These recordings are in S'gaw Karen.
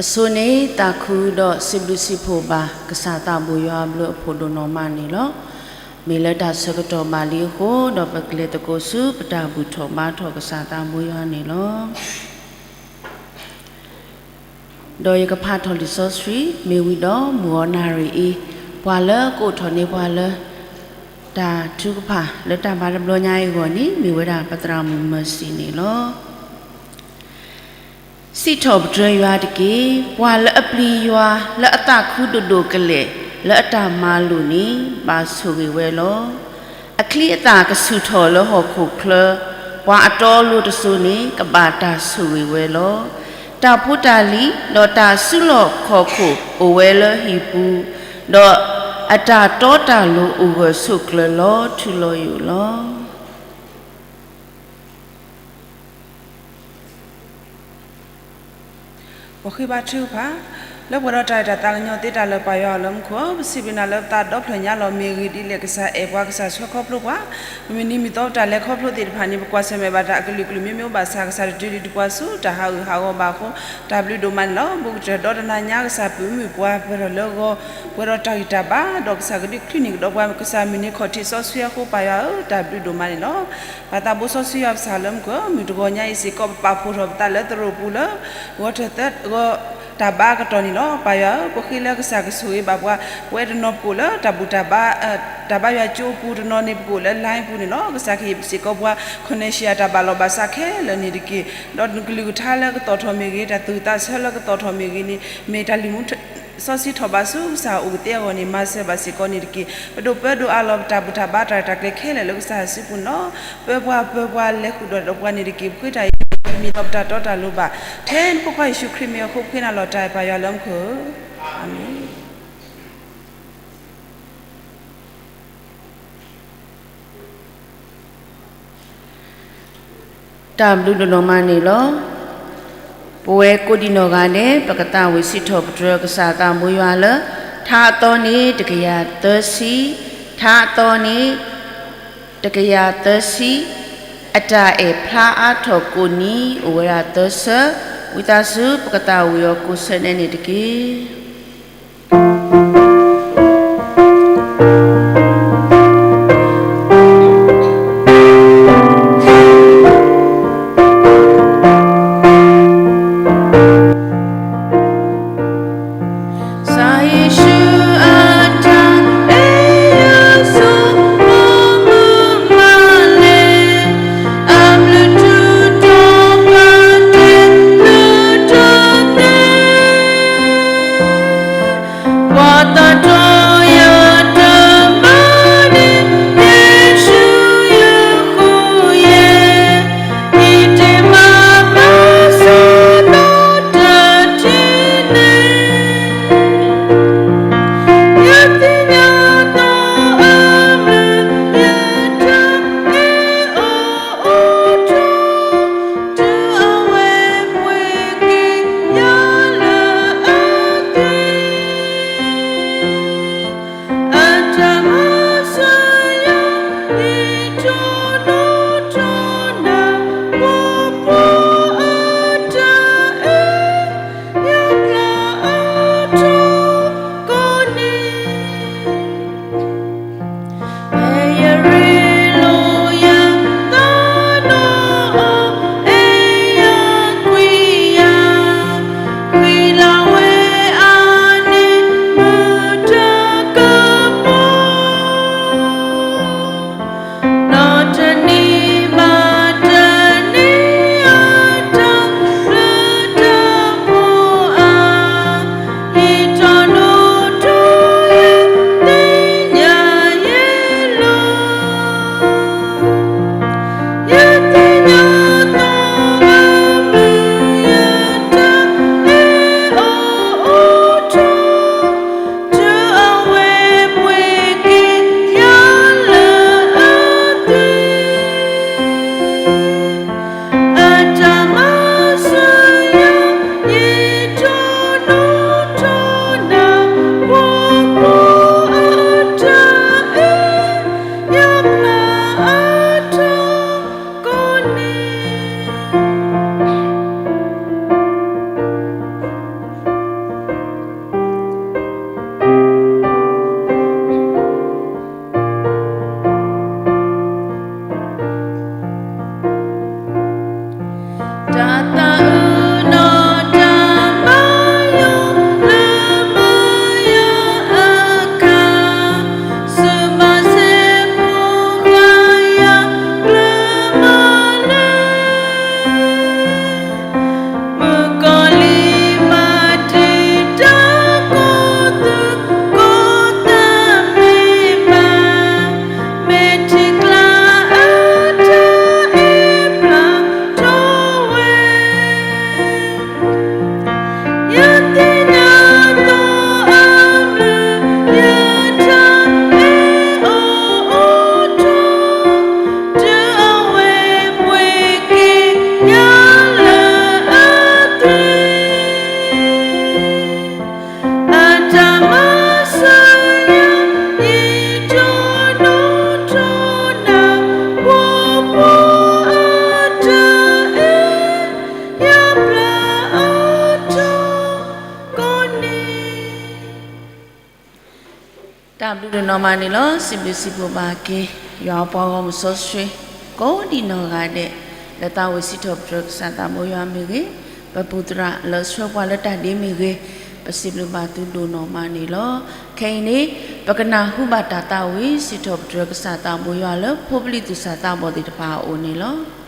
အဆိန့ၣ်သးခုဒီးစံးဘျုးစံးဖှိၣ်ဘၣ် ကစၢ်သးဘိယွၤအဘျုးအဖှိၣ်ဒိၣ်နီၢ်မးန့ၣ်လီၤ. မ့ၢ်လၢတၢ်ဆၢကတီၢ်ဘၣ်လံအဃိ ဒီးပကလဲၤသကိးဆူပတၢ်ဘူၣ်ထီၣ်ဘါထီၣ်ကစၢ်သးဘိယွၤန့ၣ်လီၤ. ဒီးယကဖးထီၣ်လံာ်စီဆှံ မ့ၢ်ဝံၤဒီးမုၢ်ဂီၤနၣ်ရံၣ်အံၤ ပှၤလၢကအိၣ်ထီၣ်န့ၢ်ပှၤလၢ တၢ်ထုကဖၣ်လၢတၢ်မၤတဘျီညါအံၤအဂီၢ်န့ၣ် မ့ၢ်ဝဲဒၣ်ပသရၣ်မုၣ်မၢၤစံန့ၣ်လီၤ. စံးထီၣ်ပတြၢၤယွၤတက့ၢ်. ပှၤလၢအပျံၤယွၤလၢအသးခုဒိၣ်ဒိၣ်ကလဲာ် လၢအတၢ်မၤလိာ်န့ၣ် ဘၣ်ဆိၣ်ဂ့ၤဝဲလီၤ. အချံအသၣ်ကဆူၣ်ထီၣ်လၢဟီၣ်ခိၣ်ချၢ, ပှၤအတီအလိၤတစိၤန့ၣ် ကဘၣ်တၢ်ဆိၣ်ဂ့ၤဝဲလီၤ. တၢ်ဖိတၢ်လံၤ ဒီးတၢ်စုလီၢ်ခီၣ်ခိၣ်အိၣ်ဝဲလၢဟံၣ်ပူၤ, ဒီးအတၢ်တီတၢ်လိၤအိၣ်ဂၢၢ်ဆိးကျၢၤလီၤထူလီၤယိာ်လီၤ. ပဃ့ဘါထုကဖၣ်, လၢပှဲၤဒီးတၢ်အဲၣ်တၢ်သးကညီၤသ့တၢ်လၢပၢ်ယွၤလၢမူခိၣ်ဧၢ, ပစံးဘျုးနၤလၢပသးဒီဖျၢၣ်ညါလီၤ. မ့ၢ်ဂ့ၢ်ဒ်လဲၣ်ကစၢ်အဲၣ်ပှၤ ကစၢ်ဆှၢခီဖျိပှၤ, မုၢ်နံၤမုၢ်သီပတၢ်လဲၤခီဖျိသ့ၣ်တဖၣ်န့ၣ် ပကွၢ်ဆၢၣ်မဲာ်ဘၣ်တၢ်အကလုာ်ကလုာ်မ့ၢ်မ့ၢ်အိၣ်ဘၣ်ဆၣ် ကစၢ်တတုၤဒံးတပှၤဆူတၢ်ဟးဂူာ်ဟးဂီၤဘၣ်အဃိ တၢ်ဘျုးဒိၣ်မးန့ၣ်လီၤ. ဘူးကတၢၢ်ဒီတနၤညါ ကစၢ်ပုၢ်မုၣ်ပှၤပၢၢ်ထီၣ်လၢဂီၤ ပှဲၤဒီးတၢ်ဂံၢ်တၢ်ဘါ ဒီးကစၢ်ကဒုးချုးန့ၢ်ကဒီးပှၤ ကစၢ်မုၢ်နံၤခီၣ်ထံးစီဆှံအဃိ ပၢ်ယွၤဧၢ တၢ်ဘျုးဒိၣ်မးန့ၣ်လီၤ. ပၢ်သးဘိစီဆှံယွၤပစၢ်လၢမူခိၣ်ဧၢ, မုၢ်တဂီၤညါအံၤစ့ၢ်ကီး ပပာ်ဖှိၣ်ထီၣ်ပသးလၢသရိာ်ပူၤလၢ ဂီၤထၢၣ်သၢ ဂီၤ တၢ်ဘါအကတီၢ်န့ၣ်လီၤ. ပၢ်ယွၤဧၢ, ပဃ့လၢကစၢ်ကဆိၣ်ဂ့ၤဘၣ်ပှၤ, ပဝဲတနီၤပကအိၣ်လၢတၢ်ဘူၣ်တၢ်ဘါ တၢ်ဘါယွၤကၠိအပူၤ, တနီၤန့ၣ်ပကအိၣ်လၢ line ပူၤန့ၣ်လီၤ. ကစၢ်ကဟ့ၣ်စ့ၢ်ကီးပှၤ connection တၢ်ဘၣ်လီၢ်ဘၣ်စးခဲလၢာ်န့ၣ်တက့ၢ်. ဒီးကလုၢ်ကထါလၢကသီၣ်ထီၣ်မ့ၢ်ဂ့ၤ, တၢ်သူၣ်သးဆၢလၢကသီၣ်ထီၣ်မ့ၢ်ဂ့ၤန့ၣ် မ့ၢ်တၢ်လုၢ်မူစီဆှံထီၣ်ဘးဆူကစၢ်အိၣ်ကသ့အဂီၢ်န့ၣ် မၤစၢၤဘၣ်စ့ၢ်ကီးန့ၣ်တက့ၢ်. ပဒိၣ်ပၢဒိၣ်အးလီၤပတၢ်ဘူၣ်တၢ်ဘါတၢ်ရဲၣ်တၢ်ကျဲၤခဲလၢာ်လၢကစၢ်စုပူၤန့ၣ်လီၤ. ပၢပှၤပၢပှၤလဲၤဃုာ်ဒီးပှၤန့ၣ်တက့ၢ်. ပဃ့တၢ်အံၤ မ့ၢ်လီၤပတၢ်တီတၢ်လိၤဘၣ် ထဲနဖိခွါယ့ၣ်ၡူးခရံာ်မ့ၢ်အဃိ ပဃ့နၤလီၤတၢ်အဲၣ်ပၢ်ယွၤလၢမူခိၣ်ဧၢ, အၤမ့ၣ်. တၢ်ဘျုးဒိၣ်နီၢ်မးန့ၣ်လီၤ. ပဝဲကိးဒံးနီၢ်ဂၤဒဲး ပကသးဝံၣ်စံးထီၣ်ပတြၢၤကစၢ်သးဘိယွၤလၢ ထါအသီန့ၣ်တကယၤသၢဆံ, ထါအသီန့ၣ် တကယၤသၢဆံ, အတၢ်အဲၣ်ဖျါအါထီၣ်ကိးနံၤ အိၣ်ဝဲဒၣ်သၢဆၢ, ဝံသးစူၤပကသးဝံၣ်အီၤကိးဆၢန့ၣ်န့ၣ်တက့ၢ်. တၢ်ဘျုးဒိၣ်နီၢ်မးန့ၣ်လီၤ. စံးဘျုးစံးဖှိၣ်ဘၣ်က့ၤ ယွၤအပှၤဂီၢ်မုၢ်စီဆှံ ကိးဒံးနီၢ်ဂၤဒဲး လၢသးဝံၣ်စံးထီၣ်ပတြၢၤကစၢ်သးဘိယွၤမ့ၢ်ဂ့ၤ, ပပုၢ်သရၣ်လၢဆှၢပှၤလၢတၢ်ဒ့မ့ၢ်ဂ့ၤ, ပစံးဘျုးဘၣ်သုဒိၣ်နီၢ်မးန့ၣ်လီၤ. ခဲအံၤန့ၣ် ပကနၢ်ဟူဘၣ်တၢ်သးဝံၣ်စံးထီၣ်ပတြၢၤကစၢ်သးဘိယွၤလၢ ဖိပလံၤသူၣ်စၢ်သးဘီၣ်သ့ၣ်တဖၣ်အအိၣ်န့ၣ်လီၤ.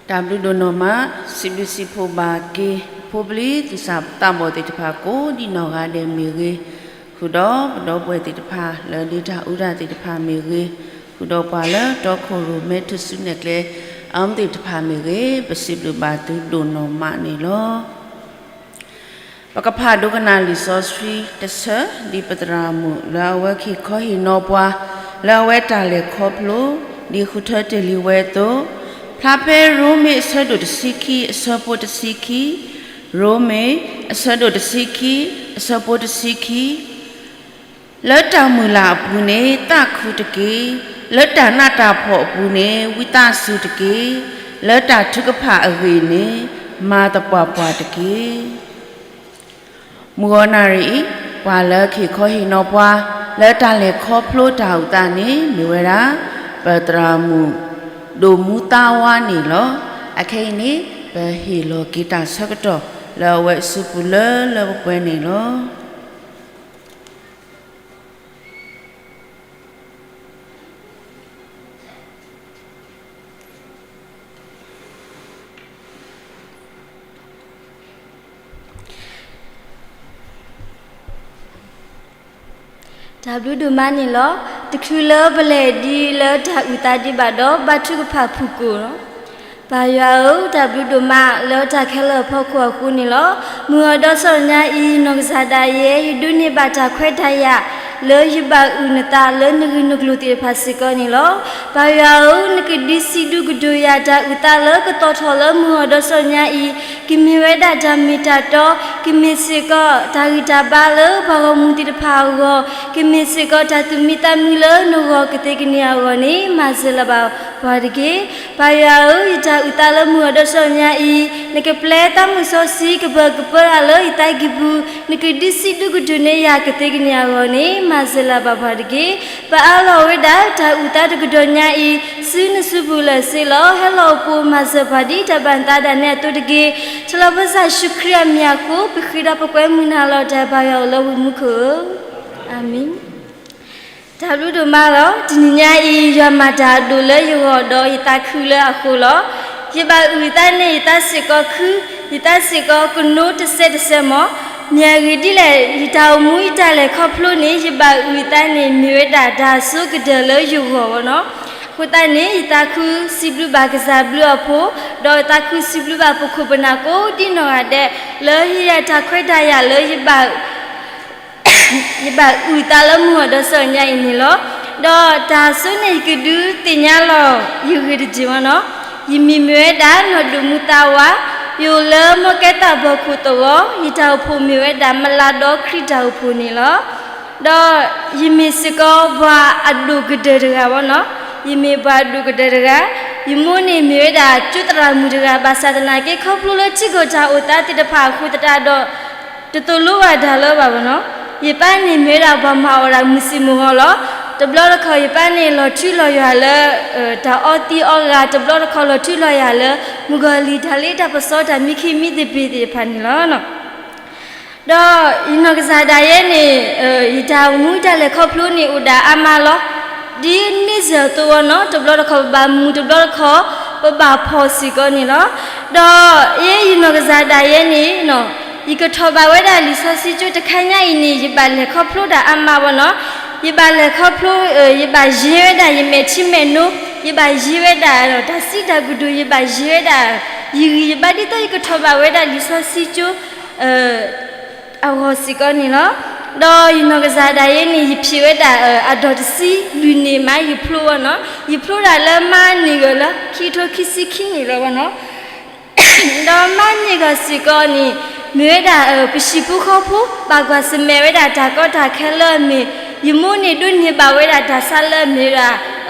တၢ်ဘျုးဒိၣ်နီၢ်မး, စံးဘျုးစံးဖှိၣ်ဘၣ်က့ၤ ဖိပျံၤသူၣ်စၢ်သးဘီၣ်သ့ၣ်တဖၣ်ကိးဒံးနီၢ်ဂၤဒဲးမ့ၢ်ဂ့ၤ, ဃုာ်ဒီးပဒီပုၢ်ဝဲၢ်သ့ၣ်တဖၣ် လၢဒ့တၢ်အူတၢ်သ့ၣ်တဖၣ်မ့ၢ်ဂ့ၤ, ဃုာ်ဒီးပှၤလၢတီခိၣ်ရိၣ်မဲထူၣ်စုနဲၣ်ကျဲ အါမံၤသ့ၣ်တဖၣ်မ့ၢ်ဂ့ၤ, ပစံးဘျုးဘၣ်သုဒိၣ်နီၢ်မးန့ၣ်လီၤ. ပကဖးဒိကနၣ်လံာ်စီဆှံတဆၢ ဒ်ပသရၣ်မုၣ်လၢအဝဲကဟ့ၣ်ခီဟ့ၣ်နီၤပှၤ လၢအဝဲတၢ်လဲၤခီဖျိ ဒ်ဃုထၢတ့ၢ်လံဝဲအသိး, ဖျါဖဲရိမ့ၤအဆၢဒိၣ်တဆံခံ အဆၢဖိတဆံခံ, ရိမ့ၤ အဆၢဒိၣ်တဆံခံ အဆၢဖိတဆံခံ လၢတၢ်မုၢ်လၢ်အပူၤန့ၣ် သးခုတက့ၢ်. လၢတၢ်နးတၢ်ဖှီၣ်အပူၤန့ၣ် ဝံသးစူၤတက့ၢ်. လၢတၢ်ထုကဖၣ်အဂ့ၢ်န့ၣ် မၤသပှၢ်ပှၢ်တက့ၢ်. မုၢ်ဂီၤနၣ်ရံၣ်အံၤ ပှၤလၢကဟ့ၣ်ခီဟ့ၣ်နီၤပှၤ လၢတၢ်လဲၤခီဖျိတၢ်အုၣ်သးန့ၣ် မ့ၢ်ဝဲဒၣ် ပသရၣ်မုၣ် ဒိၣ်မူသါဝါန့ၣ်လီၤ. အခဲအံၤန့ၣ် ပဟ့ၣ်လီၤက့ၤတၢ်ဆၢကတီၢ် လၢအဝဲအစုပူၤလၢလၢပှဲၤပှဲၤန့ၣ်လီၤ. တၢ်ဘျုးဒိၣ်မးန့ၣ်လီၤ. တချုးလၢပလဲၤဒံးလၢတၢ်အုၣ်သးဒံးဘၣ်ဒီး ဘါထုကဖၣ်ဖုၣ်ကိာ်လီၤ. ပၢ်ယွၤဧၢ, တၢ်ဘျုးဒိၣ်မးလၢတၢ်ခဲလၢာ်အဖီခိၣ်အဃိန့ၣ်လီၤ. မုၢ်ဂီၤဒီးစီၤညါအံၤ နီၢ်ကစၢ်ဒၣ်ယဲ ယဒိးန့ၢ်ဘၣ်တၢ်ခွဲးတၢ်ယာ် လၢယဘၣ်အုၣ်နသးလၢနဂ့ၢ်နကျိၤသ့ၣ်တဖၣ်စ့ၢ်ကီးန့ၣ်လီၤ. ပၢ်ယွၤဧၢ, နကဒုးစံးဒုးကတိၤယၤ တၢ်အုၣ်သးလၢကတီၤထီၣ်လၢမုၢ်ဂီၤဒီးစီၤညါအံၤ ကမ့ၢ်ဝဲဒၣ်တၢ်မ့ၢ်တၢ်တီ, ကမ့ၢ်စ့ၢ်ကီးတၢ်ဂံၢ်တၢ်ဘါလၢပှၤဂီၢ်မုၢ်သ့ၣ်တဖၣ်အဂီၢ်, ကမ့ၢ်စ့ၢ်ကီးတၢ်သူၣ်မံသးမုာ်လၢနဂီၢ်ကသ့ကန့ၢ်အဂီၢ်န့ၣ် မၤစၢၤလၢၤဘၣ်ပှၤတက့ၢ်. ပၢ်ယွၤဧၢ, ယတၢ်အုၣ်သးလၢမုၢ်ဂီၤဒီးစီၤညါအံၤ နကပျဲသးမုၢ်စီဆှံ ကပၢၤကပၢလၢယသးကံၢ်ပူၤ, နကဒုးစံးဒုးကတိၤန့ၢ်ယၤကသ့ကန့ၢ်အဂီၢ်န့ၣ် မၤစၢၤလၢၤဘၣ်ပှၤတက့ၢ်. ပအးလီၤဝဲဒၣ်တၢ်အုၣ်သးတကတီၢ်ညါအံၤ ဆူနစုပူၤလၢာ်စ့လီၤ. ဟဲလီၤအိၣ်ပိာ်မၤစၢၤပှၤဒ်တၢ်ဘၣ်နသးဒၣ်နဲအသိးတက့ၢ်. ထီလီၤပစၢ်ယ့ၣ်ၡူးခရံာ်အမံၤအဃိ ပဃ့ဒီးပကွဲမုာ်နၤလီၤ တၢ်ပၢ်ယွၤအိၣ်လၢဝ့ၢ်မူခိၣ်ဧၢ, အၤမ့ၣ်. တၢ်ဘျုးဒိၣ်မးလီၤ. တနံၤညါအံၤ ယွၤမၤတၢ်အဒိၣ်လၢယဂီၢ်ဒီးယသးခုလၢအဃိလီၤ. ယဘၣ်အုၣ်သးန့ၣ် ယသးစ့ၢ်ကီးခု, ယသးစ့ၢ်ကီးကနိတစဲးတစဲးမး, မ့ၢ်အဂ့ၢ်ဒ်လဲၣ်, ယတၢ်အိၣ်မူယတၢ်လဲၤခီဖျိန့ၣ် ယဘၣ်အုၣ်သးန့ၣ် မ့ၢ်ဝဲဒၣ်တၢ်အဆိကတၢၢ်လၢယဂီၢ်ဝဲနီၤ. အဃိသတးန့ၣ် ယသးခုစံးဘျုးဘၣ်ကစၢ်ဘျုးအဖိ, ဒီးယသးခုစံးဘျုးဘၣ်ပခိၣ်ပနၢ်ကိးဒ်နီၢ်ဂၤဒဲး လၢဟ့ၣ်ယၤတၢ်ခွဲးတၢ်ယာ်လၢယဘၣ် ယဘၣ်အုၣ်သးလၢမုၢ်ဂီၤဒီးစီၤညါအံၤန့ၣ်လီၤ. ဒီးတၢ်အဆိန့ၣ် ယကဒုးသ့ၣ်ညါလီၤ ယဂ့ၢ်တက့ၢ်မနီၤ. ယမံၤမ့ၢ်ဝဲဒၣ် နီၢ်ဒိၣ်မူသးဝါ, ယအိၣ်လၢမီၢ်ကဲသၣ်ဘီခိၣ်သဝီ, ယတၢ်အိၣ်ဖှိၣ်မ့ၢ်ဝဲဒၣ် မလးဒီခရံာ်တၢ်အိၣ်ဖှိၣ်န့ၣ်လီၤ. ဒီးယမ့ၢ်စ့ၢ်ကီးပှၤအဒိၣ်ကတၢၢ်တဂၤမနီၤ. ယမ့ၢ်ပှၤအဒိၣ်ကတၢၢ်တဂၤ, ယမိၢ်န့ၣ်မ့ၢ်ဝဲဒၣ်ကၠိသရၣ်မုၣ်တဂၤ ဘၣ်ဆၣ်သနာ်က့ ခီဖျိလၢထံကီၢ်တၢ်အိၣ်သးသ့ၣ်တဖၣ်အဃိသတးဒီး တသိၣ်လိဘၣ်တၢ်လၢၤဘၣ်မနီၤ. ယပၢ်န့ၣ်မ့ၢ်ဝဲဒၣ်ပှၤမၤအီၣ်တၢ်မုၢ်ဆ့ၣ်မုၢ်ဂီၤလီၤ. တဘျီတခီၣ်ယပၢ်န့ၣ်လီၤထူလီၤယွၤလၢ တၢ်အီသံးအီဂၤ, တဘျီတခီၣ်လီၤထူလီၤယွၤလၢ မုၣ်ကီၤလံၢ်တၢ်လ့တၢ်ပစီတၢ်မံခ့မံသပ့ၤသ့ၣ်တဖၣ်န့ၣ်လီၤ. ဒီးယနီၢ်ကစၢ်ဒၣ်ယဲန့ၣ် ယတၢ်အိၣ်မူတၢ်လဲၤခီဖျိန့ၣ် အိၣ်ဒၣ်အါမးလီၤ. ဒ်န့ၣ်စၢၤအသိးဝဲနီၤ, တဘျီတခီၣ်ပဘၣ်မူ, တဘျီတခီၣ်ပဘၣ်ဖှီၣ်စ့ၢ်ကီးန့ၣ်လီၤ. ဒီးယဲယနီၢ်ကစၢ်ဒၣ်ယဲန့ၣ် ယကထီၣ်ဘၣ်ဝဲဒၣ်လံာ်စီဆှံကၠိတခါညါအံၤန့ၣ် ယဘၣ်လဲၤခီဖျိဒၣ်အါမးဝဲနီၤ. ယဘၣ်လဲၤခီဖျိ, ယဘၣ်ယဲဝဲဒၣ်ယမဲာ်ထံမဲာ်နိ, ယဘၣ်ယဲဝဲဒၣ်တၢ်စံးတၢ်ကတိၤ, ယဘၣ်ယဲဝဲဒၣ်ယဂံၢ်ယဘါ ဒ်သိးယကထီၣ်ဘၣ်ဝဲဒၣ်လံာ်စီဆှံကၠိ အဂီၢ်စ့ၢ်ကီးန့ၣ်လီၤ. ဒီးယနီၢ်ကစၢ်ဒၣ်ယဲန့ၣ် ယဖံးဝဲဒၣ်အဒိၣ်တဆံလွံၢ်နံၣ်မး ယဖျိဝဲနီၤ. ယဖျိဒၣ်လၢမါန့ၢ်ဂီၤလၢခံကထိခံဆံခံနံၣ်လီၤဝဲနီၤ. ဒီးမါန့ၢ်ဂီၤစ့ၢ်ကီးန့ၣ် မ့ၢ်ဝဲဒၣ် ပဟံၣ်ဖိဃီဖိ ဘၣ်ကွၢ်ဆၢၣ်မဲာ်ဝဲဒၣ်တၢ်ကီတၢ်ခဲလၢအမ့ၢ်, ယမိၢ်န့ၣ်ဒိးန့ၢ်ဘၣ်ဝဲဒၣ်တၢ်ဆါလၢအမ့ၢ်ဝဲဒၣ်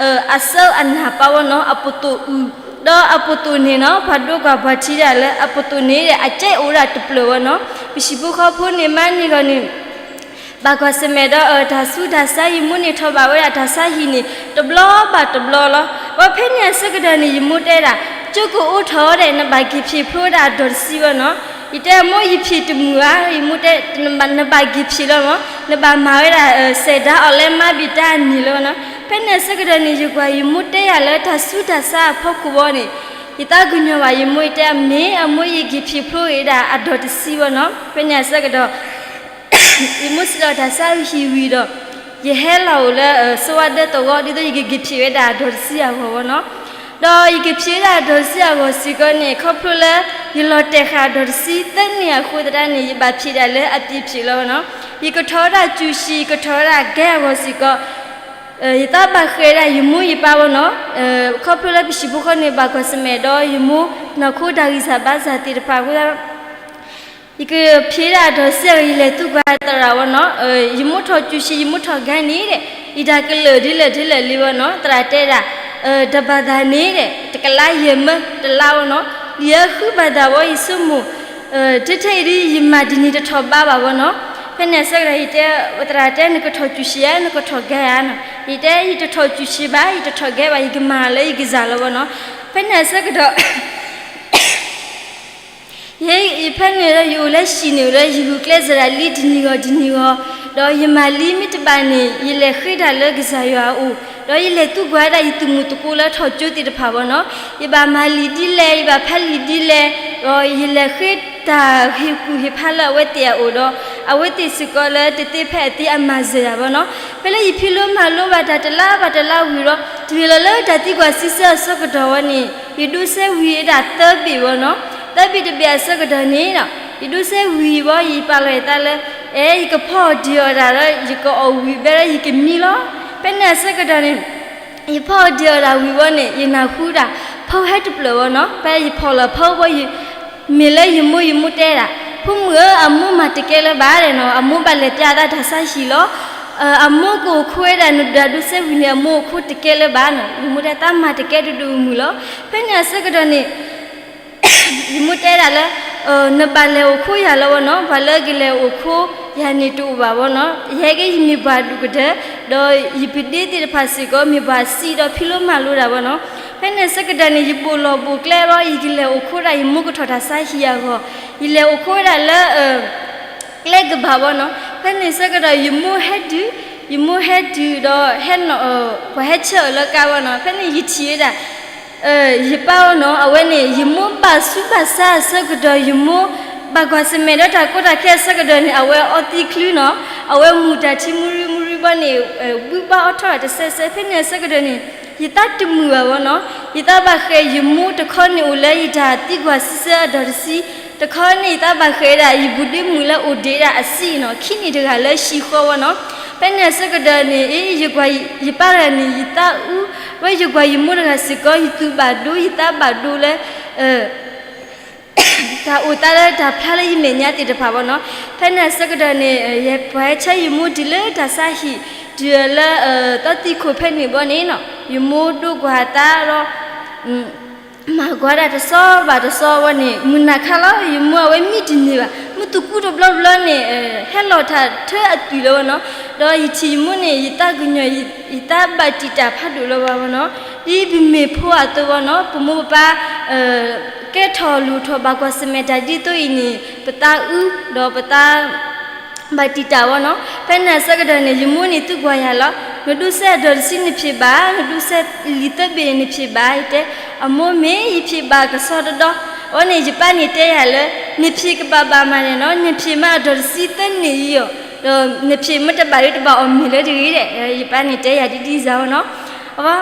အစၢအနၢ်ပၢ်ဝဲနီၤ, အပသိၣ်အုၣ်, ဒီးအပသိၣ်န့ၣ်နီၤ ပှၤဒိကွၢ်ပှၤထံဒၣ်လၢအပသိၣ်န့ၣ် အကဲအိၣ်ဝဲဒၣ်တဖျၢၣ်ဝဲနီၤ. ပဟံၣ်ဖိဃီဖိန့ၣ် မါန့ၢ်ဂီၤန့ၣ် ဘၣ်ကွၢ်ဆၢၣ်မဲာ်ဒီး တၢ်ဆူးတၢ်ဆါ ယမိၢ်န့ၣ်ထီၣ်ဘၣ်ဝဲဒၣ်တၢ်ဆါဟံၣ်န့ၣ် တဘျီဘၣ်တဘျီလီၤ. ဒီးဖဲန့ၣ်အဆၢကတီၢ်န့ၣ် ယမိၢ်တဲဒၣ် ကၠိကအိးထီၣ်ဒဲး နဘၣ်က့ၤဖံးဖျိဝဲဒၣ်အဒိၣ်တဆံဝဲနီၤ. ယတဲမိၢ် ယဖံးတမုာ်ဧါ, ယမိၢ်တဲ နဘၣ်က့ၤဖံးလီၤမး, နဘၣ်မၤဝဲဒၣ် စဲးဒါအီၤလၢမါဘံၣ်တၢ်အနံၤလီၤဝဲနီၤ. ဖဲန့ၣ်အဆၢကတီၢ်န့ၣ် ယကွၢ်ယမိၢ်တဲယၤလၢတၢ်ဆူးတၢ်ဆါအဖီခိၣ်ဘီန့ၣ် ယသးကညီၤဘၣ်ယမိၢ် ယတဲအမ့ၢ်အမိၢ် ယက့ၤဖံးဖျိက့ၤဒၣ်အဒီးတဆံဝဲနီၤ. ဖဲန့ၣ်အဆၢကတီၢ် ယမိၢ်စံးလီၤတၢ်ဆါဟံၣ်ဝံၤဒီး ယဟဲလီၤအိၣ်လၢ စိဝါဒၢသဝီ ဒ်သိးယကက့ၤဖံးဝဲဒၣ်အဒီးတဆံအဂီၢ်ဝဲနီၤ. ဒီးယက့ၤဖံးဝဲဒၣ်အဒီးတဆံအဂီၢ်စ့ၢ်ကီးန့ၣ် ခီဖျိလၢ ယလီၤတဲာ်ဃာ်အဒီးတဆံသၢနံၣ်အဃိသတးန့ၣ် ယဘၣ်ဖံးဒၣ်လၢအပျ့ၤဖံးလီၤဝဲနီၤ. ယကထီၣ်ဝဲဒၣ်ကူၤဆံး ယကထီၣ်ဝဲဒၣ်ကဲအဂီၢ်စ့ၢ်ကီး ယသးဘၣ်ဃးဒၣ်ယမိၢ်ယပၢ်ဝဲနီၤ. ခီဖျိလၢပဟံၣ်ဖိဃီန့ၣ် ဘၣ်ကွၢ်ဆၢၣ်မဲာ်ဒီးယမိၢ် နီၢ်ခိတၢ်ဂံၢ်စၢ်ဘါစၢ်သ့ၣ်တဖၣ်အဃိသတး ယကဖံးဒၣ်အဒီးတဆံအဂီၢ် ယလဲၤသူကွၢ်သရၣ်ဝဲနီၤ. ယမိၢ်ထီၣ်ကူၤဆံး ယမိၢ်ထီၣ်ကဲန့ၣ်ဒီး ယတၢ်ကလၢာ်ဒ်လဲၣ်ဒ်လဲၣ်လံဝဲနီၤ. သရၣ်တဲဒၣ် တၢ်ဘၣ်သးန့ၣ်ဒီး တကလးယဲၢ်မၢတလါဝဲနီၤ. လံာ်အဃုဘၣ်သးဝဲ ယဆိကမိၣ် ထဲထဲအံၤဒ် ယမၤတနံၤတထီၣ်ဘးဘၣ်ဝဲနီၤ. ဖဲန့ၣ်အဆၢကတီၢ် ယတဲ သရၣ်တဲ နကထီၣ်ကူၤဆံးဧါ နကထီၣ်ကဲဧါနီၤ. ယတဲ ယတထီၣ်ကူၤဆံးဘၣ် ယတထီၣ်ကဲဘၣ် ယကမၤလၢယကစၢ်လီၤဝဲနီၤ. ဖဲန့ၣ်အဆၢကတီၢ် ယဲ ယဖဲန့ၣ်ဒီး ယအိၣ်လၢဟံၣ်န့ၣ်ဒီး ယဂုာ်ကျဲးစၢးဒၣ်လံတနံၤဂီၤတနံၤဂီၤ, ဒီးယမၤလံမ့ၢ်တဘၣ်န့ၣ် ယလဲၤဃ့တၢ်လၢကစၢ်ယွၤအအိၣ်, ဒီးယလဲၤသူကွၢ်ဒၣ်ယသုးမုၢ်သကိးလၢထီၣ်ကၠိသ့ၣ်တဖၣ်ဝဲနီၤ. ယဘၣ်မၤလံာ်ဒ်လဲၣ်, ယဘၣ်ဖးလံာ်ဒ်လဲၣ်, ဒီးယလဲၤဃ့တၢ်ဟ့ၣ်ကူၣ်ဟ့ၣ်ဖးလၢအဝဲသ့ၣ်အအိၣ်ဒီး အဝဲသ့ၣ်စ့ၢ်ကီးလၢတသ့ဖဲအသ့အမၤစၢၤယၤဝဲနီၤ. ဖဲလၢယဖံးလိမၤလိဘၣ်တၢ်တလါဘၣ်တလါဝံၤဒီး တုၤလီၤလၢတၢ်သံကွၢ်စံးဆၢအဆၢကတီၢ်ဝဲန့ၣ် ယဒိးစဲဝံၤဒၣ်သၢဘ့ၣ်ဝဲနီၤ. သၢဘ့ၣ်တဘ့ၣ်အဆၢကတီၢ်န့ၣ်ဒီး ယဒိးစဲဝံၤဝဲ ယပာ်လီၤယသးလၢ အဲ ယကဖီအီၣ်ဒံးအီၣ်တၢ်ဒီး ယကအီၣ်ဝံၤဘဲဒီး ယကမံလီၤ. ဖဲန့ၣ်အဆၢကတီၢ်န့ၣ် ယဖီအီၣ်ဒံးအီၣ်တၢ်ဝံၤဝဲန့ၣ် ယနၢ်ဟူဒၣ် ဖီဟဲတဖျၢၣ်ဝဲနီၤ. ဖဲယဖီၣ်လီၤဖီဝဲ မ့ၢ်လၢယမိၢ် ယမိၢ်တဲဒၣ် ဖိမုၣ်ဧၢ အမိၢ်မၤတကဲလၢၤဘၣ်နီၤ, အမိၢ်ဘၣ်လဲၤပျၢ်သးတၢ်ဆါဟံၣ်လီၤ. အမိၢ်ကအိၣ်ခိဝဲဒၣ်နဒိးစဲဝံၤန့ၣ် အမိၢ်အိၣ်ခိတကဲလၢၤဘၣ်နီၤ. ယမိၢ်တဲသးမၤတကဲတဒိၣ်မုၢ်လီၤ. ဖဲန့ၣ်အဆၢကတီၢ်န့ၣ် ယမိၢ်တဲဒၣ်လၢ နဘၣ်လဲၤအိၣ်ခိယၤလီၤဝဲနီၤ, ပှၤလၢကလဲၤအိၣ်ခိယၤန့ၣ်တအိၣ်ဘၣ်ဝဲနီၤ. ယဲက့ယမ့ၢ်ပှၤဒူၣ်ကတၢၢ် ဒီးယပဒ့သ့ၣ်တဖၣ်စ့ၢ်ကီး မ့ၢ်ပှၤစံးဒီးဖံးလိမၤလိတၢ်ဝဲနီၤ. ဖဲန့ၣ်အဆၢကတီၢ်န့ၣ် ယဘိၣ်လီၢ်ဘိၣ်ကျဲဒီး ယကလဲၤအိၣ်ခိဒၣ် ယမိၢ်ကထီၣ်တၢ်ဆါဟံၣ်အဂီၢ်, ယလဲၤအိၣ်ခိဝဲဒၣ်လၢ ကျဲကဘၣ်ဝဲနီၤ. ဖဲန့ၣ်ဆၢကတီၢ် ယမိၢ်ဟဲတုၤ, ယမိၢ်ဟဲတုၤဒီး ဟဲနီၤ ပှၤဟဲဆှၢအီၤလၢကါဝဲနီၤ. ဖဲန့ၣ်ယထံၣ်ဝဲဒၣ် ယပၢ်ဝဲနီၤ, အဝဲန့ၣ် ယမိၢ်ဘၣ်ဆူးဘၣ်ဆါအဆၢကတီၢ် ယမိၢ်ဘၣ်ကွၢ်ဆၢၣ်မဲာ်ဒီးတၢ်ကီတၢ်ခဲအဆၢကတီၢ်န့ၣ် အဝဲအီသံချုနီၤ, အဝဲမူၤတၢ်ထံမူရံမူရံဘီန့ၣ် ဘုဘၣ်အီထီၣ်တစဲးစဲး. ဖဲန့ၣ်အဆၢကတီၢ်န့ၣ် ယသးတမုာ်ဘၣ်ဝဲနီၤ. ယသးဘၣ်ဃးယမိၢ်တခီန့ၣ်အိၣ်လၢယတၢ်သံကွၢ်စံးဆၢအဒီးတဆံ, တခီန့ၣ် ယသးဘၣ်ဃးဒၣ် ယဘူးဒ့မုၣ်လၢအိၣ်ဒံးဒၣ်အဆံးနီၤ, ခံနံၣ်တဂၤလၢဟံၣ်ဃီဝဲနီၤ. ဖဲန့ၣ်အဆၢကတီၢ်န့ၣ် ယကွၢ်ယပၢ်တဂၤန့ၣ် ယသးအုးဝဲ, ယကွၢ်ယမိၢ်တဂၤစ့ၢ်ကီး ယသူၣ်ဘၣ်ဒိ ယသးဘၣ်ဒိလၢ တၢ်အိၣ်သးလၢတၢ်ဖျါလၢယမဲာ်ညါသ့ၣ်တဖၣ်ဝဲနီၤ. ဖဲန့ၣ်အဆၢကတီၢ်န့ၣ် ယပှၤဟဲဆှၢယမိၢ်တုၤလၢတၢ်ဆါဟံၣ် တုၤလၢ သီသံခိၣ်ဖဲန့ၣ်ဘီန့ၣ်နီၤ, ယမိၢ်ဒိကွၢ်သးဒီး မၤကွၢ်ဒၣ်တစီဘၣ်တစီဝဲန့ၣ် မုၢ်နၤခါလီၤ ယမိၢ်အဝဲမံတန့ၢ်ဘၣ်, မုၢ်သူၣ်ကူတဘျီတဘျီန့ၣ် ဟဲလီၤထီၣ်ထၢအသွံၣ်လၢၤဝဲနီၤ. ဒီးယထံၣ်ယမိၢ်န့ၣ် ယသးကညီၤ ယသးဘၣ်တံာ်တာ်ဖးဒိၣ်လၢၤဘၣ်ဝဲနီၤ. ဒ်ပမ့ၢ်ဖိအသိးဝဲနီၤ, ပမိၢ်ပပၢ် ကဲထီၣ်လိၣ်ထီၣ်ဘၣ်ကွၢ်ဆၢၣ်မဲာ်တၢ်ဒ်သိးအံၤန့ၣ် ပသးအုး ဒီးပသး ဘၣ်တံာ်တာ်ဝဲနီၤ. ဖဲန့ၣ်အဆၢကတီၢ်န့ၣ် ယမိၢ်န့ၣ်သံကွၢ်ယၤလီၤ, နဒိးစဲအဒီးတဆံနဖံးဘၣ်, နဒိးစဲလံာ်သၢဘ့ၣ်န့ၣ်နဖံးဘၣ်, ယတဲ အမိၢ်မ့ၢ်ယဖံးဘၣ်ကစီဒီဒီ, အဝဲန့ၣ်ယပၢ်န့ၣ်တဲယၤလၢ နဖံးကဘၣ်ဘၣ်မးန့ၣ်နီၤ, နဖံးမ့ၢ်အဒီးတဆံသၢနံၣ်အံၤအီၤ, ဒီးနဖံးမ့ၢ်တဘၣ်ဒီးတဘၣ်အီၣ်မ့ၤလၢတဂ့ၤဒဲး, ယပၢ်န့ၣ်တဲယၤဒ်ဒ်စ့ၢ်ဝဲနီၤ. အဝဲ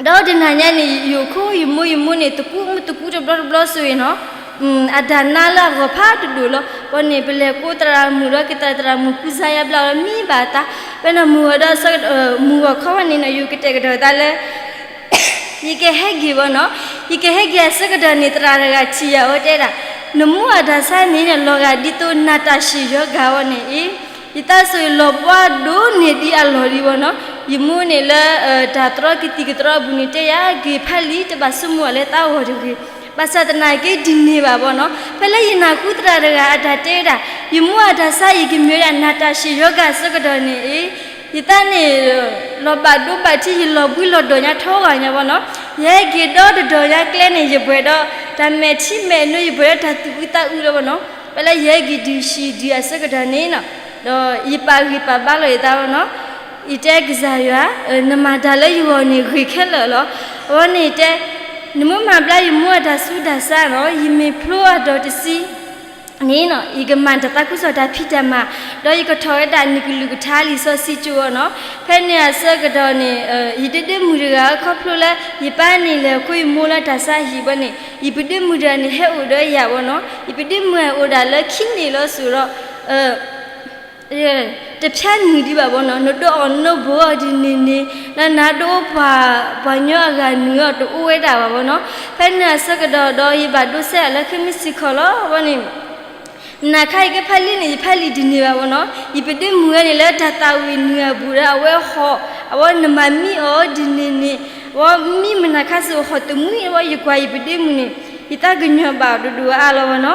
ဒီးတနၤညါန့ၣ် ယအိၣ်ခိ ယမိၢ် ယမိၢ်န့ၣ် သကူမုၢ်သကူတဘျီတဘျီဆိအံၤနီၤ, အတၢ်နါလၢအဂီၢ်ဖးတဒိၣ်လီၤ. ဝဲန့ၣ် ပလဲၤကိးသရၣ်မုၣ်ဒီး ကသရၣ်မုၣ်ကူစါယါဘျါလီၤ မံဘၣ်အသး, ပနၢ်မုၢ်ဝဲဒီး မုၢ်ဂီၤခီဝဲန့ၣ်နီၤ ယကတဲာ်ကတီၤသးလၢ ယကဟဲက့ၤဝဲနီၤ, ယကဟဲက့ၤအဆၢကတီၢ်န့ၣ် သရၣ်တဂၤထံၣ်ယၤဝဲတဲဒၣ်, နမိၢ်အတၢ်ဆါန့ၣ် လီၤဂာ်ဒ်သိးနၤတၢ်ရှ့ၣ်ယီၤဂာ်ဝဲန့ၣ်အံၤ ယသးဆိၣ်ဂ့ၤလီၤဘှါဒိၣ်န့ၢ်ဒံးအလီၢ်ဒံးဝဲနီၤ. ယမိၢ်န့ၣ်လၢ တၢ်တြီကသံၣ်ကတြီအပူၤန့ၣ် တဲယၤက့ၤဖးလံာ် တဘၣ်ဆိကမိၣ်အီၤလၢသးဂီၢ်တဂ့ၤ. ဘၣ်ဆၣ်သနာ်က့ဒ်န့ၣ်ဘၣ်ဝဲနီၤ, ဖဲလၢယနၢ်ဟူသရၣ်တဂၤအတၢ်တဲဝဲဒၣ် ယမိၢ်အတၢ်ဆါအံၤကမ့ၢ်ဝဲဒၣ်နၤတၢ်ရှ့ၣ်ယီၤဂာ်အဆၢကတီၢ်န့ၣ်အံၤ ယသးန့ၣ် လီၤဘၣ်ဒိဘၣ်ထံး ယလီၤဘှံးလီၤဒီၣ်ညါထီဂာ်ညါဝဲနီၤ. ယဟဲက့ၤဒီတဒီၣ်ညါကျဲန့ၣ် ယပှဲၤဒီးတၢ်မဲာ်ထံမဲာ်နိ ယပှဲၤဒီးတၢ်သူၣ်အုးသးအုးလီၤဝဲနီၤ. ဖဲလၢယဟဲက့ၤတုၤဟံၣ်ဒုးအဆၢကတီၢ်န့ၣ်နီၤ, ဒီးယပာ်ဂံၢ်ပာ်ဘါလီၤယသးဝဲနီၤ. ယတဲကစၢ်ယွၤ, နမၤတၢ်လၢယဂီၢ်န့ၣ်ဂ့ၤခဲလၢာ်လီၤ. အဝဲန့ၣ်တဲ နမ့ၢ်မၤဘျါယမိၢ်အတၢ်ဆူးတၢ်ဆါနီၤ, ယမ့ၢ်ဖျိအဒီးတဆံ န့ၣ်နီၤ, ယကမၤတၢ်သးခုကစီၣ်တၢ်ဖံးတၢ်မၤ, ဒီးယကထီၣ်ဝဲဒၣ်နံၤကလုၢ်ကထါလံာ်စီဆှံကၠိအီၤနီၤ. ဖဲန့ၣ်အဆၢကတီၢ်န့ၣ် ယတဒ့မုၣ်တဂၤခီဖျိလၢ ယပၢ်န့ၣ်လဲၤဃုယမိၢ်လၢတၢ်ဆါဟံၣ်ဘီန့ၣ် ယပဒ့မုၣ်တဂၤန့ၣ် ဟဲအိၣ်ဒီးယၤဘီနီၤ. ယပဒ့မုၣ်အိၣ်ဒၣ်လၢခံန့ၣ်လီၤစိၤဒီး တဖျါနုာ်ဒံးဘၣ်ဘီနီၤ, နဒိးအီၣ်နဘိးအီၤဒ်န့ၣ်န့ၣ်, နနၤဒိးပှၤ ပှၤညီအဂၤနုာ်အီၤတအိၣ်ဝဲဒၣ်ဘၣ်ဘီနီၤ. ဖဲန့ၣ်အဆၢကတီၢ်ဒီး ယဘၣ်ဒိးစဲးအီၤလၢခံမုၢ်ဆ့ၣ်ခီၣ်လီၤဘီန့ၣ် နခါအံၤကဖးလံာ်န့ၣ် ယဖးလံာ်ဒ်န့ၣ်ဘၣ်ဘီနီၤ. ယပဒ့မုၣ်ဝဲန့ၣ်လၢတၢ်သးဝံၣ်နုာ်အဘူးဒီး အဝဲဟီၣ်, အဝဲနမၤမံအီၤဒ်န့ၣ်န့ၣ်, အဝဲမံမနၤခါစ့ၢ်ကီးဟီၣ်တမှံၤ အဝဲယကွၢ်ယပဒ့မုၣ်န့ၣ် ယသးကညီၤဘၣ်ဒိၣ်ဒိၣ်အါအါလီၤဘီနီၤ.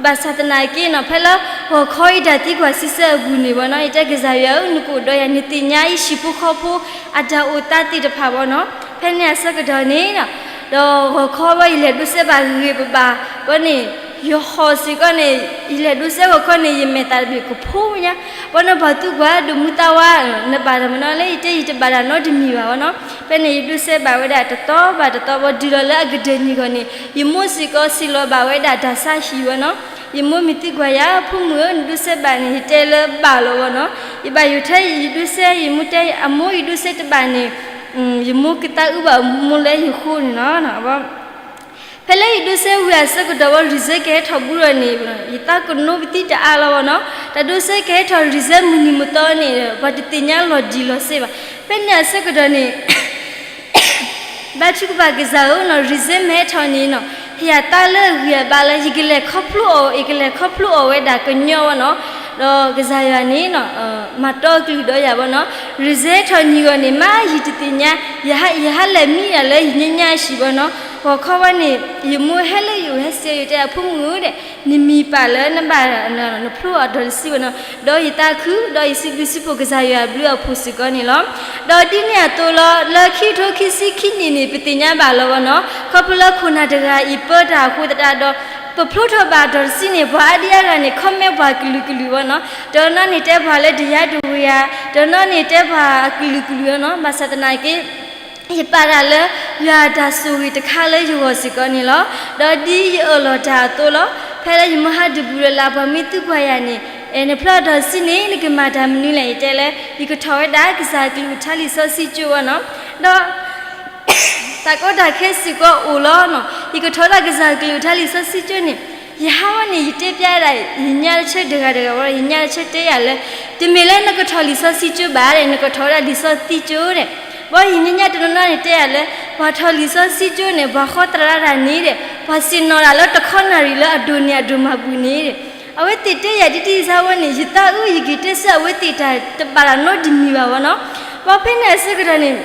ဘၣ်ဆၣ်သနာ်က့နီၤ ဖဲလၢဂီၤခီအံၤတၢ်သံကွၢ်စံးဆၢအပူၤန့ၣ်ဘီနီၤ, ယတဲကစၢ်ယွၤဧၢ နကအိၣ်ဒီးယၤ နသ့ၣ်ညါယဟံၣ်ဖိဃီဖိ အတၢ်အိၣ်သးသ့ၣ်တဖၣ်ဘီနီၤ. ဖဲန့ၣ်အဆၢကတီၢ်န့ၣ် ဒီးဂီၤခီဝဲ ယလဲၤဒိးစဲးဘၣ်ဂ့ၤဂ့ၤဘၣ်ဘၣ်ဘီန့ၣ်, ယဟီၣ်စ့ၢ်ကီးန့ၣ် ယလဲၤဒိးစဲးဂီၤခီန့ၣ် ယမဲာ်သၣ်တဘ့ၣ်ကဖိညါ, ဘီနီၤ ပှၤသံကွၢ် ဒိၣ်မူသးဝါ နဘၣ်တၢ်မနုၤလဲၣ်, ယတဲယတဘၣ်တၢ်နီတမံၤဘၣ်ဘီနီၤ. ဖဲန့ၣ် ယဒိးစဲးဘၣ်ဝဲဒၣ်တတီၤဘၣ်တတီၤဘီ တုၤလီၤလၢအကတၢၢ်နံၤဂီၢ်န့ၣ် ယမိၢ်စ့ၢ်ကီးစံးလီၤဘၣ်ဝဲဒၣ်တၢ်ဆါဟံၣ်ဘီနီၤ. ယမိၢ်မ့ၢ်သံကွၢ်ယၤ ဖိမုၣ်ဧၢ နဒိးစဲးဘၣ်န့ၣ် ယတဲလၢဘၣ်လီၤဘီနီၤ. ယဘၣ်ယိၣ်ထဲယဒိးစဲး ယမိၢ်တဲ အမိၢ်ယဒိးစဲးတဘၣ်န့ၣ် ယမိၢ်ကသးအုးဘၣ်မိၢ်လၢယဃိန့ၣ်လီၤ. ဖဲလၢယဒိးစဲးဝံၤအဆၢကတီၢ်ဝဲ result ကဟဲထီၣ်ဘူးဒီးန့ၣ် ယသးကနိးပသံတအါလီၤဘီနီၤ. တၢ်ဒိးစဲးကဟဲထီၣ် result မုၢ်နံၤမုၢ်သီန့ၣ် ပှၤတသ့ၣ်ညါလီၤတံၢ်လီၤဆဲးဘၣ်. ဖဲန့ၣ်အဆၢကတီၢ်န့ၣ် ဘါထုကဖၣ်ကစၢ်ဧၢနီၤ result မ့ၢ်ဟဲထီၣ်န့ၣ်နီၤ ဟ့ၣ်ယၤသးလၢအဂံၢ်အဘါလၢ ယကလဲၤခီဖျိအီၤ ယကလဲၤခီဖျိအီၤဝဲဒၣ်ကညီဘီနီၤ. ဒီးကစၢ်ယွၤန့ၣ်နီၤ မၤတီအကလုၢ်ဒီးယၤဘီနီၤ. result ထီၣ်နံၤဂီၢ်န့ၣ် မ့ၢ်ယတသ့ၣ်ညါ ယဟးလဲၤမံဒၣ်လၢယညါညါအဟံၣ်ဘီနီၤ. ဂီၤခီဝဲန့ၣ် ယမိၢ်ဟဲလၢယအိၣ်ဟဲစံးယတဲ အဖိမုၣ်ဧၢဒီး နမံၤပာ်လၢနဘၣ် နဖျိအီၤဒီးတဆံဘီနီၤ. ဒီးယသးခု ဒီးယစံးဘျုးစံးဖှိၣ်ကစၢ်ယွၤအဘျုးအဖှိၣ်စ့ၢ်ကီးန့ၣ်လီၤ. ဒီးဒ်န့ၣ်အသိးလီၤ လၢခံကထိခံဆံခံနံၣ်န့ၣ် ပသ့ၣ်ညါဘၣ်လီၤဘီနီၤ. ခီဖျိလၢခိၣ်နၢ်တဂၤအံၤပၢတၢ်အဃိသတးဒီး ပဖျိထီၣ်ဘၣ်ဒီးတဆံန့ၣ် ပှၤအါဒံအါဂၤန့ၣ် comment ပှၤကလုာ်ကလုာ်ဘီနီၤ. တနီၤန့ၣ်တဲပှၤလၢတယါတဝ့ၤဧါ, တနီၤန့ၣ်တဲပှၤအကလုာ်ကလုာ်ဘီနီၤ. ဘၣ်ဆၣ်သနာ်က့ ယပာ်တၢ်လၢ ယွၤအတၢ်ဆိၣ်ဂ့ၤတခါလၢယဂီၢ်စ့ၢ်ကီးန့ၣ်လီၤ. ဒီးဒ်ယအၢၣ်လီၤတၢ်အသိးလီၤ. ဖဲလၢယမ့ၢ်ဟးဒုးဘူးလၢ်လၢ် ပှၤမ့ၢ်သံကွၢ်ယၤန့ၣ် နဖျိအီၤဒီးတဆံန့ၣ် နကမၤတၢ်မနုၤလဲၣ် ယတဲလၢ ယကထီၣ်ဝဲဒၣ်ကစၢ်အကလုၢ်ကထါလံာ်စီဆှံကၠိဘီနီၤ. ဒီး တၢ်ကီတၢ်ခဲစ့ၢ်ကီးအိၣ်လီၤနီၤ. ယကထီၣ်ဝဲဒၣ်ကစၢ်အကလုၢ်ကထါလံာ်စီဆှံကၠိန့ၣ် ယဟးဝဲန့ၣ် ယတဲပျါဒၣ် ယညါတဆၢတဂၤတဂၤဝဲဒီး ယညါတဆၢတဲယၤလၢ တမ့ၢ်လၢနကထီၣ်လံာ်စီဆှံကၠိဘၣ်ဒီး နကထီၣ်ဝဲဒၣ်လံာ်စီဆှံကၠိဒီး ဘီယညါညါတနီၤနီၤန့ၣ်တဲယၤလၢ ပှၤထီၣ်လံာ်စီဆှံကၠိန့ၣ် ပှၤဃီသရၣ်တၢ်န့ၣ်ဒီး ပှၤဆ့ၣ်နီၤတၢ်လၢတခီနၣ်ရံၣ်လၢအဒိၣ်န့ၢ်အဒိၣ်မးပူၤန့ၣ်ဒီး အဝဲသ့ၣ်တဲယၤဒ်တံၢ်စါဝဲန့ၣ် ယသးအုးယက့ၤတဲဆၢအဝဲသ့ၣ်တၢ် တဘၣ်တၢ်နီတမံၤဘၣ်ဝဲနီၤ. ဘီဖဲန့ၣ်အဆၢကတီၢ်န့ၣ်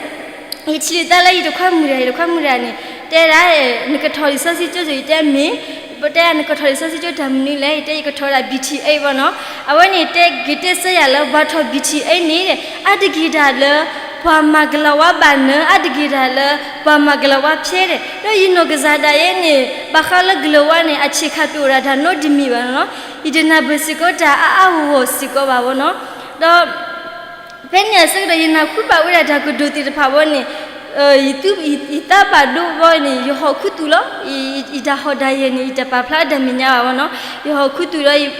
ယထံၣ်လံာ်သးလၢယတခွါမုၣ်တဂၤ ယတခွါမုၣ်တဂၤန့ၣ် တဲဒၣ် နကထီၣ်လံာ်စီဆှံကၠိစ့ၢ် ယတဲမ့ၢ် ပတဲဒၣ်နကထီၣ်လံာ်စီဆှံကၠိတၢ်မနုၤလဲၣ် ယတဲယကထီၣ်ဝဲဒၣ် ဘံၣ်ထံၣ်အ့ဘီနီၤ. အဝဲန့ၣ်တဲက့ၤတဲဆၢယၤလၢ ပှၤထီၣ်ဘံၣ်ထံၣ်အ့န့ၣ် အါတက့ၢ်တၢ်လၢ ပှၤမၤကလၤဝါဘၣ်နၢၤ အါတက့ၢ်တၢ်လၢ ပှၤမၤကလၤဝါဖဲဒီး ဒီးယနီၢ်ကစၢ်ဒၣ်ယဲန့ၣ် ဘၣ်ဃးလၢကလၤဝါန့ၣ် အဆံးခါတအိၣ်ဒၣ်တၢ်နီတမံၤဘၣ်နီၤ. ယတနၢ်ပၢၢ်စ့ၢ်ကီးတၢ်အါအါဂီၢ်ဂီၢ်စ့ၢ်ကီးဘၣ်ဝဲနီၤ. ဒီး ဖဲန့ၣ်အဆၢကတီၢ် ယနၢ်ဟူဘၣ်ဝဲဒၣ်တၢ်ကတိၤသ့ၣ်တဖၣ်ဝဲန့ၣ် ယသးဘၣ်ဒိဘီန့ၣ် ယဟီၣ်ခူသူၣ်လီၤ. ယတၢ်ဟီၣ်တၢ်ယဲၢ်န့ၣ် ယတၢ်ပာ်ဖျါတၢ်မဲာ်ညါဘၣ်ဝဲနီၤ. ယဟီၣ်ခူသူၣ်ဒီး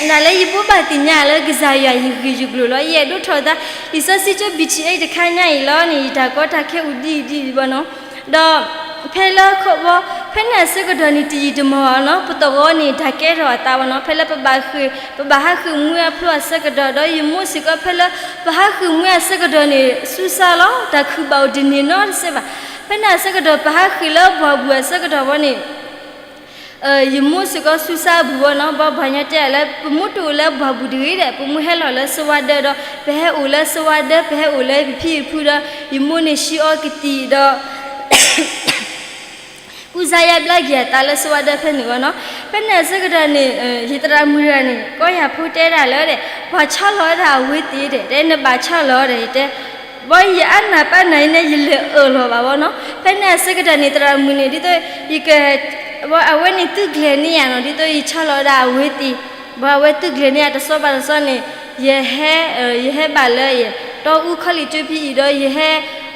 ဒၣ်လၢယဘိးဘၣ်သ့ၣ်ညါလၢကစၢ်ယွၤယဂ့ၢ်ယကျိၤလီၤ. ယအဲၣ်ဒိးထီၣ်သး လံာ်စီဆှံကၠိ ဘံၣ်ထံၣ်အ့ တခါညါအံၤလီၤန့ၣ် ယတၢ်ကီတၢ်ခဲအိၣ်ဒ်အံၤဒ်အံၤဘၣ်နီၤ. ဒီး ဖဲလၢခီဘီ ဖဲန့ၣ်အဆၢကတီၢ်န့ၣ် တယံာ်တမီၢ်ဘၣ်နီၤ ပသဝီန့ၣ် တၢ်ကဲထီၣ်အသးဘၣ်နီၤ. ဖဲလၢပဘၣ်ဃ့ၢ် ပဘၣ်ဟးဃ့ၢ်မှံအဖျိအဆၢကတီၢ် ဒီးယမိၢ်စ့ၢ်ကီး ဖဲလၢပဟးဃ့ၢ်မှံအဆၢကတီၢ်န့ၣ် ဆူစါလီၤ တၢ်ခုၣ်ဘၣ်အိၣ်တန့ၢ်နီတစဲးဘၣ်. ဖဲန့ၣ်အဆၢကတီၢ် ပဟးဃ့ၢ်လၢပှၢ်ပူၤအဆၢကတီၢ်ဝဲန့ၣ် ယမိၢ်စ့ၢ်ကီးဆူစါအပူၤဝဲနီၤ ဘၣ်ပှၤညီတဲလၢ ပမိၢ်တအိၣ်လၢပှၢ်ပူၤတဂ့ၤဒီး ပမိၢ်ဟဲလီၤလၢစဝါဒၢဒီး ပဟဲအိၣ်လၢစဝါဒၢ ပဟဲအိၣ်လၢပဖံပဖုဒီး ယမိၢ်န့ၣ်ဆှံအီကသံၣ်ဒီး ကူစါယါဘျါက့ၤအသးလၢစဝါဒၢဖဲန့ၣ်ဝဲနီၤ. ဖဲန့ၣ်အဆၢကတီၢ်န့ၣ် ယသရၣ်မုၣ်တဂၤန့ၣ် ကီယၤဖိတဲဒၣ်လၢဒီး ပှၤဆီလီၤဝဲဒၣ်အဝဲသ့ၣ်ဒီး တဲနဘၣ်ဆီလီၤဒီး ယတဲ ဘီယအါနၢ်ပၢ်နၢ်အံၤန့ၣ် ယလဲၤအၢၣ်လီၤဘၣ်ဝဲနီၤ. ဖဲန့ၣ်အဆၢကတီၢ်န့ၣ် သရၣ်မုၣ်န့ၣ် ဒ်သိး ယက အဝဲန့ၣ်သုကျဲၤန့ၢ်ယၤနီၤ ဒ်သိးယဆီလီၤဝဲဒၣ်အဝဲသ့ၣ် ဘၣ်ဝဲသုကျဲၤန့ၢ်ယၤတစီဘၣ်တစီန့ၣ် ယဟဲ ယဟဲဘၣ်လၢယ တီအူခီလ့ၣ်ကၠိဖဲအံၤဒီး ယဟဲ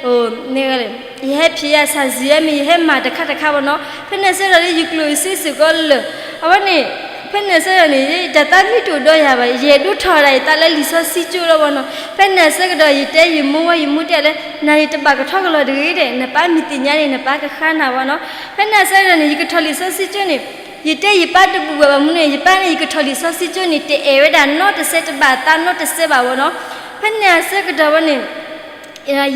အိၣ်, ယဟဲဖံးယၤဆၣ်စံၤယဲမ့ၢ် ယဟဲမၤတခါတခါဘၣ်နီၤ, ဖဲန့ၣ်အဆၢကတီၢ်လၢယကျိၣ်စ့စ့ၢ်ကီးလၢာ်, အဝဲန့ၣ်, ဖဲန့ၣ်အဆၢကတီၢ်န့ၣ် တၢ်သးမံတအိၣ်ဒီးယၤဘၣ်, ယအဲၣ်ဒိးထီၣ်ဝဲဒၣ်ယသးလၢလံာ်စီဆှံကၠိလီၤဘၣ်နီၤ, ဖဲန့ၣ်အဆၢကတီၢ် ယတဲယမိၢ်ဝဲ ယမိၢ်တဲလၢ နၤန့ၣ်တဘၣ်ကထီၣ်ကလီၤတဂ့ၤဒဲး, နပၢ်မ့ၢ်သ့ၣ်ညါန့ၣ် နပၢ်ကဃါနၤဘၣ်နီၤ, ဖဲန့ၣ်အဆၢကတီၢ်န့ၣ် ယကထီၣ်လံာ်စီဆှံကၠိန့ၣ်, ယတဲယပၢ်တဘူၣ်ဘၣ်ဘၣ်မနုၤန့ၣ် ယပၢ်န့ၣ် ယကထီၣ်လံာ်စီဆှံကၠိန့ၣ် တအဲၣ်ဝဲဒၣ်နီတစဲး တဘၣ်သးနီတစဲးဘၣ်ဘၣ်နီၤ, ဖဲန့ၣ်အဆၢကတီၢ်ဝဲန့ၣ်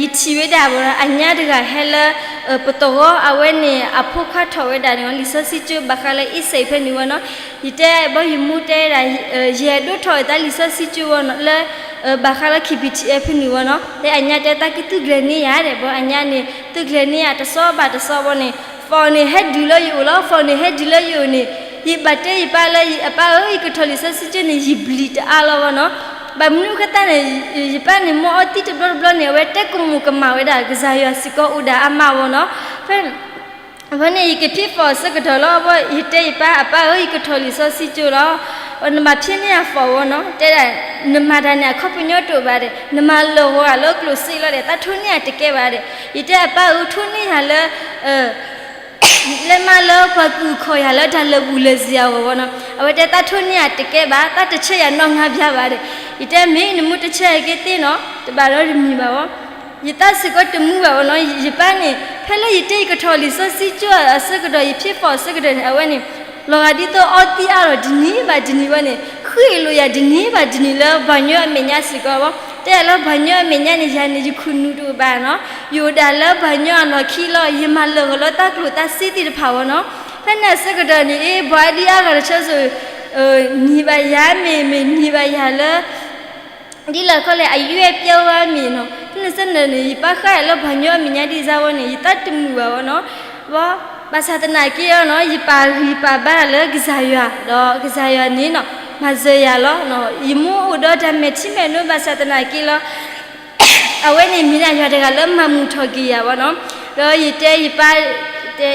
ယထံၣ်ဝဲဒၣ်ဘၣ်နီၤ အညါတဂၤဟဲလၢ ပတဂီၤ အဝဲန့ၣ် အဖိခွါထီၣ်ဝဲဒၣ်န့ၣ် လံာ်စီဆှံကၠိဘၣ်ဃးလၢအ့စ့ၣ်ဖဲန့ၣ်ဝဲနီၤ, ယတဲဘီယမိၢ်တဲဒၣ် ယအဲၣ်ဒိးထီၣ်အသးလံာ်စီဆှံကၠိဝဲနီၤ လၢ ဘၣ်ဃးလၢ ခံဘံၣ်ထံၣ်အဲၣ် ဖဲန့ၣ်ဝဲနီၤ, လၢအညါတဲတၢ်ကသုကျဲၤန့ၢ်ယၤဒဲး ဘီအညါန့ၣ် သုကျဲၤန့ၢ်ယၤတစီဘၣ်တစီဘီန့ၣ်, ဖီၣ်န့ၣ်ဟဲဒုးလၢယအိၣ်လီၤ, ဖီၣ်န့ၣ်ဟဲဒုးလၢယအိၣ်န့ၣ်, ယဘၣ်တဲယပၢ်လၢ အပၢ်ဧၢ ယကထီၣ်လံာ်စီဆှံကၠိန့ၣ် ယဘျံးတအါလီၤဝဲနီၤ, ဘၣ်မနုၤဃိသတးန့ၣ် ယပၢ်န့ၣ် မ်အီသံးတဘျီတဘျီန့ၣ် အဝဲတဲကမူၤကမၣ်ဝဲဒၣ် ကစၢ်ယွၤစ့ၢ်ကီးအိၣ်ဒၣ်အါမးဝဲနီၤ, ဖဲ အဝဲန့ၣ် ယကဖံး form အဆၢကတီၢ်လီၤ, ယတဲယပၢ် အပၢ်ဧၢ ယကထီၣ်လံာ်စီဆှံကၠိလီၤ, နဘၣ်ဖဲန့ၣ်အ form ဝဲနီၤ, တဲဒၣ် နမၤတၢ်န့ၣ် အခီပညီတအိၣ်ဘၣ်ဒဲး, နမၤလၢာ်ဂီၤဂၤလၢကျိၣ်စ့လီၤဒဲး တၢ်ထိၣ်န့ၢ်ယၤတကဲဘၣ်ဒဲး, ယတဲအပၢ်ဧၢ ထိၣ်န့ၢ်ယၤလၢ လဲၤမၤလၢပှၤကူၣ်ခီၣ်ယၤလၢတၢ်လၢာ်ဘူၣ်လၢာ်စ့ၤအဂီၢ်ဝဲနီၤ, အဝဲတဲတၢ်ထိၣ်န့ၢ်ယၤတကဲဘၣ်, တၢ်တဆၢယၤနီတဂၤဘၣ်ဒဲး, ယတဲမ့ၢ်နမိၢ်တဆၢယၤက့ၤသ့နီၤ, တဘၣ်ဒီးတမံၤဘၣ်ဝဲ ယသးစ့ၢ်ကီးတမူဘၣ်ဝဲနီၤ, ယပၢ်န့ၣ် ဖဲလၢယတဲယကထီၣ်လံာ်စီဆှံကၠိအဆၢကတီၢ် ယဖံး form အဆၢကတီၢ်န့ၣ် အဝဲန့ၣ် လီၤဂာ်ဒ်သိးအီသံးအါလီၤတနံၤဘၣ်တနံၤဝဲန့ၣ် ဃ့ၢ်လိာ်ယၤတနံၤဘၣ်တနံၤလၢပှၤကညီအမဲာ်ညါစ့ၢ်ကီးဝဲ, တဲယၤလၢပှၤကညီအမဲာ်ညါန့ၣ် ယၤန့ၣ် ယခိၣ်နူာ်တအိၣ်ဘၣ်နီၤ, ယအိၣ်ဒၣ်လၢပှၤကညီအလီၢ်ခံလီၤ, ယမၤလၢာ်ဂီၤလၢတၢ်ကျိၣ်တၢ်စ့သ့ၣ်တဖၣ်ဝဲနီၤ, ဖဲန့ၣ်အဆၢကတီၢ်န့ၣ် အ့ ပှၤဒ်အါဂၤတဆၢစိၤ နံၤဘၣ်ယၤမ့ၢ် မ့ၢ်နံၤဘၣ်ယၤလၢ ဒ်လဲၣ်ခီလဲၣ် အယွဲၢ်ပျဲဝဲမ့ၢ်နီၤ, ဖဲန့ၣ်ဆၢကတီၢ်န့ၣ် ယပၢ်ဃးယၤလၢပှၤကညီအမဲာ်ညါဒ်အံၤဝဲန့ၣ် ယသးတမုာ်ဘၣ်ဝဲနီၤ, ဘၣ်ဆၣ်သနာ်က့နီၤ ယပာ်ဂံၢ်ပာ်ဘါလၢကစၢ်ယွၤ ဒီးကစၢ်ယွၤန့ၣ်နီၤ မၤစၢၤယၤလီၤ, ယမိၢ်အိၣ်ဒီးတၢ်မဲာ်ထံမဲာ်နိဘၣ်ဆၣ်သနာ်က့လီၤ အဝဲန့ၣ်မ့ၢ်ဒၣ်ယွၤတဂၤလၢမၤမုာ်ထီၣ်က့ၤယၤဝဲနီၤ, ဒီးယတဲယပၢ်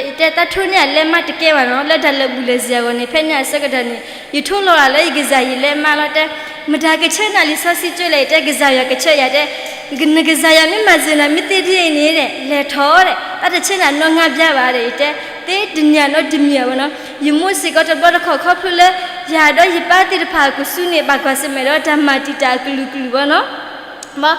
ယတဲတၢ်ထိၣ်န့ၢ်ယၤလဲမးတကဲဘၣ်နီၤ, လၢတၢ်လၢာ်ဘူၣ်လၢာ်စ့ၤအဂီၢ်န့ၣ် ဖဲန့ၣ်အဆၢကတီၢ်န့ၣ် ယထိလီၤလၢယကစၢ်ယလဲမးလီၤ, တဲ မတၤကဆၢနၤလံာ်စီဆှံကၠိလဲၣ်, ယတဲကစၢ်ယွၤကဆၢယၤ, တဲ နကစၢ်ယွၤမ့ၢ်မၤစၢၤနၤမ့ၢ်သ့ဒ်အံၤန့ၣ် လဲၤထီၣ်ဒီး တၢ်တဆၢနၤနီတဂၤဘၣ်ဒီး ယတဲ သ့တနံၤနီတမံၤဝဲနီၤ, ယမိၢ်စ့ၢ်ကီးတဘျီတခီၣ်ခီဖျိလၢ ယၤဒီးယပၢ်သ့ၣ်တဖၣ်ကစူန့ၣ် ဘၣ်ကွၢ်ဆၢၣ်မဲာ်ဒီးတၢ်မၤတံာ်တာ်အကလုာ်ကလုာ်ဝဲနီၤ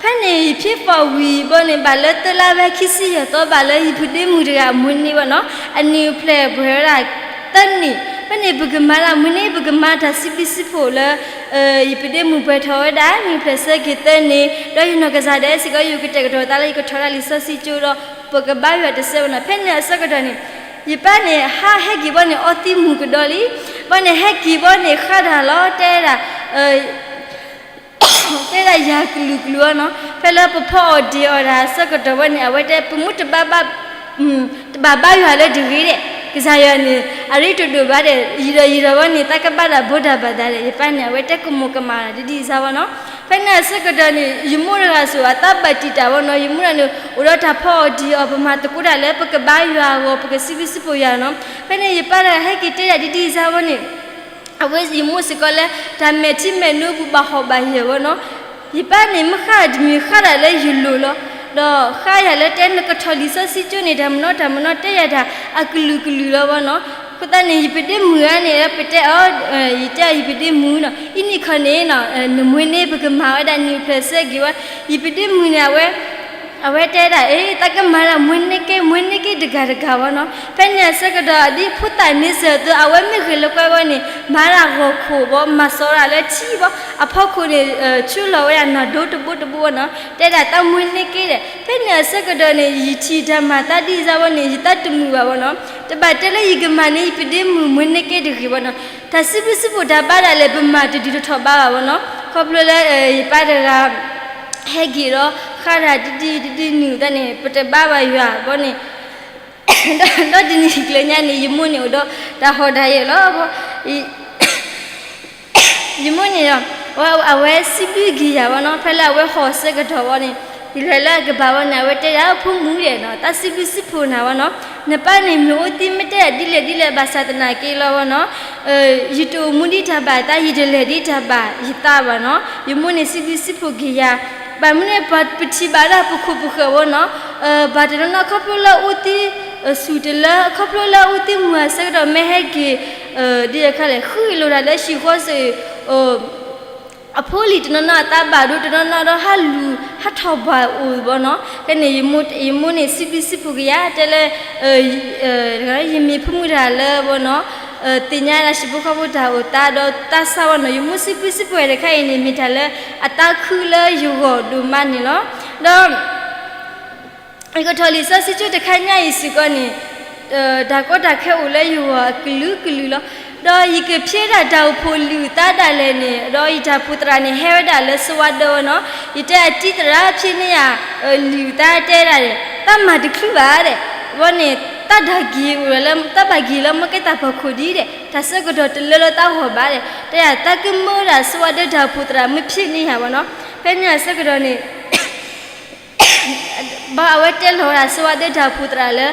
ဖဲန့ၣ်ယဖံး form ဝံၤဘီန့ၣ် ဘၣ်လၢသၢလါဝဲခံဆံယဲၢ်သီ ဘၣ်လၢယပုၢ်ဒ့မုၣ်တဂၤအမွေးနေ့ဝဲနီၤ, အနံၣ်အိၣ်ဖျဲၣ်ပှဲၤဝဲဒၣ်သၢနံၣ်, ဖဲန့ၣ်ပကမၤဒၣ်မွေးနေ့ ပကမၤတၢ်စံးဘျုးစံးဖှိၣ်လၢ ယပုၢ်ဒ့မုၣ်ပှဲၤထီၣ်ဝဲဒၣ် နံၣ်အိၣ်ဖျဲၣ်ဆၢက့ၤသၢနံၣ်, ဒီးယနီၢ်ကစၢ်ဒၣ်စ့ၢ်ကီး ယကတဲာ်ကတီၤသးလၢယကထီၣ်ဒၣ်လံာ်စီဆှံကၠိဒီး ပကဘါယွၤတစဲးဝဲနီၤ, ဖဲန့ၣ်အဆၢကတီၢ်န့ၣ် ယပၢ်န့ၣ် ဟးဟဲက့ၤဘီန့ၣ် အီသံးမုာ်ကဒီးလံ, ဘီန့ၣ်ဟဲက့ၤဘီန့ၣ် ဃါတၢ်လီၤ တဲဒၣ် တဲဒၣ်ယၤကလုာ်ကလုာ်အီၤနီၤ, ဖဲလၢပဖီအီၣ်ဒံးအီၣ်တၢ်အဆၢကတီၢ်ဝဲန့ၣ် အဝဲတဲပမူတဘၣ်ဘၣ် တဘၣ်ဘါယွၤလၢတဂ့ၤဒဲး, ကစၢ်ယွၤန့ၣ် အရ့တဒိၣ်ဘၣ်ဒဲး, ယံာ်ဒီးယံာ်ဒီးဝဲန့ၣ် သးကဘၣ်တၢ်ဘိးတၢ်ဘၣ်သးဒဲး, ယပၢ်န့ၣ် အဝဲတဲကမူၤကမၣ်တၢ်ဒ်ဒ်အံၤဝဲနီၤ, ဖဲန့ၣ်အဆၢကတီၢ်န့ၣ် ယမိၢ်တဂၤစိၤ အသးဘၣ်တံာ်တာ်ဝဲနီၤ, ယမိၢ်တဂၤန့ၣ် အိၣ်ဒီးတၢ်ဖီအီၣ်ဒံးအီၣ် ပမၤသကိးတၢ်လၢပကဘါယွၤအဂီၢ် ပကစံးဘျုးစံးဖှိၣ်ယွၤနီၤ, ဖဲန့ၣ်ယပၢ်တဂၤဟဲက့ၤတဲဒၣ်ဒ်ဒ်အံၤဝဲန့ၣ် အဝဲယမိၢ်စ့ၢ်ကီးလၢ တၢ်မဲာ်ထံမဲာ်နိပူၤဘၣ်ဟီၣ်ဘၣ်ယၢၤဝဲနီၤ, ယပၢ်န့ၣ် မ့ၢ်ဃါတမံၤဃါတၢ်လၢယလိၤလီၤ, ဒီးဃါယၤလၢတဲနကထီၣ်လံာ်စီဆှံကၠိန့ၣ် တၢ်မနီတၢ်မနီ တဲယၤတၢ်အကလုာ်ကလုာ်လီၤဝဲနီၤ, အဃိသတးန့ၣ် ယပုၢ်ဒ့မုၣ်ဧါန့ၣ် ပတဲအီၤ, ယတဲအီၤ ယပုၢ်ဒ့မုၣ်နီၤ, အံၤန့ၣ်ခီန့ၣ် နမွေးန့ၢ် ပကမၤဝဲဒၣ်နံၣ်အိၣ်ဖျဲၣ်ဆၢက့ၤဝဲ, ယပုၢ်ဒ့မုၣ်န့ၣ် အဝဲ အဝဲတဲဒၣ် အ့ သးကမၤဒၣ်မွေးန့ၢ်က့ မွေးန့ၢ်က့တဂၤတဂၤဝဲနီၤ, ဖဲန့ၣ်အဆၢကတီၢ် ဒ်ဖိသၣ်န့ဆၢၣ်အသိး အဝဲမ့ၢ်ဂ့ၤလၢကွဲဝဲန့ၣ် မၤဒၣ်ဂီၤခိၣ်ဘီ မၤစီၤဒၣ်လၢထံဘီ အဖီခိၣ်န့ၣ် ဆူလီၤဝဲဒၣ်နီၢ်ဒိတဘိတဘိဝဲနီၤ, တဲဒၣ်တၢ်မွေးန့ၢ်က့ဒီး ဖဲန့ၣ်အဆၢကတီၢ်န့ၣ် ယထံၣ်တၢ်မၤသးဒ်အံၤဝဲန့ၣ် ယသးတမုာ်ဘၣ်ဝဲနီၤ, တဘၣ်တဲလၢယကမၤန့ၢ် ယပုၢ်ဒ့မုၣ်မွေးန့ၢ်က့တဂ့ၤဝဲနီၤ, တၢ်စံးဘျုးစံးဖှိၣ်တၢ်ဘါဒၣ်လဲာ် ပမၤတဒုးတထီၣ်ဘးဘၣ်ဝဲနီၤ, ခီဖျိလၢ ယပၢ်တဂၤ ဟဲက့ၤဒီး ဃါတၢ်တဒံတဒံနုာ်သတးန့ၣ် ပတဘါဘၣ်ယွၤဘီန့ၣ်, ဒီးတနံၤကျၢၤညါန့ၣ် ယမိၢ်န့ၣ်အိၣ်ဒီးတၢ်ဟီၣ်တၢ်ယၢၤလီၤဘီ, ယမိၢ်န့ၣ်ဒီး အဝဲစံးဘျုးက့ၤယၤဝဲနီၤ, ဖဲလၢအဝဲဟီၣ်ဆၢကတီၢ်ဝဲန့ၣ် ယလဲၤလၢအကပၤဝဲန့ၣ် အဝဲတဲယၤ ဖိမုၣ်ဒီးနီၤ သးစံးဘျုးစံးဖှိၣ်နၤဝဲနီၤ, နပၢ်န့ၣ်မ့ၢ်အိၣ်သံမ့ၢ်တဲယၤ ဒ်လဲၣ်ဒ်လဲၣ်ဘၣ်ဆၣ်သနာ်က့လီၤဝဲနီၤ, ယတအိၣ်မူဒ်တၢ်ဘၣ်သး ယတလဲၤဒ်တၢ်ဘၣ်ယသးဘၣ်နီၤ, ယမိၢ်န့ၣ်စံးဘျုးစံးဖှိၣ်က့ၤယၤ ဘၣ်မနုၤပထံၣ်ဘၣ်ဒၣ်ပခိၣ်ပဃၢၤဝဲနီၤ, ဘၣ်တနီၤနီၤခီဖျိလၢအူသံ, စူၢ်တလၢ ခီဖျိလၢအူသံမုာ်အဆၢကတီၢ် မ့ၢ်ဟဲက့ၤ ဒ်အခါလဲၣ် ဃုအလိၤတၢ်လၢဟံၣ်ဃီစ့ၢ် အဖိလံၤတနီၤနီၤအသးဘၣ်ဒိ တနီၤနီၤဒီးဟးလူၤဟးထီၣ်ဘၣ်အိၣ်ဘီနီၤ. ဖဲန့ၣ် ယမိၢ်န့ၣ် စံးဘျုးစံးဖှိၣ်ကယၤ တဲလၢ ယမ့ၢ်ဖိမုၣ်တဂၤလၢဘီနီၤ သ့ၣ်ညါဒၣ်ဟံၣ်ဖိဃီဖိတၢ်အိၣ်သးဒီးသးစၢ်ဝဲနီၤ. ယမိၢ်စံးဘျုးစံးဖှိၣ်တခါအံၤန့ၣ် မ့ၢ်တၢ်လၢအသးခုလၢယဂီၢ်ဒိၣ်မးန့ၣ်လီၤ. ဒီး ယကထီၣ်လံာ်စီဆှံကၠိတခါညါအံၤစ့ၢ်ကီးန့ၣ် တၢ်ကီတၢ်ခဲအိၣ်လၢယဂီၢ်အကလုာ်ကလုာ်လီၤ. ဒီးယကဖျ့ဒၣ်တၢ်အိၣ်ဖှိၣ်လုၢ်အသးဒၣ်လဲာ်န့ၣ် ဒီးယတၢ်အိၣ်ဖှိၣ်သရၣ်န့ၣ် ဟဲဝဲဒၣ်လၢစဝါဒၢဝဲနီၤ. ယတဲအတံၤသရၣ်ဖျ့န့ၢ်ယၤ လုၢ်အသးတဲဒၣ်န့ၣ် သးမၤတချုးဘၣ်ဒဲး ဝဲန့ၣ် သးဒၣ်က့ၤအိၣ်လၢ သးဘၣ်က့ၤလၢမ့ၢ်ကဲတၢ်ဖီခိၣ်ဒ်ဒဲး တၢ်ဆၢကတီၢ်တလၢလၢသးဂီၢ်ဘၣ်ဒဲး တဲယၤ သးကမၢဝဲဒၣ်စဝါဒၢတၢ်အိၣ်ဖှိၣ်သရၣ်မ့ၢ်ဖျ့န့ၢ်ယၤဘၣ်နီၤ. ဖဲန့ၣ်အဆၢကတီၢ်န့ၣ် ဘၣ်အဝဲတဲလီၤဝဲဒၣ်စဝါဒၢတၢ်အိၣ်ဖှိၣ်သရၣ်လၢ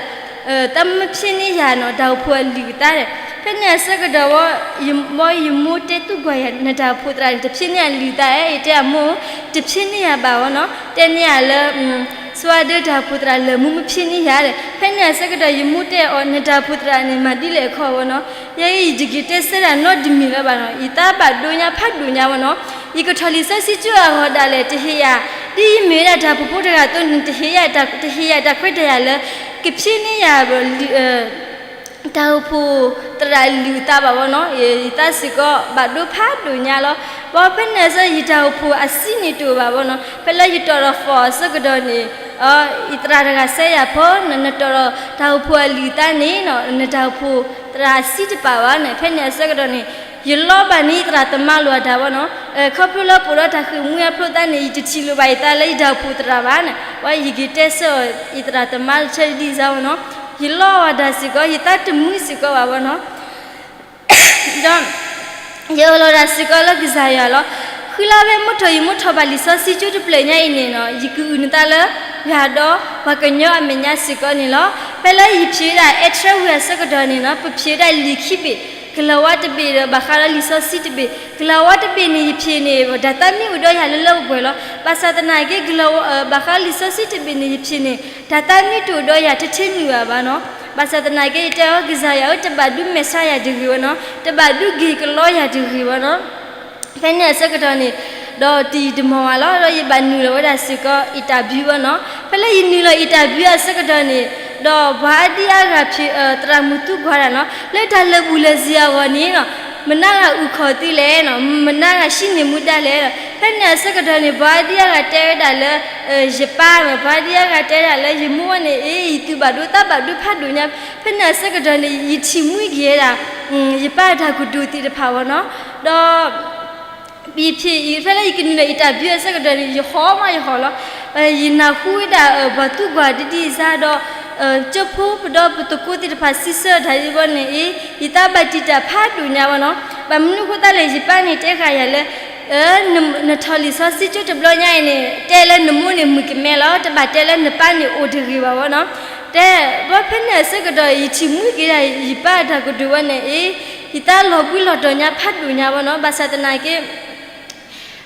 တၢ်မ့ၢ်ဖျ့န့ၢ်ယၤနီၤ တၢ်အိၣ်ဖှိၣ်အလုၢ်အသးဒဲး. ဖဲန့ၣ်အဆၢကတီၢ်ဝဲ ယမိၢ် ယမိၢ်တဲသူၣ်ကွၢ်ယၤ နတၢ်အိၣ်ဖှိၣ်သရၣ်န့ၣ် တဖျ့န့ၢ်ယၤလုၢ်အသးဧါ. ယတဲအမိၢ် တဖျ့န့ၢ်ယၤဘၣ်ဝဲနီၤ. တဲန့ၢ်ယၤလၢ စဝါဒၢတၢ်အိၣ်ဖှိၣ်သရၣ်လၢမူမ့ၢ်ဖျ့န့ၢ်ယၤဒဲး. ဖဲန့ၣ်အဆၢကတီၢ် ယမိၢ်တဲအီၤ နတၢ်အိၣ်ဖှိၣ်သရၣ်န့ၣ် မၤဒ်လဲၣ်အခီဝဲနီၤ. ယဲအံၤယတဂ့ၤတဲဆၢဒၣ်နီတမံၤလၢၤဘၣ်နီၤ. ယသးဘၣ်ဒိညါဖးဒိၣ်ညါဝဲနီၤ. ယကထီၣ်လံာ်စီဆှံကၠိအဂီၢ်ဒၣ်လဲာ် တဟ့ၣ်ယၤ ဒ်ယမ့ၢ်ဝဲဒၣ်တၢ်အိၣ်ဖှိၣ်ဖိတဂၤအသိးန့ၣ် တဟ့ၣ်ယၤ တဟ့ၣ်ယၤတၢ်ခွဲးတၢ်ယာ်လၢ ကဖျ့န့ၢ်ယၤ တၢ်အိၣ်ဖှိၣ်သရၣ်လုၢ်အသးဘၣ်ဝဲနီၤ. ယသးစ့ၢ်ကီးဘၣ်ဒိဖးဒိၣ်ညါလီၤ. ဘၣ်ဖဲန့ၣ်အဆၢ ယတၢ်အိၣ်ဖှိၣ်အစံးန့ၣ်တအိၣ်ဘၣ်ဝဲနီၤ. ဖဲလၢယတီၢ်ဒီး form အဆၢကတီၢ်န့ၣ် ယသရၣ်တဂၤစဲယၤဖီ နတီၢ်ဒီးတၢ်အိၣ်ဖှိၣ်အလုၢ်အသးန့ၣ် နတၢ်အိၣ်ဖှိၣ်သရၣ်အစံးတပာ်ဘၣ်န့ၣ်. ဖဲန့ၣ်အဆၢကတီၢ်န့ၣ် ယလီဘၣ်န့ၢ်ယသရၣ်သမါလိာ်အတၢ်ဝဲနီၤ. ခီဖျိလၢပအိၣ်ဒီးတၢ်ဃ့ၢ်မှံအဖျိသးန့ၣ် ယတထံၣ်လိာ်ဘၣ်ယသးလၢယတၢ်အိၣ်ဖှိၣ်သရၣ်ဘၣ်န့ၣ်. ဝဲယက့ၤတဲဆၢအီၤ ယသရၣ်သမါဆၢဒ်အံၤဝဲနီၤ. ယလီအီၤတၢ်စ့ၢ်ကီး ယသးတမုာ်စ့ၢ်ကီးဘၣ်ဝဲနီၤ. ဒီး ယအၢၣ်လီၤတၢ်စ့ၢ်ကီးလၢကစၢ်ယွၤလီၤ. ဃုလါဝဲမုၢ်ထီၣ် ယမ့ၢ်ထီၣ်ဘၣ်လံာ်စီဆှံကၠိတဖျၢၣ်ညါအံၤန့ၣ်နီၤ ယကအုၣ်နသးလၢ ယၤဒီးပှၤကညီအမဲာ်ညါစ့ၢ်ကီးန့ၣ်လီၤ. ဖဲလၢယဖျ့ဒၣ် အဲၣ်ထြဲဝံၤအဆၢကတီၢ်န့ၣ်နီၤ ပဖျ့ဒၣ်လံာ်ခံဘ့ၣ် ကလၤဝါတဘ့ၣ်ဒီးဘၣ်ဃးဒီးလံာ်စီဆှံတဘ့ၣ်. ကလၤဝါတဘ့ၣ်န့ၣ် ယဖျ့န့ၣ် တၢ်သးမံအိၣ်ဒီးယၤလၢလၢပှဲၤပှဲၤလီၤ. ဘၣ်ဆၣ်သနာ်က့ ကလၤဝါ ဘၣ်ဃးလံာ်စီဆှံတဘ့ၣ်န့ၣ် ယဖျ့န့ၣ် တၢ်သးမံတအိၣ်ဒီးယၤထဲထဲနုာ်ဘၣ်ဘၣ်နီၤ. ဘၣ်ဆၣ်သနာ်က့ ယတဲအီၤ ကစၢ်ယွၤဧၢ တဘၣ်ဒုးမဲာ်ဆှးယၤတဂ့ၤဝဲနီၤ, တဘၣ်ဒုးက့ၤကလီယၤတဂ့ၤဝဲနီၤ. ဖဲန့ၣ်အဆၢကတီၢ်န့ၣ် ဒီးတယံာ်တမီၢ်ဝဲလီၤ ဒီးယဘၣ်နုာ်လီၤဝဲဒၣ်စ့ၢ်ကီး interview ဝဲနီၤ. ဖဲလၢယနုာ်လီၤ interview အဆၢကတီၢ်န့ၣ် ဒီးပှၤအါဒံအါဂၤဖျ့ သရၣ်မုၣ်သူကွၢ်ဒၣ်နီၤ လၢတၢ်လၢာ်ဘူၣ်လၢာ်စ့ၤအဂီၢ်န့ၣ်နီၤ မနုၤဂၤအုၣ်ခီၣ်သုလဲၣ်နီၤ, မနုၤဂၤဟံးန့ၢ်မူဒါလဲၣ်နီၤ. ဖဲန့ၣ်အဆၢကတီၢ်န့ၣ် ပှၤအါဒံအါဂၤတဲဝဲဒၣ်လၢ ယပၢ်နီၤ, ပှၤအါဒံအါဂၤတဲဒၣ်လၢယမိၢ်ဝဲန့ၣ် အ့ ယသူၣ်ဘၣ်ဒိသးဘၣ်ဒိဖးဒိၣ်ညါ. ဖဲန့ၣ်အဆၢကတီၢ်န့ၣ် ယထံၣ်မှံက့ၤဝဲဒၣ် ယပၢ်တၢ်ကတိၤသ့ၣ်တဖၣ်ဝဲနီၤ. ဒီး ယဖျ့အံၤ ဖဲလၢယကနုာ်လီၤ interview အဆၢကတီၢ်န့ၣ် ယဟီၣ်မးယဟီၣ်လီၤ. ယနၢ်ဟူဝဲဒၣ် ပှၤသူကွၢ်ဒ်ဒ်အံၤစ့ၢ်ဒီး ကၠိဖိပဒီပသကိးသ့ၣ်တဖၣ်စံးဆၢတၢ်အံၤဝဲန့ၣ်အ့ ယသးဘၣ်တံာ်တာ်ဖးဒိၣ်ညါဝဲနီၤ. ဘၣ်မနုၤအဃိသတးလဲၣ် ယပၢ်န့ၣ်တဲဃာ်ယၤလၢ နထီၣ်လံာ်စီဆှံကၠိတဘျီညါအံၤန့ၣ် တဲလၢနမိၢ်န့ၣ်မုၣ်ကမဲလီၤ, တဘၣ်တဲလၢနပၢ်န့ၣ်အိၣ်တဂ့ၤဘၣ်ဝဲနီၤ. တဲ ဘၣ်ဖဲန့ၣ်အဆၢကတီၢ် ယထံၣ်မှံက့ၤဒၣ် ယပၢ်တၢ်ကတိၤဝဲန့ၣ်အ့ ယသးလီၤဘှံးလီၤတီၤညါဖးဒိၣ်ညါဝဲနီၤ. ဘၣ်ဆၣ်သနာ်က့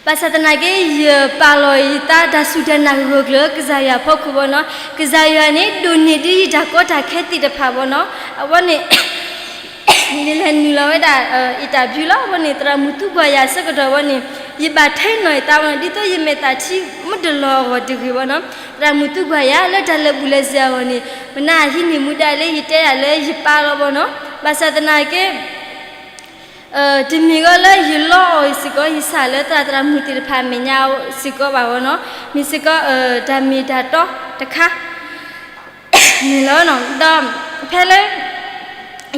ဘၣ်ဆၣ်သနာ်က့ ယပာ်လီၤယသးတၢ်စူၢ်တၢ်နာ်ဂၢၢ်ဂၢၢ်လၢကစၢ်ယွၤအဖီခိၣ်ဝဲနီၤ. ကစၢ်ယွၤန့ၣ် ဒိးန့ၢ်ဒံးယတၢ်ကီတၢ်ခဲသ့ၣ်တဖၣ်ဝဲနီၤ. အဝဲန့ၣ် ယလဲၤနုာ်လီၤဝဲဒၣ် interview လီၤ. အဝဲန့ၣ် သရၣ်မုၣ်သူကွၢ်ယၤအဆၢကတီၢ်ဝဲန့ၣ် ယဘၣ်ထဲနီၢ်ယသးဝဲနီၤ ဒ်သိးယမဲာ်သၣ်ထံမ့ၢ်တလီၤအဂီၢ်တဂ့ၤဝဲနီၤ. သရၣ်မုၣ်သူကွၢ်ယၤလၢတၢ်လၢာ်ဘူၣ်လၢာ်စ့ၤအဂီၢ်န့ၣ် မနုၤအဟံးန့ၢ်မူဒါလၢယတဲဒၣ်လၢယပၢ်လီၤဝဲနီၤ. ဘၣ်ဆၣ်သနာ်က့ တမ့ၢ်ဂီၤလၢယလီအီၤစ့ၢ်ကီး ယဆၣ်လၢသရၣ်သရၣ်မုၣ်သ့ၣ်တဖၣ်အမဲာ်ညါစ့ၢ်ကီးဘၣ်ဝဲနီၤ. မ့ၢ်စ့ၢ်ကီး တၢ်မ့ၢ်တၢ်တီတခါ န့ၣ်လီၤ. ဒီးဖဲလၢ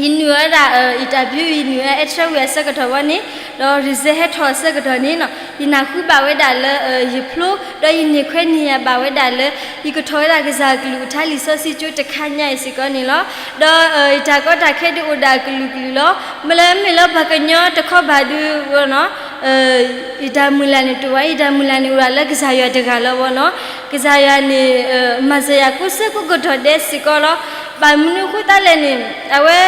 ယနုာ်ဝဲဒၣ် interview ယနုာ်ဝဲဒၣ် interview အဆၢကတီၢ်ဝဲန့ၣ် ဒီး result ဟဲထီၣ်အဆၢကတီၢ်န့ၣ်နီၤ ယနၢ်ဟူဘၣ်ဝဲဒၣ်လၢ ယဖျိ ဒီးယန့ၢ်ခွဲးန့ၢ်ယာ်ဘၣ်ဝဲဒၣ်လၢ ယကထီၣ်ဝဲဒၣ်ကစၢ်အကလုၢ်ကထါလံာ်စီဆှံကၠိတခါညါအံၤစ့ၢ်ကီးန့ၣ်လီၤ. ဒီး ယတၢ်ကီတၢ်ခဲဒုးအိၣ်ဒၣ်အကလုာ်ကလုာ်လီၤ. မ့ၢ်လၢမ့ၢ်လၢပှၤကညီတခီဘၣ်ဒုးဝဲနီၤ ယတၢ်မုၢ်လၢ်န့ၣ်တအိၣ်ဘၣ်, ယတၢ်မုၢ်လၢ်န့ၣ်အိၣ်ဒၣ်လၢကစၢ်ယွၤတဂၤလီၤဝဲနီၤ. ကစၢ်ယွၤန့ၣ် မၤစၢၤယၤကိးဆၢကိးကတီၢ်ဒဲးစ့ၢ်ကီးလီၤ. ဘၣ်မနုၤအဃိသတးလဲၣ်န့ၣ် အဝဲ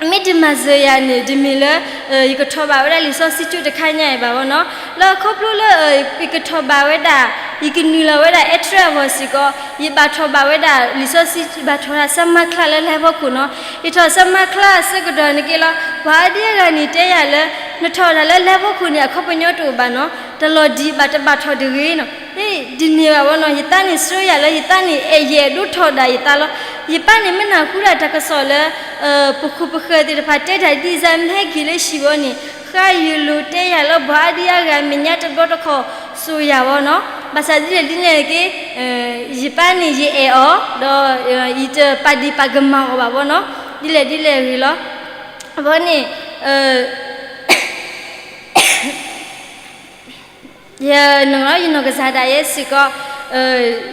မ့ၢ်တမၤစၢၤယၤန့ၣ် တမ့ၢ်လၢ ယကထီၣ်ဘးဝဲဒၣ်လံာ်စီဆှံကၠိတခါညါအံၤဘၣ်ဝဲနီၤ. လၢအခီဖျိလၢ ယကထီၣ်ဘးဝဲဒၣ် ယကနုာ်လီၤဝဲဒၣ် အဲၣ်ထရၣ်အဂီၢ်စ့ၢ်ကီး ယဘၣ်ထီၣ်ဘးဝဲဒၣ်လံာ်စီဆှံ ယဘၣ်ထီၣ်တၢ်ဆၢမၤချါလၢလၢၢ်ဖီခိၣ်နီၤ. ယထီၣ်ဆၢမၤချါအဆၢကတီၢ်န့ၣ်က့လီၤ ပှၤအါဒံအါဂၤန့ၣ်တဲယၤလၢ နထီၣ်တၢ်လၢလၢၢ်ဖီခိၣ်န့ၣ် အခီပညီတအိၣ်ဘၣ်နီၤ. တလီၤဒံးဘၣ်တဘၣ်ထီၣ်တဂ့ၤနီၤ. ဒ်န့ၣ်ဘၣ်ဝဲနီၤ ယသးန့ၣ်ဆှၢယၤလၢ ယသးန့ၣ်အဲၣ်ယအဲၣ်ဒိးထီၣ်ဒၣ်ယသးလီၤ. ယပၢ်န့ၣ်မ့ၢ်နၢ်ဟူဒၣ်တၢ်ကစီၣ်လၢ ပခိၣ်ပဃၢၤသ့ၣ်တဖၣ်တဲတၢ်ဒ်စၢ်မဟဲက့ၤလၢဟံၣ်ဝဲန့ၣ် ဃါယလိၤတဲယၤလၢပှၤအါဒံအါဂၤမဲာ်ညါတဘျီတခီၣ်စိာ်ယၤဝဲနီၤ. ဘၣ်ဆၣ်ဒ်လဲၣ်ဒ်လဲၣ်က့ ယပၢ်န့ၣ်ယအဲၣ်အီၤ ဒီးယတပာ်ဒံးပာ်ကမၣ်အီၤဘၣ်ဝဲနီၤ. ဒ်လဲၣ်ဒ်လဲၣ်ဂ့ၤလီၤ. အဝဲန့ၣ် ယနီၢ်ကစၢ်ဒၣ်ယဲစ့ၢ်ကီး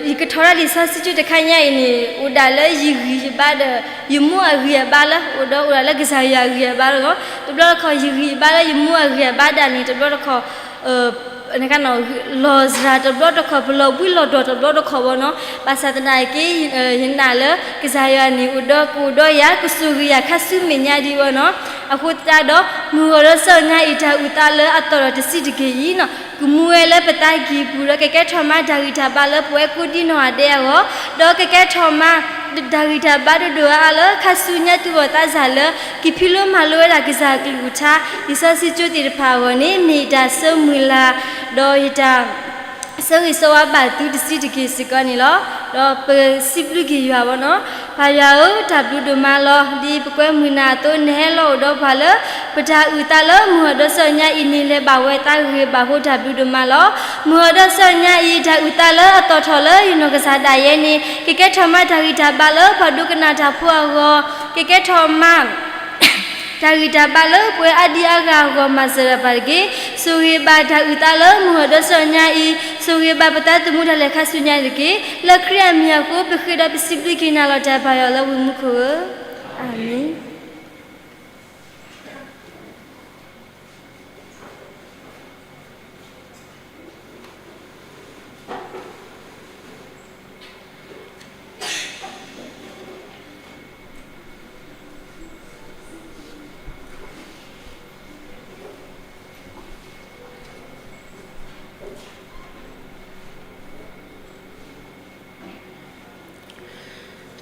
ယကထီၣ်ဒၣ်လံာ်စီဆှံကၠိတခါညါအံၤန့ၣ် အိၣ်ဒၣ်လၢယဂံၢ်ယဘါဒီး ယမူအဂံၢ်အဘါလၢ အိၣ်ဒီးအိၣ်ဒၣ်လၢကစၢ်ယွၤအဂံၢ်အဘါလီၤ. တဘျီတခီၣ် ယဂံၢ်ယဘါလၢယမူအဂံၢ်အဘါဒၣ်န့ၣ် တဘျီတခီၣ် လီၤစှၤတဘျီတခီၣ် ပလီၤဘှံးလီၤတီၤတဘျီတခီၣ်ဝဲနီၤ. ဘၣ်ဆၣ်သနာ်က့ ယနာ်လၢကစၢ်ယွၤန့ၣ် အိၣ်ဒီးကအိၣ်ဒီးယၤ ကဆိၣ်ဂ့ၤယၤခါဆူမဲာ်ညါဒံးဝဲနီၤ. အဃိသတးဒီး မုၢ်ဂီၤဒီးစၢၢ်ညါအံၤတၢ်အုၣ်သးလၢအသီၣ်ဒီးတဆံးတက့ၢ်အံၤနီၤ ကမူဝဲလၢပသးကံၢ်ပူၤဒီး ကကဲထီၣ်မးတၢ်ဂံၢ်တၢ်ဘါလၢပဝဲကိးဒံနီၢ်ဂၤဒဲးအဂီၢ် ဒီးကကဲထီၣ်မး တၢ်ဂံၢ်တၢ်ဘါဒိၣ်ဒိၣ်အါအါလၢခါဆူညါတုၤဘၣ်သးစၢ်လၢ ကဖံးလိမၤလိဝဲဒၣ်ကစၢ်အကလုၢ်ကထါ လံာ်စီဆှံကၠိသ့ၣ်တဖၣ်အဂီၢ်န့ၣ် မ့ၢ်ယတၢ်ဆၢမုၢ်လၢ် ဒီးယတၢ် ဆၢဂ့ၤဆၢဝါဘၣ်သုတဆံးတက့ၢ်စ့ၢ်ကီးန့ၣ်လီၤ. ဒီးပစံးဘျုးက့ၤယွၤဝဲနီၤ. ပၢ်ယွၤဧၢ, တၢ်ဘျုးဒိၣ်မးလီၤ. ဒ်ပကွဲမုာ်နၤအသိး နဟဲလီၤအိၣ်ဒီးပှၤလၢ ပတၢ်အုၣ်သးလၢမုၢ်ဂီၤဒီးစၢၢ်ညါအံၤန့ၣ် လဲၤဘၣ်ဝဲသးဂ့ၤဘၣ်အဃိ တၢ်ဘျုးဒိၣ်မးလီၤ. မုၢ်ဂီၤဒီးစၢၢ်ညါအံၤ တၢ်အုၣ်သးလၢအသီၣ်ထီၣ်လၢယနီၢ်ကစၢ်ဒၣ်ယဲန့ၣ် ကကဲထီၣ်မးတၢ်ဂံၢ်တၢ်ဘါလၢပှၤဒိကနၣ်တၢ်ဖိအဂီၢ်, ကကဲထီၣ်မး တၢ်ဂံၢ်တၢ်ဘါလၢပဝဲအါဒံအါဂၤအဂီၢ် မၤစၢၤပှၤတက့ၢ်. ဆိၣ်ဂ့ၤဘၣ်တၢ်အုၣ်သးလၢမုၢ်ဂီၤဒီးစၢၢ်ညါအံၤ, ဆိၣ်ဂ့ၤဘၣ်ပသးသမူတၢ်လဲၤခါဆူညါတက့ၢ်. လၢခရံာ်အမံၤအဃိ ပဃ့ဒီးပစံးဘျုးက့ၤနၤလီၤ တၢ်ပၢ်ယွၤလၢဝံၤမူခိၣ်ဧၢ, အၤမ့ၣ်.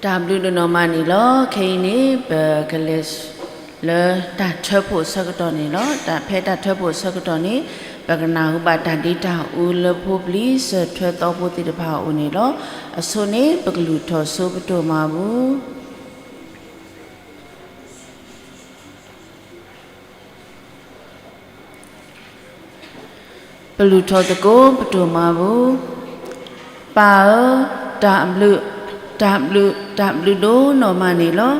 တၢ်ဘျုးဒိၣ်နီၢ်မးန့ၣ်လီၤ. ခဲအံၤန့ၣ် ပကလဲၤလၢတၢ်ထၢဖှိၣ်အဆၢကတီၢ်န့ၣ်လီၤ. တၢ်ဖဲတၢ်ထၢဖှိၣ်အဆၢကတီၢ်န့ၣ် ပကနၢ်ဟူဘၣ်တၢ်ဒ့တၢ်အူလၢဖိပျံၤစၢၤထွဲသီဖိသ့ၣ်တဖၣ်အအိၣ်န့ၣ်လီၤ. အဆိန့ၣ် ပကလုၢ်ထီၣ်ဆိပတိၢ်မၤပူၤ ပလုၢ်ထီၣ်သကိးပတိၢ်မၤပူၤ, ပၢ်ဧၢ, တၢ်ဘျုး, တၢ်ဘျုး, တၢ်ဘျုးဒိၣ်နီၢ်မးန့ၣ်လီၤ.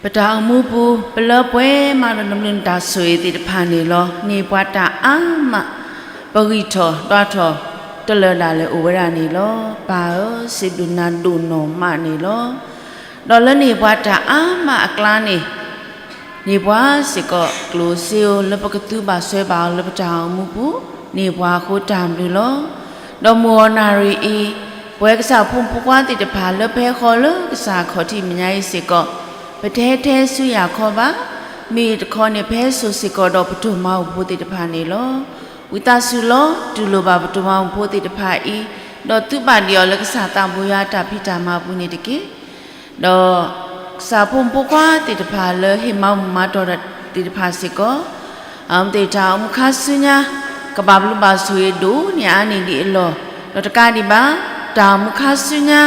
ပတၢ်အိၣ်မူပူၤ ပလၢပှဲၤမးဒီးနဘျုးနတၢ်ဆိၣ်ဂ့ၤသ့ၣ်တဖၣ်န့ၣ်လီၤ. န့ၢ်ပှၤတၢ်အါမး ပဂံၢ်ထီၣ်ဒွးထီၣ်တလၢာ်ဒၣ်လဲာ်အိၣ်ဝဲဒၣ်န့ၣ်လီၤ. ပၢ်ဧၢ, စံးဘျုးနၤဒိၣ်နီၢ်မးန့ၣ်လီၤ. ဒီးလၢန့ၢ်ပှၤတၢ်အါမးအကျါန့ၣ် န့ၢ်ပှၤစ့ၢ်ကီးကျိၣ်စ့ဧိၤ လၢပကသုးဘၣ်စွဲဘၣ်အီၤလၢပတၢ်အိၣ်မူပူၤ န့ၢ်ပှၤအဃိတၢ်ဘျုးလီၤ. ဒီးမုၢ်ဂီၤနၣ်ရံၣ်အံၤ ပဝဲကစၢ်ဖိမုၣ်ဖိခွါသ့ၣ်တဖၣ်လၢပဟဲဃီၤလၢကစၢ်ခီၣ်ထံးမဲာ်ညါအံၤစ့ၢ်ကီး ပတဟဲထဲဆူယၤခီဘၣ်. မ့ၢ်တခီန့ၣ် ပဟဲစိာ်စ့ၢ်ကီးဒီးပတိၢ်မၤပူၤဖိသ့ၣ်တဖၣ်န့ၣ်လီၤ. ဝံသးစူၤလီၤ တူၢ်လိာ်ဘၣ်ပတိၢ်မၤပူၤဖိသ့ၣ်တဖၣ်အံၤ ဒီးသုးဘၣ်ဒံးအီၤလၢကစၢ်သးဘိယွၤအတၢ်ဖံးတၢ်မၤပူၤန့ၣ်တက့ၢ်. ဒီးကစၢ်ဖိမုၣ်ဖိခွါသ့ၣ်တဖၣ်လၢဟ့ၣ်မၤဘူၣ်မၤတီၢ်သ့ၣ်တဖၣ်စ့ၢ်ကီး အဝဲသ့ၣ်တၢ်အိၣ်မူခါဆူညါ ကဘၣ်ဘျုးဘၣ်ဆိၣ်ဂ့ၤဒိၣ်န့ၢ်အါန့ၢ်ဒံးအလီၢ်, ဒီးတကးဒံးဘၣ် တၢ်အိၣ်မူခါဆူညါ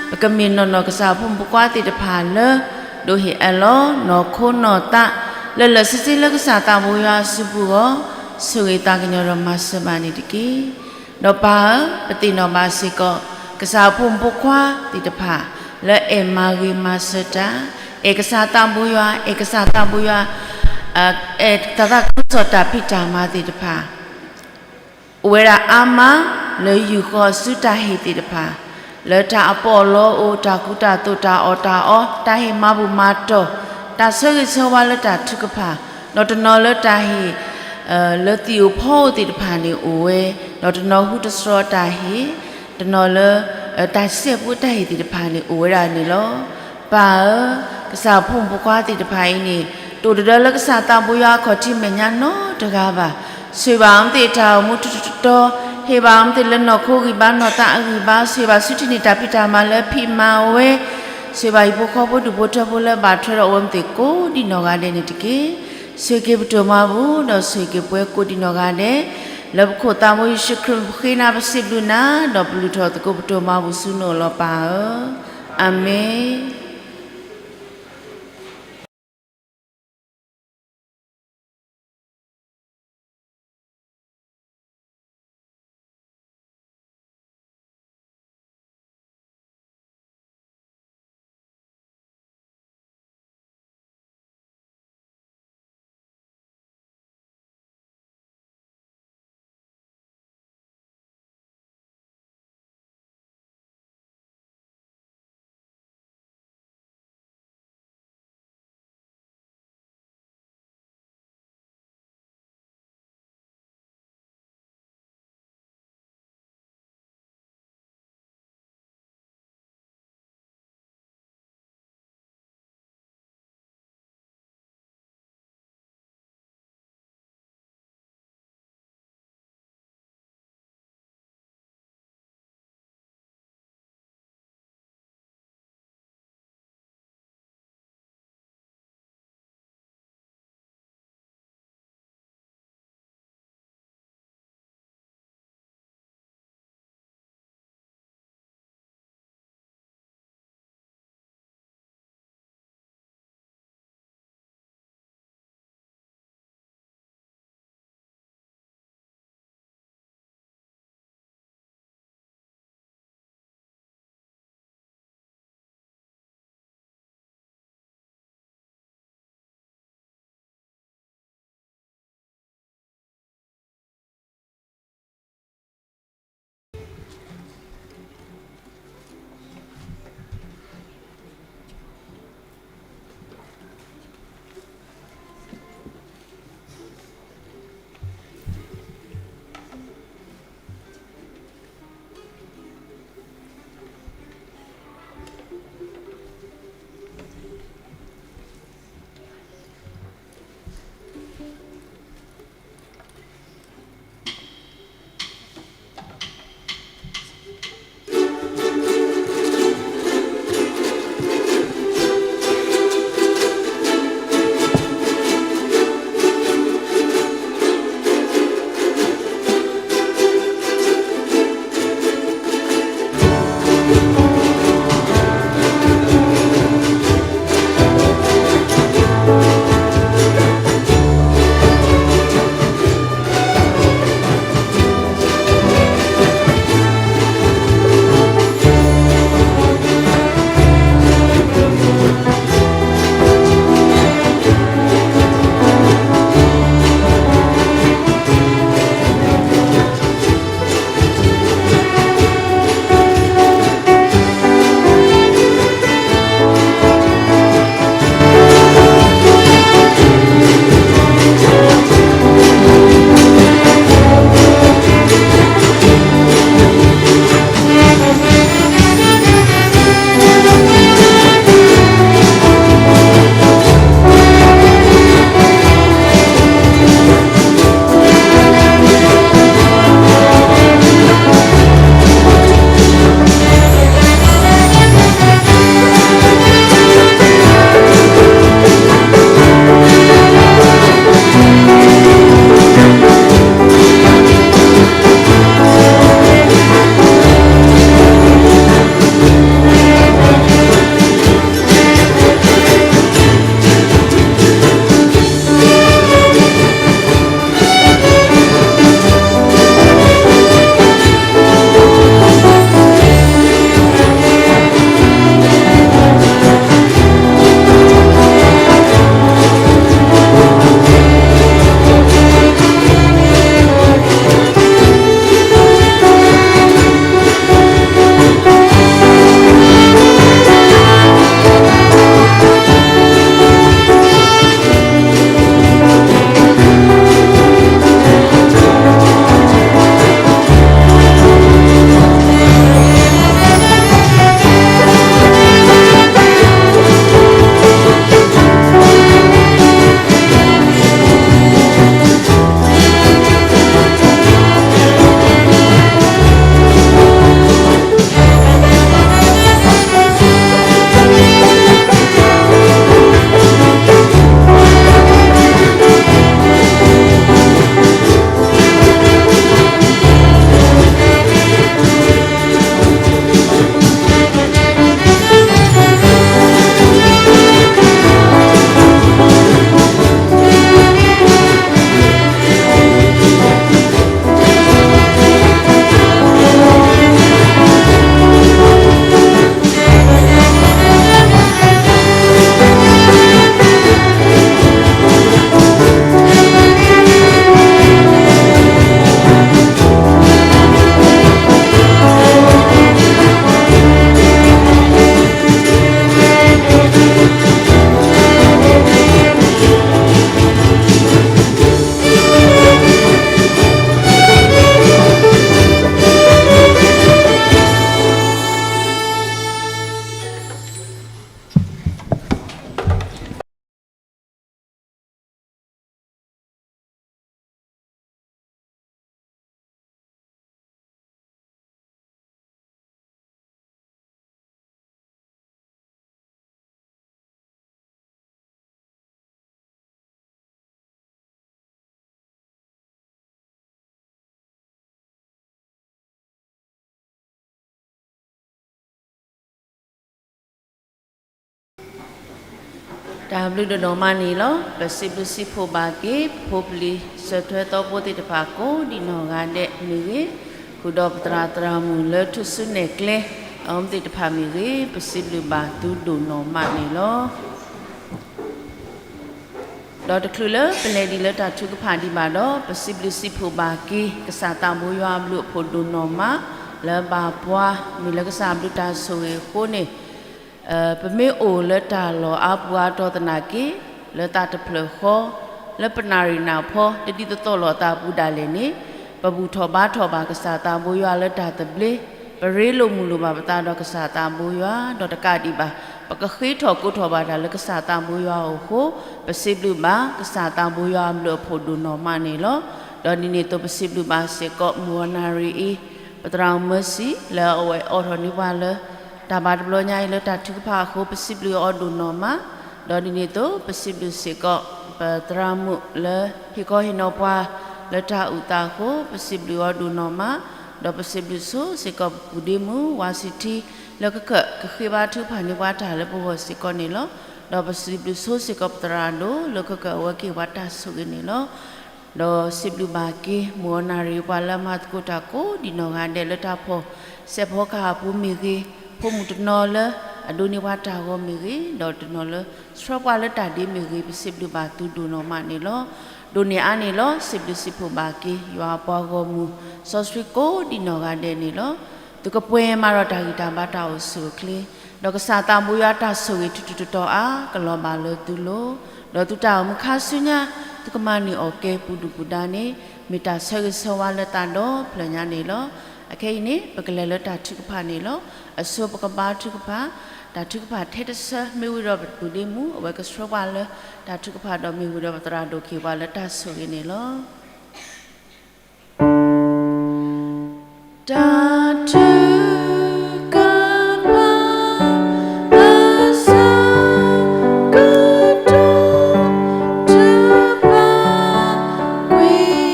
ပကမ့ၢ်နီၢ်နီၢ်ကစၢ်ဖိမုၣ်ဖိခွါသ့ၣ်တဖၣ်လၢ ဒိးဟ့ၣ်အလီၢ် နီၢ်ခိနီၢ်သး လၢလၢာ်ဆ့ဆ့လၢကစၢ်သးဘိယွၤအစုပူၤအဂီၢ် ဆိၣ်ဂ့ၤသးကညီၤဒီးမၤစၢၤဘၣ်န့ၣ်တက့ၢ်. ဒီးပၢ်ဧၢ, ပသ့ၣ်နီၣ်ဘၣ်စ့ၢ်ကီး ကစၢ်ဖိမုၣ်ဖိခွါသ့ၣ်တဖၣ် လၢအဲၣ်မၤဂ့ၤမၤစၢၤတၢ်, အဲၣ်ကစၢ်သးဘိယွၤ, အဲၣ်ကစၢ်သးဘိယွၤ, အဲၣ်တၢ်သးခုကစီၣ်တၢ်ဖံးတၢ်မၤသ့ၣ်တဖၣ် အိၣ်ဝဲဒၣ်အါမး လၢယူၢ်ဃီၤဆူတၢ်ဟ့ၣ်သ့ၣ်တဖၣ်, လၢတၢ်အပီးအလီအိၣ်, တၢ်ကူတၢ်သိး, တၢ်အီၣ်တၢ်အီ, တၢ်ဟ့ၣ်မၤဘူၣ်မၤတီၢ်, တၢ်ဆၢဂ့ၤဆၢဝါလၢတၢ်ထုကဖၣ်, ဒီးတနီၤလၢတၢ်ဟ့ၣ် လၢသံၣ်အိၣ်ဖီအိၣ်သ့ၣ်တဖၣ်န့ၣ်အိၣ်ဝဲ, ဒီးတနီၤဟူတတြီတၢ်ဟ့ၣ်, တနီၤလၢ တၢ်စဲးပူတၢ်ဟ့ၣ်သ့ၣ်တဖၣ်န့ၣ်အိၣ်ဝဲဒၣ်န့ၣ်လီၤ. ပၢ်ဧၢ, က ကစၢ်ဖိမုၣ်ဖိခွါသ့ၣ်တဖၣ်အံၤန့ၣ် တအိၣ်တဒၢလၢကစၢ်သးဘိယွၤအခီၣ်ထံးမဲာ်ညါနီတဂၤဘၣ်. ဆိၣ်ဂ့ၤဘၣ်အီၤမ့ၢ်သ့ၣ်တၢ်အိၣ်မူတတီၤတီၤ, ဟ့ၣ်ဘၣ်အီၤမ့ၢ်သ့ၣ်လၢနီၢ်ခိဂံၢ်ဘါနီၢ်သးအဂံၢ်ဘါ, ဆိၣ်ဂ့ၤဘၣ်ဆူထံၣ်န့ၢ်တၢ်ဖံးတၢ်မၤလၢဖံးမၤဝဲ, ဆိၣ်ဂ့ၤဘၣ်ဟံၣ်ဖိဃီဖိဒူၣ်ဖိထၢဖိလၢဘၣ်ထွဲဒီးအဝဲမ့ၢ်သ့ၣ်ကိးဒံးနီၢ်ဂၤဒဲးန့ၣ်တက့ၢ်. ဆိၣ်ဂ့ၤက့ၤပတိၢ်မၤဘူၣ် ဒီးဆိၣ်ဂ့ၤက့ၤပှၤကိးဒံးနီၢ်ဂၤဒဲး, လၢပခိၣ်သးဘိယ့ၣ်ၡူးခရံာ်ပဃ့နၤပစံးဘျုးနၤ, ဒီးပလုၢ်ထီၣ်သကိးပတိၢ်မၤဘူၣ်ဆူနအိၣ်လီၤပၢ်ဧၢ. အၤမ့ၣ်. တၢ်ဘျုးဒိၣ်နီၢ်မးန့ၣ်လီၤ. ပစံးဘျုးစံးဖှိၣ်ဘၣ်က့ၤ ပဖိပလံၤစၢၤထွဲသီဖိသ့ၣ်တဖၣ်ကိးဒံးနီၢ်ဂၤဒဲးမ့ၢ်ဂ့ၤ, ဃုာ်ဒီးပသရၣ်သရၣ်မုၣ်လၢထူၣ်စုနဲၣ်ကျဲ အဝဲသ့ၣ်တဖၣ်မ့ၢ်ဂ့ၤ, ပစံးဘျုးဘၣ်သုဒိၣ်နီၢ်မးန့ၣ်လီၤ. ဒီးတချုးလၢပလဲၤဒံးလၢတၢ်ထုကဖၣ်ဒံးဘၣ်ဒီး ပစံးဘျုးစံးဖှိၣ်ဘၣ်က့ၤ ကစၢ်သးဘိယွၤအဘျုးအဖှိၣ်ဒိၣ်နီၢ်မး လၢဘၣ်ပှၤ မ့ၢ်လၢကစၢ်အဘျုးတၢ်ဆိၣ်ဂ့ၤအဃိန့ၣ် ပမ့ၢ်အိၣ်လၢတၢ်လီၢ်အါပူၤအါတီၤသနာ်က့ လၢသးတဖျၢၣ်ဃီ လၢပနၣ်ရံၣ်နၣ်ဖီ တဒ်သိးသိးလိာ်သးပူၤဒၣ်လဲာ်န့ၣ် ပဘူၣ်ထီၣ်ဘါထီၣ်ဘၣ်ကစၢ်သးဘိယွၤလၢတၢ်သဘျ့, ပရ့လိာ်မုာ်လိာ်ဘၣ်ပသးဒီးကစၢ်သးဘိယွၤ ဒီးတကးဒံးဘၣ် ပကဃ့ထီၣ်ကိးထီၣ်ဘၣ်တၢ်လၢကစၢ်သးဘိယွၤအအိၣ်အဃိ ပစံးဘျုးဘၣ်ကစၢ်သးဘိယွၤအဘျုးအဖှိၣ်ဒိၣ်နီၢ်မးန့ၣ်လီၤ. ဒီးဒ်န့ၣ်အသိးပစံးဘျုးဘၣ်စ့ၢ်ကီး မုၢ်ဂီၤနၣ်ရံၣ်အံၤ ပသရၣ်မုၣ်မၢစံ လၢအဝဲအိးထီၣ်န့ၢ်ပှၤလၢ တၢ်ဘါတဘျီညါအံၤလၢတၢ်ထုကဖၣ်အဃိ ပစံးဘျုးအီၤဒိၣ်နီၢ်မး, ဒီးဒ်န့ၣ်အသိး ပစံးဘျုးစ့ၢ်ကီး ပသရၣ်မုၣ်လၢဟ့ၣ်ခီဟ့ၣ်နီၤပှၤ လၢတၢ်အုၣ်သးအဃိ ပစံးဘျုးအီၤဒိၣ်နီၢ်မး, ဒီးပစံးဘျုးဆိစ့ၢ်ကီး ပပူၤဒ့မုၣ် ဝါစံထံ လၢခဲကၢၣ်ကဃ့ဘါထုကဖၣ်န့ၢ်ပှၤတၢ်လၢပဂီၢ်စ့ၢ်ကီးန့ၣ်လီၤ. ဒီးပစံးဘျုးဆိစ့ၢ်ကီး ပသရၣ်ဒိၣ် လၢခဲကၢၣ်အဝဲကဟ့ၣ်ပှၤတၢ်ဆိၣ်ဂ့ၤန့ၣ်လီၤ. ဒီးစံးဘျုးဘၣ်က့ၤ မုၢ်ဂီၤနၣ်ရံၣ်ပှၤလၢမၤသကိးတၢ်ကိးဒံးနီၢ်ဂၤဒဲးလၢတၢ်ဖီၣ်စဲးဖီကဟၣ်အပူၤမ့ၢ်ဂ့ၤ, ဖိမုၣ်တနီၤလၢအဒိးန့ၢ်ပှၤတၢ်ဂီၤမ့ၢ်ဂ့ၤ, ဒီးတနီၤလၢဆှၢပှၤလၢတၢ်ဒ့မ့ၢ်ဂ့ၤ, ပစံးဘျုးဘၣ်သုဒိၣ်နီၢ်မးန့ၣ်လီၤ. ဒိၣ်န့ၢ်အါန့ၣ်လီၤ စံးဘျုးစံးဖှိၣ်ဘၣ်က့ၤ ယွၤအပှၤဂီၢ်မုၢ် စီဆှံကိးဒံးနီၢ်ဂၤဒဲးန့ၣ်လီၤ. သုကပှဲၤမးဒီးတၢ်ဂံၢ်တၢ်ဘါတၢ်အိၣ်ဆူၣ်အိၣ်ချ့, ဒီးကစၢ်သးဘိယွၤတၢ်ဆိၣ်ဂ့ၤထူးထူးတီၤတီၤအါ ကလီၤဘၣ်လၢသုလိၤ, ဒီးသုတၢ်အိၣ်မူခါဆူညါ သုကမၤန့ၢ်အီၣ်ကဲပူၤဒုၣ်ပူၤဒါန့ၣ် မ့ၢ်တၢ်ဆၢဂ့ၤဆၢဝါလၢသးဒီဖျၢၣ်ညါန့ၣ်လီၤ. အခဲအံၤန့ၣ် ပကလဲၤလၢတၢ်ထုကဖၣ်န့ၣ်လီၤ. အဆိပကဘါထုကဖၣ်, တၢ်ထုကဖၣ်ထဲတဆၢ မ့ၢ်ဝံၤဒီးပပူၤဒ့မုၣ် အဝဲကဆှၢပှၤလၢတၢ်ထုကဖၣ်ဒီးမ့ၢ်ဝံၤဒီးပသရၣ်ဒိၣ်ကဟ့ၣ်ပှၤလၢတၢ်ဆိၣ်ဂ့ၤန့ၣ်လီၤ. တၢ်ထုကဖၣ် အဆၢကတီၢ် ထုကဖၣ်ကွံာ်ယၤလၢဟီၣ်ခိၣ်လီၤ, န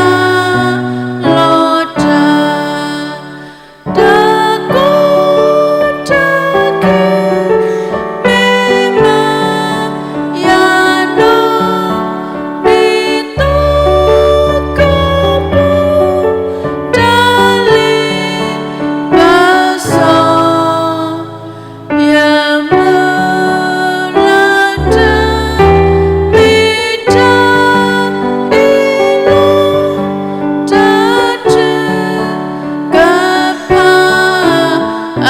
ုာ်တီၤလီၤယၤ လၢယွၤမဲာ်ညါ ပာ်ဖျါ ကယဲၢ် ယသးလီၤတၢ်, တၢ်ကိးတၢ်ဂီၤ မ့ၢ်မၤယၤဒီး မ့ၢ်သကိးပူၤ တၢ်လ့ပစီ ယမုၢ်လၢ်တၢ် မ့ၢ်တၢ်အ့ၣ်လိာ် တၢ်ထုကဖၣ်အ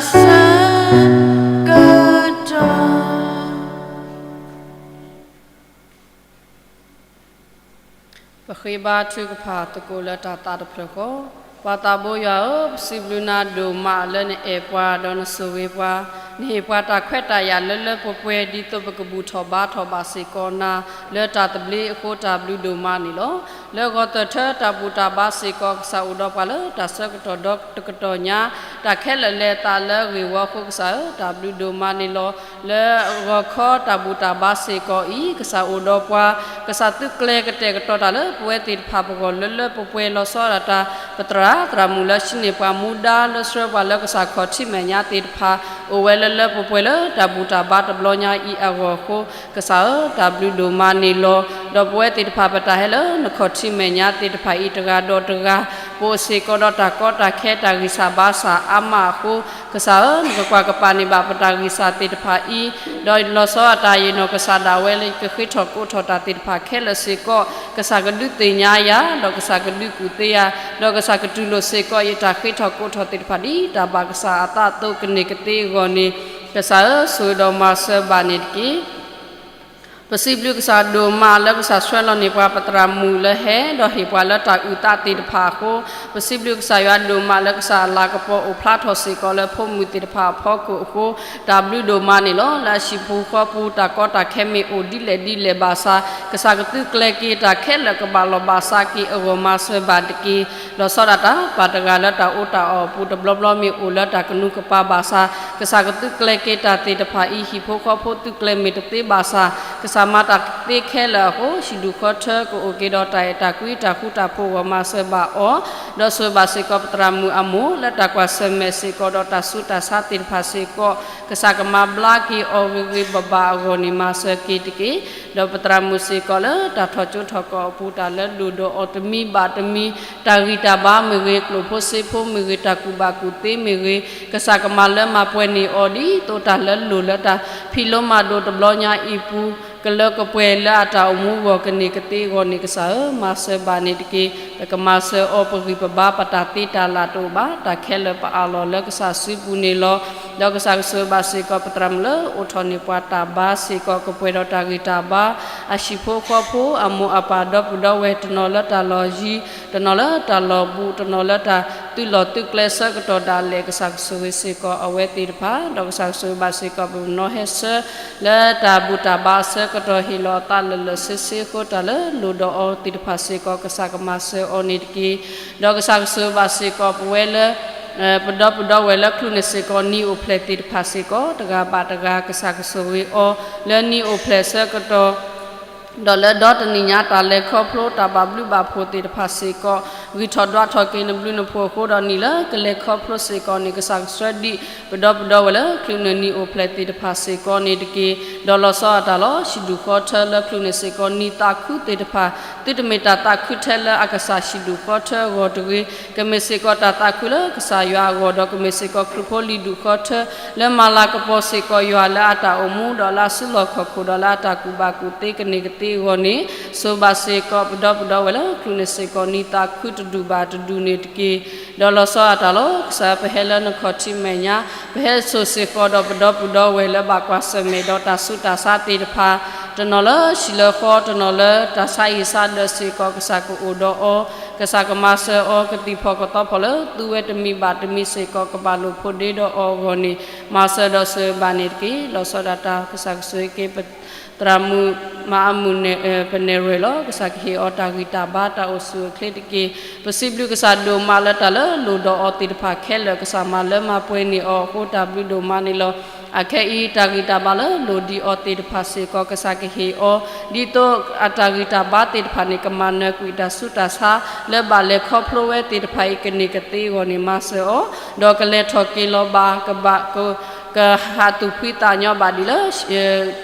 ဆၢကတီၢ် ပဃ့ဘါထုကဖၣ်သကိးလၢတၢ်သးတဖျၢၣ်ဃီ, ပၢ်သးဘိယွၤဧၢ, ပစံးဘျုးနၤဒိၣ်မးလၢနအဲၣ်ပှၤဒီးနဆိၣ်ဂ့ၤပှၤ, နဟ့ၣ်ပှၤတၢ်ခွဲးတၢ်ယာ်လၢလၢပှဲၤပှဲၤ ဒ်သိးပကဘူၣ်ထီၣ်ဘါထီၣ်ဘၣ်စ့ၢ်ကီးနၤ လၢတၢ်သဘျ့အဃိ တၢ်ဘျုးဒိၣ်မးန့ၣ်လီၤ. လၢဂီၤသၢၣ်ထၢတၢ်ဘူၣ်တၢ်ဘါစ့ၢ်ကီး ကစၢ်အိၣ်ဒီးပှၤလၢတၢ်ဆၢကတီၢ်ဒီတကတီၢ်ညါ, တၢ်ခဲလၢာ်လဲၤအသးလၢဂ့ၢ်ဝီအဃိ ကစၢ်ဧၢ, တၢ်ဘျုးဒိၣ်မးန့ၣ်လီၤ. လၢဂီၤခီတၢ်ဘူၣ်တၢ်ဘါစ့ၢ်ကီးအံၤ ကစၢ်အိၣ်ဒီးပှၤ, ကစၢ်သုကျဲၤကတဲာ်ကတီၤတၢ်လၢပဝဲသ့ၣ်တဖၣ်ပဂီၢ်လၢလၢပှဲၤပှဲၤ လီၤဆီဒၣ်တၢ် ပသရၣ်သရၣ်မုၣ်လၢဟံးန့ၢ်ပှၤမူဒါ လၢဆှၢပှၤလၢကစၢ်ခီၣ်ထံးမဲာ်ညါသ့ၣ်တဖၣ် အိၣ်ဝဲလၢလၢပှဲၤပှဲၤလၢတၢ်ဘူၣ်တၢ်ဘါတဘျီညါအံၤအဂီၢ်အဃိ ကစၢ်ဧၢ, တၢ်ဘျုးဒိၣ်မးန့ၣ်လီၤ. ဒီးပဝဲသ့ၣ်တဖၣ်ပတၢ်ဟဲလၢနခီၣ်ထံးမဲာ်ညါသ့ၣ်တဖၣ်အံၤ တဂၤဒီးတဂၤ ပအိၣ်စ့ၢ်ကီးဒီးတၢ်ကီတၢ်ခဲတၢ်ဂံၢ်စၢ်ဘါစၢ်အါမးအဃိ ကစၢ်ဧၢ, နကကွၢ်ကပၤန့ၢ်ဘၣ်ပတၢ်ဂံၢ်စၢ်သ့ၣ်တဖၣ်အံၤ, ဒီးလီၤဆီအတၢ်ယံာ်နီၢ်ကစၢ်ဒၣ်ဝဲလၢယကဃ့ထီၣ်ကိးထီၣ်တၢ်သ့ၣ်တဖၣ်ခဲလၢာ်စ့ၢ်ကီး, ကစၢ်ကဒုးသ့ၣ်ညါယၤ, ဒီးကစၢ်ကဒုးကူၣ်သ့ယၤ, ဒီးကစၢ်ကတူၢ်လိာ်စ့ၢ်ကီးယတၢ်ဃ့ထီၣ်ကိးထီၣ်သ့ၣ်တဖၣ် ဒ်တၢ်ဘၣ်ကစၢ်အသးအသိးကန့ၢ်ကသ့အဂီၢ်န့ၣ်, ကစၢ်ဧၢ, ဆိၣ်ဂ့ၤဒီးမၤစၢၤဘၣ်န့ၣ်တက့ၢ်. ပစံးဘျုးကစၢ်ဒိၣ်မးလၢကစၢ်ဆှၢလီၤန့ၢ်ပှၤပသရၣ်မုၣ်လၢဟဲ ဒီးဟ့ၣ်ပှၤလၢတၢ်အုၣ်သးသ့ၣ်တဖၣ်အဃိ, ပစံးဘျုးကစၢ်ယွၤဒိၣ်မးလၢကစၢ်အလၤကပီၤအိၣ်ဖျါထီၣ်စ့ၢ်ကီးလၢဖိမုၣ်သ့ၣ်တဖၣ်အဖီခိၣ်အဃိ, တၢ်ဘျုးဒိၣ်မးန့ၣ်လီၤ. လၢအဟံၣ်ပူၤဃီပူၤ တၢ်ကီတၢ်ခဲမ့ၢ်အိၣ်ဒ်လဲၣ်ဒ်လဲၣ်ဘၣ်ဆၣ်, ကစၢ်ကသုးကျဲၤက့ၤတၢ်ခဲလၢာ်ကဘၣ်လီၤဘၣ်စးက့ၤအဂီၢ်မၤစၢၤဘၣ်တက့ၢ်. လီၤဆီဒၣ်တၢ် ပှၤတဂၤလၢတၢ်အီၣ်တၢ်အီအပူၤတဘျီဘျီမ့ၢ်အိၣ်လၢတၢ်ကနူးကပၤဘၣ်ဆၣ်, ကစၢ်ကသုးကျဲၤက့ၤတၢ်သ့ၣ်တဖၣ်အံၤ ဟံၣ်ဖိဃီဖိသုးကျဲၤမ့ၢ်တသ့ဘၣ်ဆၣ်, ကစၢ်မၤတၢ်သ့ခဲလၢာ်အဃိ, ဟံၣ်ဒူၣ်ဃီထၢကအိၣ်က့ၤဒီးတၢ်အဲၣ်တၢ်ကွံတၢ်ဃူတၢ်ဖိးအဂီၢ်မၤစၢၤဘၣ်အီၤ, ဒီးဆိၣ်ဂ့ၤဘၣ်စ့ၢ်ကီးပသရၣ်မုၣ်အမိၢ် လၢတၢ်ကွၢ်ဆၢၣ်မဲာ်စ့ၢ်ကီးဒီးတၢ်ဆူးတၢ်ဆါသ့ၣ်တဖၣ်စ့ၢ်ကီး, ကစၢ်ကမၤဘျါက့ၤအီၤဂ့ၤဂ့ၤဘၣ်ဘၣ်အဂီၢ်န့ၣ် မၤစၢၤက့ၤတက့ၢ်. ဒီးပသရၣ်မုၣ်စ့ၢ်ကီးလၢတၢ်ထီၣ်ကၠိထီၣ်ကီၢ်အပူၤ တၢ်လၢဒိၣ်ဒီးအီၤတမံၤဘၣ်တမံၤ, တၢ်ဂံၢ်တၢ်ဘါမ့ၢ်ဂ့ၤ, ကျိၣ်ဖိစ့ဖိမ့ၢ်ဂ့ၤ, တၢ်ကူၣ်ဘၣ်ကူၣ်သ့မ့ၢ်ဂ့ၤ, ကစၢ်ကမၤလၢမၤပှဲၤန့ၢ်အီၤ ဒ်သိးတၢ်လၢလိၣ်လၢတၢ်ဖံးလိမၤဒိးတဘျီညါအံၤပူၤ, ကလၢကပှဲၤလၢအတၢ်အိၣ်မူအဂီၢ်ကန့ၢ်ကသ့အဂီၢ်န့ၣ် ကစၢ်ဧၢ, မၤစၢၤဘၣ်န့ၣ်တက့ၢ်. ပကမၤစၢၤအီၤ ပဂံၢ်ပဘါ ပတၢ်သ့တၢ်လၢ်တအိၣ်ဘၣ်, တၢ်ခဲလၢာ်ပအးလီၤလၢကစၢ်စုပူၤန့ၣ်လီၤ. ဒီးကစၢ်ကဆိၣ်ဂ့ၤဘၣ်စ့ၢ်ကီးပသရၣ်မုၣ်လၢအိးထီၣ်န့ၢ်ပှၤတၢ်ဘါစ့ၢ်ကီး ကပှဲၤဒီးတၢ်ဂံၢ်တၢ်ဘါ, အဟံၣ်ဖိဃီဖိ, အမိၢ်အပၢ်ဒီပုၢ်ဒီဝဲၢ်, တနီၤလၢတၢ်လီၢ်ယံၤ, တနီၤလၢတၢ်လီၢ်ဘူး, တနီၤလၢတၢ်သုးလီၢ်သုးကျဲဆၢကတီၢ်ဒၣ်လဲာ်, ကစၢ်ကဆိၣ်ဂ့ၤစ့ၢ်ကီးအဝဲသ့ၣ်တဖၣ်, ဒီးကစၢ်ကဆိၣ်ဂ့ၤဘၣ်စ့ၢ်ကီးပနီၢ်ဟဲဆၢ လၢတၢ်ဘူၣ်တၢ်ဘါအဆၢကတီၢ် ဟ့ၣ်လီၤအသးလၢာ်လၢာ်ဆ့ဆ့အဃိ တၢ်လၢလိၣ်ဒီးအီၤသ့ၣ်တဖၣ်စ့ၢ်ကီး ကစၢ်ကမၤစၢၤအီၤန့ၣ်တက့ၢ်. ဒီးကစၢ်ကဆိၣ်ဂ့ၤဘၣ်စ့ၢ်ကီးပဝဲလၢ ပဒီပုၢ်ဒီဝဲၢ်လၢချုးန့ၢ်စ့ၢ်ကီးနံၣ်အိၣ်ဖျဲၣ်သ့ၣ်တဖၣ်စ့ၢ်ကီး တဂၤဘၣ်တဂၤ ကစၢ်ကဆိၣ်ဂ့ၤအီၤ လၢနံၣ်အိၣ်ဖျဲၣ်ဆၢကတီၢ် ဒီးလၢဒီတနံၣ်ညါ တၢ်လဲၤခီဖျိ တၢ်ဘၣ်ဘျုးဘၣ်ဖှိၣ်သ့ၣ်တဖၣ်စ့ၢ်ကီး ဂံၢ်ထီၣ်ဒွးထီၣ်က့ၤနဘျုးနဖှိၣ်အဃိ ဒီးနံၣ်လၢကလဲၤခီဖျိစ့ၢ်ကီးန့ၣ် ကစၢ်ကဆှၢဒံး ပဒီပုၢ်ဒီဝဲၢ်လၢချုးန့ၢ်နံၣ်အိၣ်ဖျဲၣ်သ့ၣ်တဖၣ်စ့ၢ်ကီးန့ၣ်တက့ၢ်. ဒီးလီၤဆီဒၣ်တၢ်လီၤ ဟံၣ်ဒူၣ်ဃီထၢလၢချုးန့ၢ်စ့ၢ်ကီးနံၣ်သးခုသ့ၣ်တဖၣ် သုတမ့ၢ်တၢ်သးခုထဲလၢအကစၢ်ဟံၣ်ဒူၣ်ဃီထၢအဂီၢ်တဂ့ၤ, ကမ့ၢ်စ့ၢ်ကီးတၢ်သးခုလၢကစၢ်ယွၤအဂီၢ် ဒီးကမ့ၢ်စ့ၢ်ကီးခရံာ်ဖိလံၤဒူၣ်ဃီထၢ လၢမၤလၤကပီၤစ့ၢ်ကီးယွၤလၢအတၢ်အိၣ်မူ ဒီးလၢအစုလီၢ်ခီၣ်ခိၣ် ဒီးလၢအတၢ်ကူၣ်ဘၣ်ကူၣ်သ့ကန့ၢ်ကသ့အဂီၢ်န့ၣ်, ဆိၣ်ဂ့ၤဘၣ်စ့ၢ်ကီးပဒီပုၢ်ဒီဝဲၢ်လၢ ချုးန့ၢ်စ့ၢ်ကီးနံၣ်သးခုတဒူၣ်ဘၣ်တဒူၣ်န့ၣ်တက့ၢ်. ဒီးလီၤဆီဒၣ်တၢ်လီၤ ကစၢ်ပဟဲလၢနခီၣ်ထံးမဲာ်ညါ, ပဟဲဆိၣ်စ့ၢ်ကီးဒီးပဒီပုၢ်ဒီဝဲၢ်လၢဘၣ်ကွၢ်ဆၢၣ်မဲာ်ဒီးတၢ်ဆူးတၢ်ဆါသ့ၣ်တဖၣ်, တနီၤလၢဟံၣ်လၢဃီ တနီၤလၢတၢ်ဆါဟံၣ်ဆါဒၢးစ့ၢ်ကီး ကစၢ်ကအိၣ်ဒီးအီၤ, ကစၢ်ကမၤစၢၤအီၤ ကသံၣ်ဖီၣ်ကသီဖီၣ်လၢသုဝဲတမံၤဘၣ်တမံၤစ့ၢ်ကီး ကဘၣ်လိာ်ဖိးဒ့ဒီးအီၤအဂီၢ်န့ၣ်, မၤစၢၤဒီးဆိၣ်ဂ့ၤဘၣ်န့ၣ်တက့ၢ်. လီၤဆီဒၣ်တၢ် ကစၢ်ကဆိၣ်ဂ့ၤက့ၤ သရၣ်မုၣ်မၤအမုၢ် ပနဲၣ်ရွဲၣ်လီၤ. ကစၢ်ကဟ့ၣ်အီၤတၢ်ဂံၢ်တၢ်ဘါတၢ်အိၣ်ဆူၣ်အိၣ်ချ့တက့ၢ်. ပစံးဘျုးကစၢ်ဒိၣ်မးလၢတၢ်လၢလိၣ်ဒီးအီၤသ့ၣ်တဖၣ်ခဲလၢာ် ကစၢ်မၤလၢမၤပှဲၤန့ၢ်အီၤအဃိ တၢ်ဘျုးဒိၣ်မးန့ၣ်လီၤ. အခဲအံၤ တၢ်ဂံၢ်တၢ်ဘါလၢလိၣ်ဒံးအီၤသ့ၣ်တဖၣ်စ့ၢ်ကီး ကစၢ်ကဟ့ၣ်အီၤ, ဒ်သိးအတၢ်ဂံၢ်တၢ်ဘါသ့ၣ်တဖၣ်န့ၣ် ကမၤနၢၤကွံာ်တၢ်ဆူးတၢ်ဆါ လၢဘၣ်လဲၤခီဖျိဝဲသ့ၣ်တဖၣ်အံၤ ကန့ၢ်ကသ့အဂီၢ်န့ၣ် မၤစၢၤအီၤ, ဒီးကလဲၤထီၣ်က့ၤလီၤဘၣ် ကဘၣ် ကဟးသူၣ်ဖှံသးညီဘၣ်ဒ်လၢ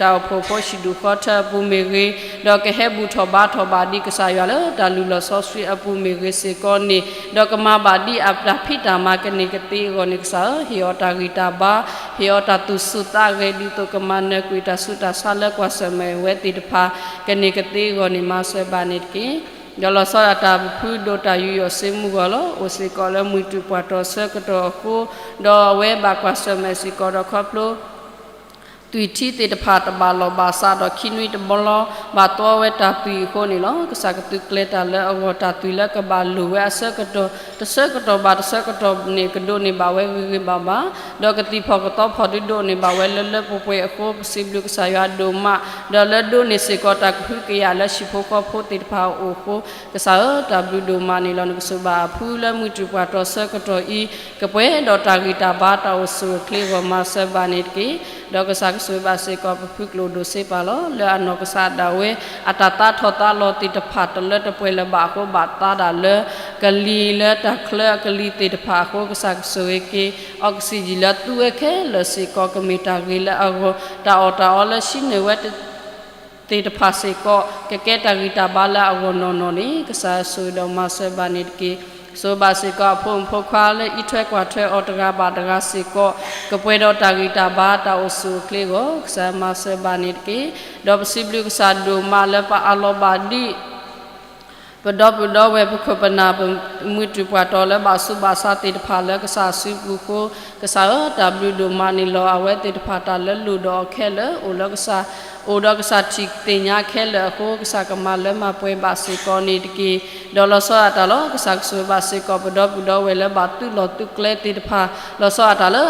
တၢ်အိၣ်ဖှိၣ်ဖိဟံၣ်ဒူၣ်ဃီထၢအပူၤမ့ၢ်ဂ့ၤ, ဒီးကဟဲဘူၣ်ထီၣ်ဘါထီၣ်ဘၣ်ဒ်ကစၢ်ယွၤလၢတၢ်လုၢ်လီၢ်စီဆှံအပူၤမ့ၢ်ဂ့ၤစ့ၢ်ကီးန့ၣ်, ဒီးကမၤဘၣ်ဒ်အတၢ်ဖံးတၢ်မၤကန့ၢ်ကသ့အဂီၢ်န့ၣ် ကစၢ်ဧၢ, ဟ့ၣ်အီၤတၢ်ဂံၢ်တၢ်ဘါ, ဟ့ၣ်အီၤတၢ်သူၣ်ဆူၣ်သးဂဲၤ ဒ်သိးကမၤနၢၤကွံာ်တၢ်ဆူးတၢ်ဆါလၢကွၢ်ဆၢၣ်မဲာ်ဝဲသ့ၣ်တဖၣ် ကန့ၢ်ကသ့အဂီၢ်န့ၣ် မၤစၢၤဘၣ်န့ၣ်တက့ၢ်. ဒီးလီၤဆီဒၣ်တၢ် ပဖုဒိၣ်တၢ်ယူးယီၣ်စ့မူဂီၢ်လီၤ. အိၣ်စ့ၢ်ကီးလၢမုၢ်တူာ်ပှၢ်တီၢ်ဆၢကတီၢ်အဃိ, ဒီးအဝဲဘၣ်ကွၢ်ဆၢၣ်မဲာ်စ့ၢ်ကီးဒီးခီဖျိ သွံၣ်ထံသ့ၣ်တဖၣ်တဘၣ်လီၢ်ဘၣ်စးဒီး ခံနွံတဘျီ ဘၣ်သီဝဲတၢ်သွံၣ်အဃိန့ၣ်လီၤ. ကစၢ်ကသုးကျဲၤတၢ်လၢအဂီၢ် တၢ်သွံၣ်လၢကဘၣ်လိၣ်ဝဲအဆၢကတီၢ် တဆၢကတီၢ်ဘၣ်တဆၢကတီၢ်န့ၣ် ကဒိးန့ၢ်ဘၣ်ဝဲဂ့ၤဂ့ၤဘၣ်ဘၣ်, ဒီးကသံၣ်ဖီၣ်ကသီဖီၣ်ဒုးဒိးန့ၢ်ဘၣ်ဝဲလၢလၢပှဲၤပှဲၤအဃိ ပစံးဘျုးကစၢ်ယွၤဒိၣ်မး, ဒီးလၢဒိးန့ၢ်စ့ၢ်ကီးတၢ်ကဟုကယာ်လၢဟံၣ်ဖိဃီဖိသ့ၣ်တဖၣ်အအိၣ်အဃိ, ကစၢ်ဧၢ, တၢ်ဘျုးဒိၣ်မးန့ၣ်လီၤ. နကဆိၣ်ဘၣ်အဖုလၢမုၢ်တူာ်ပှၢ်တီၢ်ဆၢကတီၢ်အံၤ ကပှဲၤဒီးတၢ်ဂံၢ်တၢ်ဘါတၢ်အိၣ်ဆူၣ်အိၣ်ချ့အဂီၢ် မၤစၢၤဘၣ်န့ၣ်တက့ၢ်. ဒီးကစၢ်ကဆိၣ်ဂ့ၤဘၣ်စ့ၢ်ကီးပဖုကျိၣ်ဒိၣ်စ့ပာ်လီၤ. လၢအနီၢ်ကစၢ်ဒၣ်ဝဲ အတၢ်သးထီၣ်သးလီၤသ့ၣ်တဖၣ်တလၢတပှဲၤလၢၤဘၣ်အဃိ ဘၣ်သးဒၣ်လၢကလံၤလၢတၢ်ချၢအကလံၤသ့ၣ်တဖၣ်အဃိ ကစၢ်ကဆိၣ်ဂ့ၤက့ၤ အီးကစံၣ်ယံၣ်လၢသုဝဲခဲလၢာ်စ့ၢ်ကီး ကမ့ၢ်တၢ်ဂ့ၤလၢအဂီၢ် တၢ်အီၣ်တၢ်အီလၢဟံးန့ၢ်ဝဲ သ့ၣ်တဖၣ်စ့ၢ်ကီး ကကဲတၢ်ဂံၢ်တၢ်ဘါလၢအဂီၢ်နီၢ်နီၢ်န့ၣ် ကစၢ်ဆိၣ်ဂ့ၤဒီးမၤစၢၤဘၣ်န့ၣ်တက့ၢ်. ဆိၣ်ဂ့ၤဘၣ်စ့ၢ်ကီးအဖိမုၣ်ဖိခွါလၢ အံးထွဲကွၢ်ထွဲအီၤတဂၤဘၣ်တဂၤစ့ၢ်ကီး ကပှဲၤဒီးတၢ်ဂံၢ်တၢ်ဘါတၢ်အိၣ်ဆူၣ်အိၣ်ချ့အဂီၢ် ကစၢ်မၤစၢၤဘၣ်န့ၣ်တက့ၢ်. ဒီးပစံးဘျုးကစၢ်ဒိၣ်မးလၢပအးလီၤဘၣ်ဒ် ပဒီပုၢ်ဒီဝဲၢ် ပခိၣ်ပနၢ် ပမှံတုၤပှၤတီၤလၢဘၣ်ဆူးဘၣ်ဆါသ့ၣ်တဖၣ်လၢကစၢ်စုပူၤအဃိ, ကစၢ်ဧၢ တၢ်ဘျုးဒိၣ်မးန့ၣ်လီၤ. အဝဲသ့ၣ်တဖၣ်တၢ်လၢလိၣ်ဒီးအီၤခဲလၢာ် အိၣ်ဒီးကစၢ်, အိၣ်ဒီးကစၢ်ထံၣ်သ့ၣ်ညါခဲလၢာ်အဃိ, ကစၢ်ကမၤလၢမၤပှဲၤဘၣ်စ့ၢ်ကီးန့ၣ်တက့ၢ်. ဒီးလီၤဆီဒၣ်တၢ်လီၤ, ကစၢ်ကဆိၣ်ဂ့ၤဘၣ်စ့ၢ်ကီး ပဒီပုၢ်ဒီဝဲၢ်လၢဘၣ်သုးလီၢ်သုးကျဲသ့ၣ်တဖၣ်, လီၤဆီဒၣ်တၢ်လၢ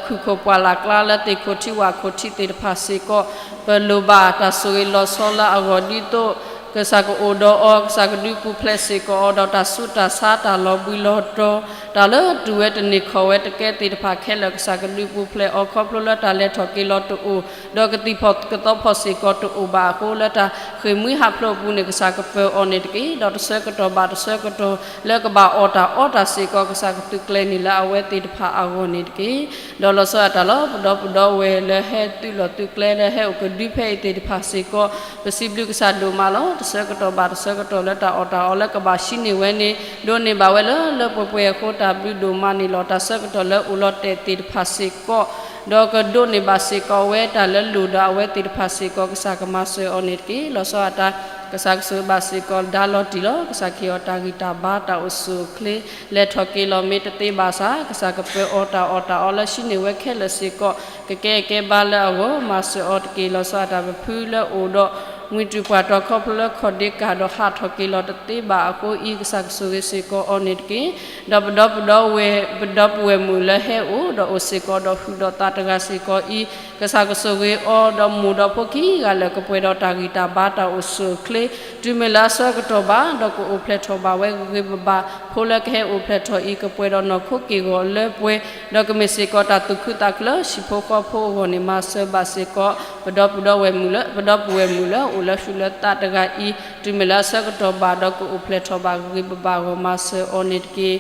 ခုၣ်ခိၣ်ပှၢ်လၢ်ကျါ လၢသ့ၣ်ခိၣ်ထံးဝၣ်ခိၣ်ထံးသ့ၣ်တဖၣ်စ့ၢ်ကီး, ပလိၣ်ဘၣ်တၢ်ဆိၣ်ဂ့ၤလီၤဆီလၢအဂီၢ်ဒ်သိး ကစၢ်ကအိၣ်ဒီးအီၤ, ကစၢ်ကဒုးပူၤဖျဲးစ့ၢ်ကီးအီၤဒီးတၢ်ဆူးတၢ်ဆါ တၢ်လီၤဘှံးလီၤတီၤ, တၢ်လၢတုၤဝဲတန့ၢ်ခီၣ်ဝဲတကဲသ့ၣ်တဖၣ်ခဲလၢာ် ကစၢ်ကဒုးပူၤဖျဲးအီၤ ခီဖျိလၢတၢ်လဲၤထီၣ်က့ၤလီၤတအိၣ်, ဒီးကသံၣ်ဖီၣ်ကသီဖီၣ်စ့ၢ်ကီးတအိၣ်ဘၣ်အဃိ, လၢတၢ်ဃ့ၢ်မှံဟးဖျိးအပူၤန့ၣ် ကစၢ်ကပၢၤအီၤန့ၣ်တက့ၢ်. ဒီးတဆၢကတီၢ်ဘၣ်တဆၢကတီၢ် လၢကဘၣ်အီၣ်တၢ်အီတၢ်စ့ၢ်ကီး ကစၢ်ကသုးကျဲၤန့ၢ်လၢအဝဲသ့ၣ်တဖၣ်အဂီၢ်န့ၣ်တက့ၢ်. ဒီးလီၤဆီဒၣ်တၢ်လီၤ, ပဒီပုၢ်ဒီဝဲၢ်လၢဟဲသုးလီၢ်သုးကျဲ လၢဟဲအိၣ်ကဒုဖဲအံၤသ့ၣ်တဖၣ်စ့ၢ်ကီး, ပစံးဘျုးကစၢ်ဒိၣ်မးလီၤ. တဆၢကတီၢ်ဘၣ်တဆၢကတီၢ်လၢတၢ်အီၣ်တၢ်အီလၢကဘၣ်ဟံးန့ၢ်ဝဲန့ၣ် ဒိးန့ၢ်ဘၣ်ဝဲလၢလၢပှဲၤပှဲၤအဃိ တၢ်ဘျုးဒိၣ်မးန့ၣ်လီၤ. တၢ်ဆၢကတီၢ်လၢအိၣ်လီၤတဲာ်သ့ၣ်တဖၣ်စ့ၢ်ကီး ဒီးကဒိးန့ၢ်ဘၣ်စ့ၢ်ကီးဝဲ တၢ်လၢလိၣ်ဒီးအဝဲသ့ၣ်တဖၣ်စ့ၢ်ကီး ကစၢ်ကမၤစၢၤအီၤန့ၣ်တက့ၢ်. လီၤဆီဒၣ်တၢ်, ကစၢ်ကဆိၣ်ဂ့ၤဘၣ်စ့ၢ်ကီးဒါလီၤတံၢ်လီၤ. ကစၢ်ကဟ့ၣ်အီၤတၢ်ဂံၢ်တၢ်ဘါ တၢ်အိၣ်ဆူၣ်အိၣ်ချ့, လဲၤထီၣ်က့ၤလီၤမ့ၢ်တသ့ဘၣ်ဆၣ်, ကစၢ်ကပၢၤအီၤတၢ်အီၣ်တၢ်အီလၢဟံးန့ၢ်ဝဲခဲလၢာ်စ့ၢ်ကီး ကကဲအကဲဘၣ်လၢအဂီၢ် မၤစၢၤအီၤတက့ၢ်. လီၤဆီဒၣ်တၢ် ပဖုလၢအိၣ်ဒီး မှံတုၤပှၢ်တီၤ ခီဖျိလၢခီၣ်ဒ့ကၢ်ဒီးဟးထီၣ်က့ၤလီၤတသ့ဘၣ်အဃိအံၤ ကစၢ်ကဆိၣ်ဂ့ၤစ့ၢ်ကီးအီၤန့ၣ်တက့ၢ်. ဒီးပဒီပုၢ်ဒီဝဲၢ်, ပဒီပုၢ်ဝဲၢ်မုၣ်လၢဟဲအိၣ်ဒီးအိၣ်စ့ၢ်ကီးဒီးဟုၣ်ဒီးသးတဂၤစ့ၢ်ကီးအံၤ, ကစၢ်ကဆိၣ်ဂ့ၤအီၤ ဒီးမိၢ်ဒီးဖိခံဂၤလၢာ် ကပှဲၤဒီးတၢ်ဂံၢ်တၢ်ဘါ တၢ်အိၣ်ဆူၣ်အိၣ်ချ့ တုၤမ့ၢ်လၢအဆၢကတီၢ်ဘၣ်, ဒီးကအိၣ်ဖျဲၣ်ထီၣ်ဘၣ်ဝဲဂ့ၤဂ့ၤဘၣ်ဘၣ်. ဖိလၢကဟဲအိၣ်ဖျဲၣ်ထီၣ်အံၤ ကပှဲၤဒီးနီၢ်ခိက့ၢ်ဂီၤလၢပှဲၤ, ဒီးကမ့ၢ်စ့ၢ်ကီးတၢ်သူၣ်ခုသးခုလၢဟံၣ်ဖိဃီဖိအဂီၢ်န့ၣ် မၤစၢၤဘၣ်စ့ၢ်ကီး ပဒီပုၢ်ဒီဝဲၢ်မုၣ်လၢ, ပဒီပုၢ်ဝဲၢ်မုၣ်လၢအိၣ်လၢဟုၣ်လၢသးတဂၤအံၤ, တုၤမ့ၢ်လၢအဆၢကတီၢ်ဘၣ် ဒီးကအိၣ်ဖျဲၣ်ထီၣ်ဘၣ်ဂ့ၤဂ့ၤဘၣ်ဘၣ်အဂီၢ် မၤစၢၤအီၤန့ၣ်တက့ၢ်.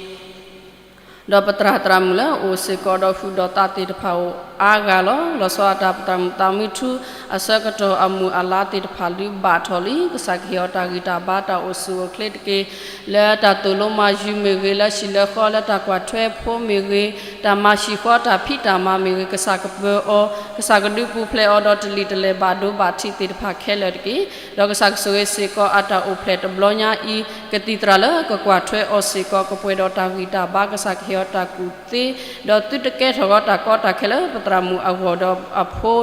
ဒီးပသရၣ်သရၣ်မုၣ်လၢအိၣ်စ့ၢ်ကီးဒီးဟုၣ်ဒီးသးသ့ၣ်တဖၣ်အိၣ်အါဂၤလီၤ. လီၤဆီဒၣ်တၢ် ပသရၣ်မုၣ်သးမုၢ်ထူ အဆၢကတီၢ်အမုၢ်အလါသ့ၣ်တဖၣ် လုၢ်ဘၣ်ထီၣ်လံ, ကစၢ်ကဟ့ၣ်အီၤတၢ်ဂံၢ်တၢ်ဘါ တၢ်အိၣ်ဆူၣ်အိၣ်ချ့တက့ၢ်. လၢတၢ်သိၣ်လိမၤယုၤမ့ၢ်ဂ့ၤ, လၢဟံၣ်လၢဃီ လၢတၢ်ကွၢ်ထွဲဖိမ့ၢ်ဂ့ၤ, တၢ်မၤဟံၣ်ဃီတၢ်ဖံးတၢ်မၤမ့ၢ်ဂ့ၤ, ကစၢ်ကပၢၤအီၤ, ကစၢ်ကဒုးပူၤဖျဲးအီၤဒီးတလံာ်တလဲၢ်ဘၣ်ဒိဘၣ်ထံးသ့ၣ်တဖၣ်ခဲလၢာ်တက့ၢ်. ဒီးကစၢ်ကဆိၣ်ဂ့ၤစ့ၢ်ကီးအတၢ်အိၣ်ဖျဲၣ်တဘျီညါအံၤ, ကသံၣ်သရၣ်လၢကကွၢ်ထွဲအီၤစ့ၢ်ကီး ကပှဲၤဒီးတၢ်ဂံၢ်တၢ်ဘါ ကစၢ်ကဟ့ၣ်အီၤတၢ်ကူၣ်သ့, ဒီးသုတကဲထီၣ်ဃီတၢ်ကီတၢ်ခဲလၢ ပသရၣ်မုၣ်အဂီၢ်ဒီးအဖိ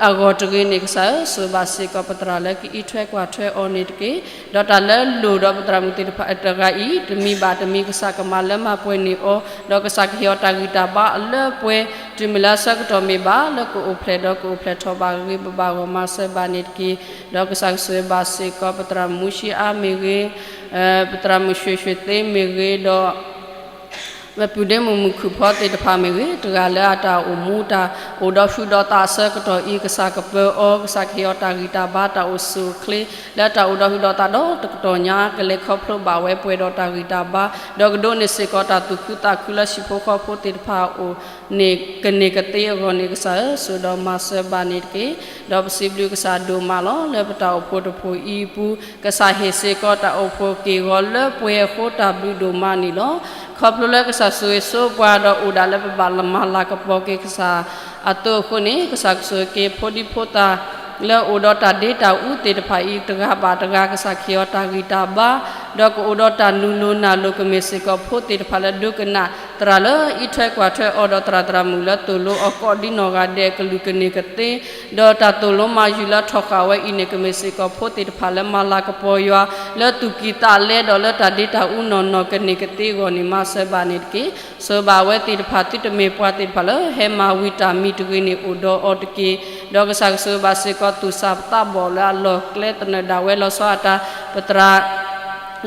အဂီၢ်တဂ့ၤန့ၣ် ကစၢ်ဧၢ, ဆိၣ်ဂ့ၤဘၣ်စ့ၢ်ကီးပသရၣ်လၢကအံးထွဲကွၢ်ထွဲအီၤန့ၣ်တက့ၢ်. ဒီးတၢ်လၢလိၣ်ဒီးပသရၣ်မုၣ်သ့ၣ်တဖၣ်တဂၤအံၤ တမံၤဘၣ်တမံၤ ကစၢ်ကမၤလၢမၤပှဲၤန့ၢ်အီၤ, ဒီးကစၢ်ကဟ့ၣ်အီၤတၢ်ဂံၢ်တၢ်ဘါအလၢပှဲၤ, တုၤမ့ၢ်လၢအဆၢကတီၢ်မ့ၢ်ဘၣ် လၢကအိၣ်ဖျဲၣ်ဒီးကအိၣ်ဖျဲၣ်ထီၣ်ဘၣ်ဂ့ၤဂ့ၤဘၣ်ဘၣ်အဂီၢ် မၤစၢၤဘၣ်န့ၣ်တက့ၢ်. ဒီးကစၢ်ကဆိၣ်ဂ့ၤဘၣ်စ့ၢ်ကီး ပသရၣ်မုၣ်မူၡံအါမ့ၢ်ဂ့ၤ, ပသရၣ်မုၣ်ၡ့ၣ်ၡ့ၣ်သ့မ့ၢ်ဂ့ၤဒီး မ့ၢ်ပုၢ်ဒ့မုၣ်မုၣ်ခုၣ်ဖီသ့ၣ်တဖၣ်မ့ၢ်ဂ့ၤ, တဂၤလၢအတၢ်အိၣ်မူတၢ်အိၣ်ဒီးဟုၣ်ဒီးသးအဆၢကတီၢ်အံၤ ကစၢ်ကပၢၤအီၤ, ကစၢ်ကဟ့ၣ်အီၤတၢ်ဂံၢ်တၢ်ဘါ တၢ်အိၣ်ဆူၣ်အိၣ်ချ့ လၢတၢ်အိၣ်ဒီးဟုၣ်ဒီးသးဒီးတကတီၢ်ညါ ကလဲၤခီဖျိဘၣ်ဝဲပှဲၤဒီးတၢ်ဂံၢ်တၢ်ဘါ, ဒီးကဒိးန့ၢ်စ့ၢ်ကီးတၢ်သူၣ်ခုသးခုလၢဟံၣ်ဖိဃီဖိသ့ၣ်တဖၣ်အအိၣ်န့ၣ် ကန့ၢ်ကသ့အဂီၢ်န့ၣ် ကစၢ်ဧၢ, ဆိၣ်ဒီးမၤစၢၤဘၣ်န့ၣ်တက့ၢ်. ဒီးပစံးဘျုးကစၢ်ဒိၣ်မးလီၤ. လၢပတၢ်အိၣ်ဖှိၣ်တဖှိၣ်အံၤအပူၤ ကစၢ်ဟ့ၣ်စ့ၢ်ကီးတၢ်အိၣ်ဖှိၣ်က့ၢ်ဂီၤလၢပှဲၤအဃိ တၢ်ဘျုးဒိၣ်မးန့ၣ်လီၤ. ခီဖျိလၢကစၢ်ဆိၣ်ဂ့ၤဆိပှၤဒီးအိၣ်ဒၣ်လၢပဘၣ်မၤလၤကပီၤက့ၤကစၢ်အသိးအဃိန့ၣ်, ကစၢ်ကဆိၣ်ဂ့ၤက့ၤဖိဒံဖိသၣ်လၢအိၣ်ဒီးတၢ်ဒ့တၢ်အူသ့ၣ်တဖၣ်အံၤ တဂၤဘၣ်တဂၤ ကစၢ်ကဟ့ၣ်အီၤတၢ်ဂံၢ်တၢ်ဘါ, ဒီးကအိၣ်ဒီးတၢ်နုာ်လိၤနၢ်လိၤ ကမ့ၢ်စ့ၢ်ကီးဖိသ့ၣ်တဖၣ်လၢဒိကနၣ် သရၣ်လၢအံးထွဲကွၢ်ထွဲအီၤဒီးသရၣ်သရၣ်မုၣ်လၢသိၣ်လိအီၤကိးဒ်နီၢ်ဂၤဒဲး ကလုၢ်ကန့ၢ်ကသ့, ဒီးတၢ်သိၣ်လိမၤယုၤလၢထီၣ်ဃာ်ဝဲအံၤန့ၣ် ကမ့ၢ်စ့ၢ်ကီးဖိသ့ၣ်တဖၣ်လၢမၤလၤကပီၤယွၤ လၢသူၣ်ကံၢ်သးလဲဒီးလၢတၢ်ဒ့တၢ်အူနီၢ်နီၢ် ကန့ၢ်ကသ့အဂီၢ်န့ၣ် မၤစၢၤဘၣ်န့ၣ်တက့ၢ်. ဆိၣ်ဂ့ၤဘၣ်အဝဲသ့ၣ်တဖၣ် သုတမ့ၢ်ပှၤသ့ၣ်တဖၣ်လၢဟဲမၤဝံၤတၢ်မံတဂ့ၤန့ၣ် အိၣ်ဒီးအီၤတက့ၢ်. ဒီးကစၢ်ကဆိၣ်ဂ့ၤဘၣ်စ့ၢ်ကီးသူၣ်စၢ်သးဘီၣ်လၢအလီၢ်ကျဲသနၢၣ်ဒၣ်ဝဲ လီၤဆီဒၣ်တၢ် ပသရၣ်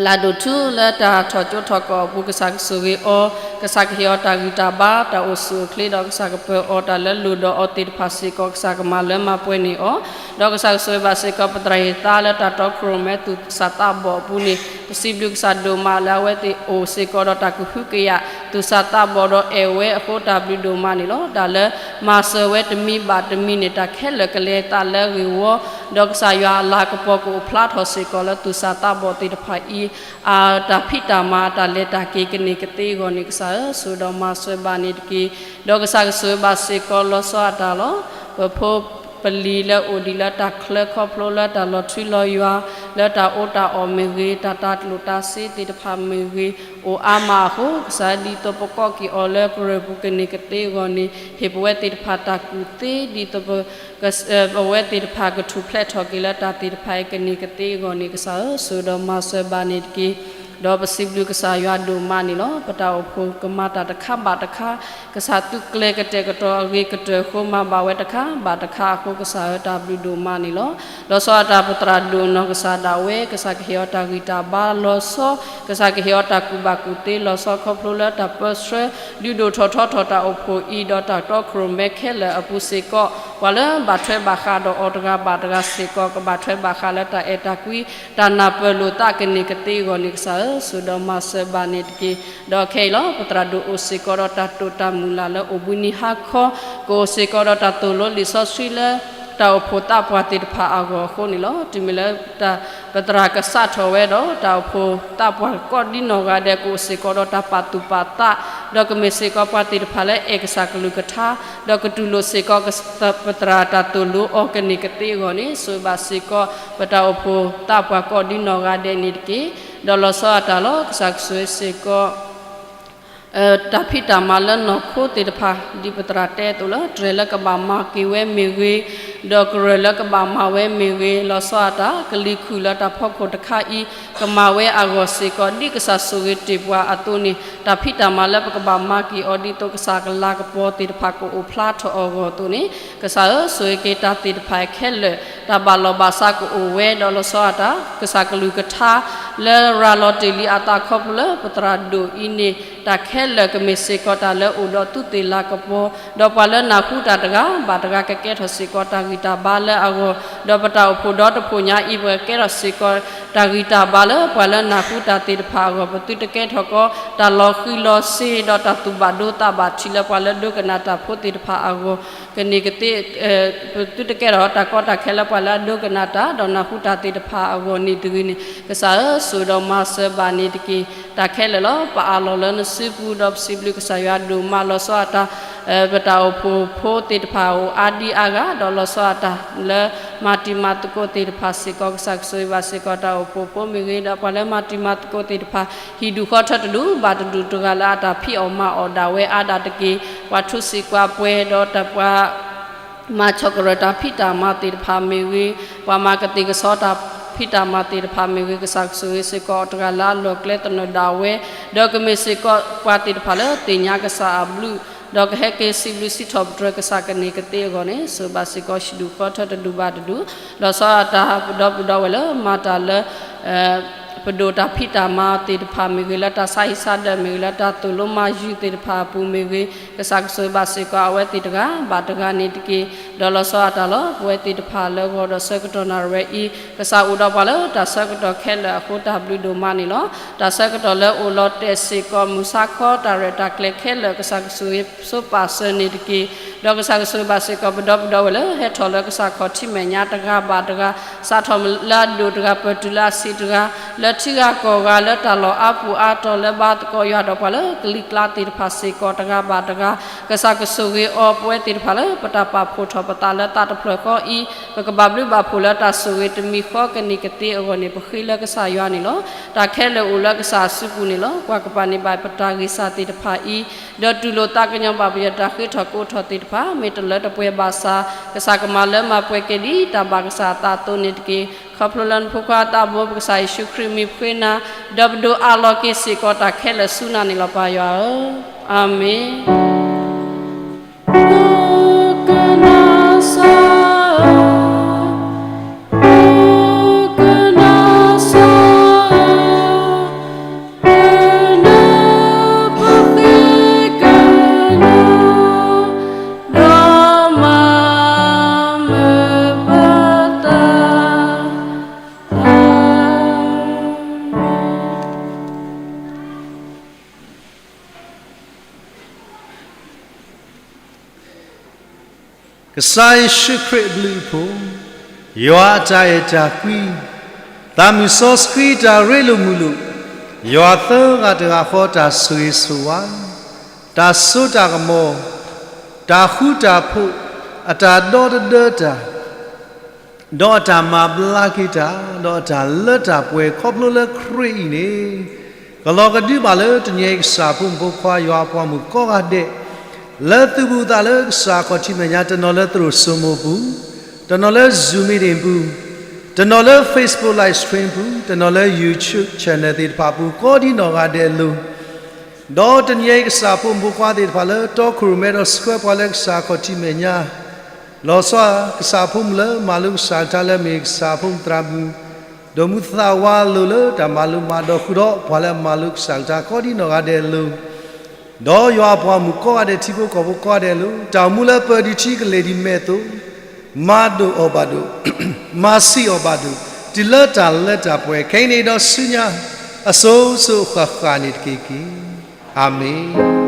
လၢဒိၣ်ထူလၢတၢ်ထီၣ်ကၠိထီၣ်ကီၢ်အပူၤ ကစၢ်ကဆိၣ်ဂ့ၤအီၤ, ကစၢ်ကဟ့ၣ်အီၤတၢ်ဂံၢ်တၢ်ဘါ တၢ်အိၣ်ဆူၣ်အိၣ်ချ့ဒီး ကစၢ်ကပၢၤအီၤတၢ်လၢလိၣ်ဒီးအီၤသ့ၣ်တဖၣ်စ့ၢ်ကီး ကစၢ်ကမၤလၢမၤပှဲၤန့ၢ်အီၤ, ဒီးကစၢ်ကဆိၣ်ဂ့ၤဘၣ်စ့ၢ်ကီးပသရၣ်ဟ့ၣ်သါလၢတၢ်တီခိၣ်ရိၣ်မဲသူၣ်စၢ်သးဘီၣ်အပူၤန့ၣ် ပစံးဘျုးကစၢ်ဒိၣ်မးလၢအဝဲသ့ၣ်အိၣ်စ့ၢ်ကီးဒီးတၢ်ကဟုကယာ်သူၣ်စၢ်သးဘီၣ်ဒီးအဲၣ်ဝဲအဃိ တၢ်ဘျုးဒိၣ်မးန့ၣ်လီၤ. တၢ်လၢမၤစၢၤဝဲတမံၤဘၣ်တမံၤန့ၣ် တၢ်ခဲလၢာ်ကလဲၤအသးလၢအဂ့ၢ်ဝီ, ဒီးကစၢ်ယွၤအလၤကပီၤကအိၣ်ဖျါထီၣ်စ့ၢ်ကီးလၢသူၣ်စၢ်သးဘီၣ်သ့ၣ်တဖၣ်အံၤ အတၢ်ဖံးတၢ်မၤအတၢ်လဲၤတၢ်က့ၤကန့ၢ်ကသ့အဂီၢ်န့ၣ် ကစၢ်ဧၢ, ဆိၣ်ဒီးမၤစၢၤဘၣ်န့ၣ်တက့ၢ်. ဒီးကစၢ်ကဆိၣ်ဂ့ၤဘၣ်စ့ၢ်ကီးလီၤဆီဒၣ်တၢ်လီၤ. ပဖိ ပလံၤလၢအိၣ်ဒံးလၢတၢ်ချၢခီဖျိလၢတၢ်လီၤထူလီၤယွၤ လၢတၢ်အီၣ်တၢ်အီမ့ၢ်ဂ့ၤ တၢ်တၤကျိၣ်တၤစ့သ့ၣ်တဖၣ်မ့ၢ်ဂ့ၤ အိၣ်အါမးအဃိ ကစၢ်ဒ်သိးပကိးက့ၤအီၤလၢကရၢၢ်ပူၤကန့ၢ်ကသ့အဂီၢ်န့ၣ် ဟ့ၣ်ပဝဲသ့ၣ်တဖၣ်တၢ်ကူၣ်သ့ ဒ်သိးပ ပဝဲသ့ၣ်တဖၣ်ကထူၣ်ဖျဲးထီၣ်က့ၤလၢတၢ်သ့ၣ်တဖၣ်အံၤကန့ၢ်ကသ့အဂီၢ်န့ၣ် ကစၢ်ဧၢ ဆိၣ်ဒီးမၤစၢၤဘၣ်န့ၣ်တက့ၢ်. ဒီးပစံးဘျုးကစၢ်ယွၤဒိၣ်မးန့ၣ်လီၤ. ပတၢ်အိၣ်ဖှိၣ်ကမၤတၢ်တခါဘၣ်တခါ, ကစၢ်သုးကျဲၤကတဲာ်ကတီၤအဂ့ၤကတၢၢ်အဃိမၤဘၣ်ဝဲတခါဘၣ်တခါအဃိ ကစၢ်ဧၢ တၢ်ဘျုးဒိၣ်မးန့ၣ်လီၤ. လီၤဆီဒၣ်တၢ်ပသရၣ်ဒိၣ်နီၢ်ကစၢ်ဒၣ်ဝဲ ကစၢ်ကဟ့ၣ်အီၤတၢ်ဂံၢ်တၢ်ဘါလီၤဆီ, ကစၢ်ကဟ့ၣ်အီၤတၢ်ကူၣ်ဘၣ်ကူၣ်သ့လီၤဆီ ခီဖျိလၢတၢ်ပၢဆှၢ ဒုးဒိၣ်ထီၣ်ထီထီၣ်တၢ်အိၣ်ဖှိၣ်အံၤ ဒီးတၢ်တီခိၣ်ရိၣ်မဲခဲလၢာ်အပူၤစ့ၢ်ကီး ပှၤလၢဘၣ်ထွဲဘၣ်ဃးဒီးအီၤတဂၤဘၣ်တဂၤစ့ၢ်ကီး ကဘၣ်ထွဲဘၣ်ဃးလၢတၢ်အဲၣ်တၢ်ကွံ တၢ်နၢ်ပၢၢ်လိာ်သးကန့ၢ်ကသ့အဂီၢ်န့ၣ် ကစၢ်ဧၢ ဆိၣ်ဒီးမၤစၢၤဘၣ်န့ၣ်တက့ၢ်. ဒီးခဲအံၤလီၤ ပသရၣ်ဒိၣ်အိၣ်စ့ၢ်ကီးဒီးတၢ်တိာ်တၢ်မုၢ်လၢ်လၢအိၣ်ဘှံးနံၤဟါခီ, ကအိၣ်စ့ၢ်ကီးဒီးတၢ်သိၣ်လိလံာ်စီဆှံလၢ တၢ်အိၣ်ဖှိၣ်သးပှၢ်သ့ၣ်တဖၣ်အဂီၢ်အဃိန့ၣ်လီၤ. တုၤမ့ၢ်လၢ ပသရၣ်ကစးထီၣ်ဝဲဒီး တၢ်အိၣ်ဖှိၣ်သးပှၢ်ကိးဒ်နီၢ်ဂၤဒဲး ကအိၣ်စ့ၢ်ကီးဒီးတၢ်ပာ်သူၣ်ပာ်သး, ဒီးကမ့ၢ်စ့ၢ်ကီးပှၤသ့ၣ်တဖၣ်လၢအဲၣ်ကစၢ်ကလုၢ်ကထါ, ဒီးကတူၢ်လိာ်စ့ၢ်ကီး ပသရၣ်တၢ်သိၣ်လိအီၤကန့ၢ်ကသ့အဂီၢ်န့ၣ် ဆိၣ်ဂ့ၤဘၣ်စ့ၢ်ကီးပတၢ်အိၣ်ဖှိၣ်သးပှၢ်ကိးဒ်နီၢ်ဂၤဒဲးန့ၣ်တက့ၢ်. ဒီးလီၤဆီအတၢ်လီၤ ကစၢ်ကဆိၣ်ဂ့ၤစ့ၢ်ကီး တၢ်ဖံးတၢ်မၤလၢနီၢ်ခိသ့ၣ်တဖၣ် ဒ်ပသရၣ်တဲအသိးလၢ တြဲၤလၢကဘၣ်မၤက့ၤဝဲမ့ၢ်ဂ့ၤ, ဒီးကရၢၢ်လၢကဘၣ်မၤဝဲမ့ၢ်ဂ့ၤ, လီၤဆီအတၢ် ကလံၤခုၣ်လၢတၢ်ဖီခိၣ်တခါအံၤ ကမၤဝဲအဂီၢ်စ့ၢ်ကီး ဒ်ကစၢ်ဆိၣ်ဂ့ၤတ့ၢ်ပှၤအသိးန့ၣ် တၢ်ဖံးတၢ်မၤလၢပကဘၣ်မၤက့ၤအီၤဒ်သိးကစၢ်ကလၤကပီၤသ့ၣ်တဖၣ်ကအိၣ်ဖျါထီၣ်အဂီၢ်အသိးန့ၣ် ကစၢ်ဧၢ ဆိၣ်ဂ့ၤက့ၤတၢ်သ့ၣ်တဖၣ်ခဲလၢာ် တၢ်ဘၣ်လီၢ်ဘၣ်စးကအိၣ်ဝဲဒီးလီၤဆီအတၢ် ကစၢ်ကလုၢ်ကထါ လၢရၤလီၤတ့ၢ်လံအသးခီဖျိလၢပသရၣ်ဒိၣ်အံၤန့ၣ် တၢ်ခဲလၢာ်ကမ့ၢ်စ့ၢ်ကီးတၢ်လၢအိၣ်ဒီးသုးသ့ၣ်လၤကပီၤ, ဒီးပှၤလၢနၢ်ဟူတၢ်တဂၤဘၣ်တဂၤကကဲထီၣ်စ့ၢ်ကီးတၢ်ဂံၢ်တၢ်ဘါလၢအဂီၢ်, ဒီးပတၢ်အိၣ်ဖှိၣ်ဒီတဖှိၣ်ညါအံၤ ပကကဲထီၣ်စ့ၢ်ကီးတၢ်ဂံၢ်တၢ်ဘါလၢပှၤလၢနၢ်ဟူတၢ်သ့ၣ်တဖၣ်အဂီၢ်, ပသုတကဲထီၣ်ကီး တၢ်လီၤဃံၤလီၤစ့ဒီးတၢ်သူၣ်ဘၣ်ဒိသးဘၣ်ထံးလၢပှၤလၢဒိကနၣ်တၢ်ဖိသ့ၣ်တဖၣ်အဂီၢ်, ကန့ၢ်ကသ့ ပသုတကဲထီၣ်တၢ်ကီတၢ်ခဲလၢပှၤလၢအဒိကနၣ်တၢ် ဒီးနၢ်ဟူတၢ်သ့ၣ်တဖၣ်အဂီၢ်န့ၣ်တဂ့ၤန့ၣ် ကစၢ်ဧၢ ဆိၣ်ဂ့ၤဒီးမၤစၢၤဘၣ်န့ၣ်တက့ၢ်. တၢ်ခဲလၢာ်လီၤ ပအးလီၤလၢနစုပူၤ ဒီးပစံးဘျုးကစၢ်ယွၤဒိၣ်မးလီၤဆီအတၢ် ပတၢ်အိၣ်ဖှိၣ်ဖိသ့ၣ်တဖၣ်အိၣ်အါဒံအါဂၤ ဒီးလီၤဆီအတၢ်လၢမၤတံၤမၤသကိးသ့ၣ်တဖၣ်စ့ၢ်ကီး ကစၢ်ကဆိၣ်ဂ့ၤဘၣ်စ့ၢ်ကီးတၢ်အိၣ်ဖှိၣ်ဖိမ့ၢ်ဂ့ၤ ဒီးပှၤလၢမၤတံၤမၤသကိးသ့ၣ်တဖၣ် ဟံၣ်ဒူၣ်ဃီထၢတဒူၣ်ဘၣ်တဒူၣ်တဂၤလၢအတၢ်ဖံးအီၣ်မၤအီၣ်ဒၣ်ဝဲအါဒၣ်တက့ၢ်. ပှၤထူစံးကွၢ်ပှဲၤ ဒီးတၢ်ပှၤ မၤဆီၣ်ကရၢၢ်တၢ်ဖံးတၢ်မၤသ့ၣ်တဖၣ်မ့ၢ်ဂ့ၤ, ပှၤမၤကသ့ၣ်ကစီဒီတၢ်ဖံးတၢ်မၤသ့ၣ်တဖၣ်မ့ၢ်ဂ့ၤ, ကစၢ်ကဆိၣ်ဂ့ၤစ့ၢ်ကီးအီၤတဂၤလၢအလီၢ်ကျဲသနၢၣ်ဒၣ်ဝဲ, ဒီးကမ့ၢ်စ့ၢ်ကီးပှၤသ့ၣ်တဖၣ်လၢသ့ၣ်ညါကစၢ်အဘျုး, ဒီးကဟဲက့ၤစံးဘျုးစံးထီၣ်ပတြၢၤကစၢ်ကန့ၢ်ကသ့အဂီၢ်န့ၣ် ဆိၣ်ဂ့ၤဘၣ်စ့ၢ်ကီးဟံၣ်ဒူၣ်ဃီထၢတဒူၣ်ဘၣ်တဒူၣ်, လီၤဆီဒၣ်တၢ်ပဒီပုၢ်ဒီဝဲၢ်လၢမၤတၢ်လၢ ပဒိၣ်တၢ်ဖံးတၢ်မၤသ့ၣ်တဖၣ်မ့ၢ်ဂ့ၤ, လၢတၢ်ဆါဟံၣ်ဆါဒၢးမ့ၢ်ဂ့ၤ, လၢတၢ်သိၣ်လိမၤယုၤသ့ၣ်တဖၣ်အပူၤမ့ၢ်ဂ့ၤ, ကစၢ်ကဆိၣ်ဂ့ၤဘၣ်စ့ၢ်ကီးအဝဲသ့ၣ်တဂၤဘၣ်တဂၤန့ၣ်တက့ၢ်. ဒီးလီၤဆီဒၣ်တၢ်လီၤ ပဝဲသ့ၣ်တဖၣ်လၢဂီၤဒီးဆၢကတီၢ်နၣ်ရံၣ်ဝဲအံၤ ကစၢ်အိၣ်ဒီးပှၤလၢတၢ်ဆၢကတီၢ်ခဲလၢာ်အဃိ တၢ်ဘျုးဒိၣ်မးန့ၣ်လီၤ. တၢ်ဆၢကတီၢ်လၢအိၣ်လီၤတဲာ်စ့ၢ်ကီး မုၢ်ဆါခီ တၢ်ရဲၣ်တၢ်ကျဲၤခဲလၢာ် ကစၢ်ကဆိၣ်ဂ့ၤဆိပာ်စၢၤန့ၣ်တက့ၢ်. ဒီးကစၢ်ကဆိၣ်ဂ့ၤဘၣ်စ့ၢ်ကီး ပဒီပုၢ်ဒီဝဲၢ်လၢ ဟဲထီၣ်လၢကစၢ်ခီၣ်ထံးမဲာ်ညါတဂၤဘၣ်တဂၤ, စးထီၣ်လၢအဒိၣ်တဂၤ ပၢၢ်တုၤလၢအဆံးတဂၤ, လၢထံဂၤကီၢ်ဂၤ လၢတၢ်လီၢ်အါပူၤအါတီၤ လၢဘါသကိးယွၤဒီးပှၤလၢကလံၤကျါသ့ၣ်တဖၣ်စ့ၢ်ကီးတဂၤဘၣ်တဂၤ, ကစၢ်ကဆိၣ်ဂ့ၤအီၤ ပဝဲသ့ၣ်တဖၣ်လၢ ပတၢ်ပာ်ဖှိၣ်ထီၣ်ပသးလၢသးတဖျၢၣ်ဃီအံၤ ပကဘၣ်ဘျုးဘၣ်ဖှိၣ်လၢတၢ်ဆိၣ်ဂ့ၤတမံၤဃီကန့ၢ်ကသ့အဂီၢ်န့ၣ် ပဃ့လၢကစၢ်ယွၤန့ၣ်လီၤ. တၢ်ခဲလၢာ်အိၣ်လၢကစၢ်အစုပူၤန့ၣ်လီၤ. ကွၢ်ကပၤန့ၢ်ဘၣ်ပတၢ်ဂံၢ်စၢ်သ့ၣ်တဖၣ်အံၤ, ဒီးတူၢ်လိာ်သးကညီၤဘၣ်ပယီၤတၢ်ဃ့ထီၣ်ကိးထီၣ်သ့ၣ်တဖၣ် မ့ၢ်တလၢတပှဲၤဘၣ်ဆၣ် ကစၢ်ကမၤလၢမၤပှဲၤက့ၤဒ်တၢ်ဘၣ်ကစၢ်အသးအသိးန့ၣ်တက့ၢ်. ခီဖျိလၢနဖိခွါအသးဘိ ပကစၢ်ယ့ၣ်ၡူးခရံာ်မံၤပဃ့နၤ, ဒီးပဒိးအးလီၤက့ၤစ့ၢ်ကီးတၢ်ခဲလၢာ်ဆူနၤန့ၣ်လီၤ ပၢ်ယွၤဧၢ, အၤမ့ၣ်. ကနၣ်စၢ်ဧၢ, ကနၣ်စၢ်ဧၢ, ကနၢ်ပဃ့ကညး, ဒီးမၤမုာ်ပသး, အၤမ့ၣ်. ကစၢ်ယ့ၣ်ၡူးခရံာ်အဘျုးအဖှိၣ်, ယွၤအတၢ်အဲၣ်တၢ်ကွံ, သးမုၢ်စီဆှံတၢ်ရ့လိာ်မုာ်လိာ်, ယွၤသၢဂၤတဂၤဃီတၢ်ဆိၣ်ဂ့ၤဆိၣ်ဝါ, တၢ်စိတၢ်ကမီၤ, တၢ်ဃူတၢ်ဖိး, အတၢ်ဒီတဒၢတၢ်, ဒီးအတၢ်မၤဘျါက့ၤတၢ်, ဒီးအတၢ်လၢတၢ်ပှဲၤခီဖျိလၢခရံာ်အံၤန့ၣ်, ကလီၤကဒုဘၣ်လၢတနံၤအံၤကစၢ်ဖိမုၣ်ဖိခွါယွၤအပှၤမုၣ်ကိးဂၤဒဲး, လၢသုဘူးသးလၢကစၢ်ခီၣ်ထံးမဲာ်ညါ တနီၤလၢသရိာ်စိမိၤပူၤ, တနီၤလၢ Zoom meeting ပူၤ, တနီၤလၢ Facebook live stream ပူၤ, တနီၤလၢ YouTube channel သ့ၣ်တဖၣ်ပူၤ ကိးဒံနီၢ်ဂၤဒဲးအလိၤ ဒီးတနံၤအံၤကစၢ်ဖိမုၣ်ဖိခွါသ့ၣ်တဖၣ်လၢတီခိၣ်ရိၣ်မဲဒီးဆှၢပှၤလၢကစၢ်ခီၣ်ထံးမဲာ်ညါ, လီၤဆီကစၢ်ဖိမုၣ်လၢမၤလိကစၢ်ကထါလၢမ့ၢ်ကစၢ်ဖိမုၣ်သရၣ်မုၣ်, ဒီးမုၢ်သးဝးအလိၤလၢတၢ်မၤလိမၤဒိးဃုာ်ဒီးပှၤလၢအမၤလိကစၢ်ကထါကိးဒံနီၢ်ဂၤဒဲးအလိၤ ဒီးယွၤအပှၤမုၣ်ကိးဂၤဒဲးထံဖိကီၢ်ဖိကိးဂၤဒဲးအလိၤ တၢ်အိၣ်မူလၢပၢဒံးထံကလဲၤဒံးမဲာ်သိး, မၤဒိၣ်အီၤဘၣ်ဒိး, မၤဆံးအီၤဘၣ်ဒိး, တုၤလၢတၢ်လၢတၢ်ပှဲၤခဲအံၤန့ၣ်ဒီးဆူညါ, အစိၤစိၤအဃၣ်ဃၣ်န့ၣ်တက့ၢ်. အၤမ့ၣ်.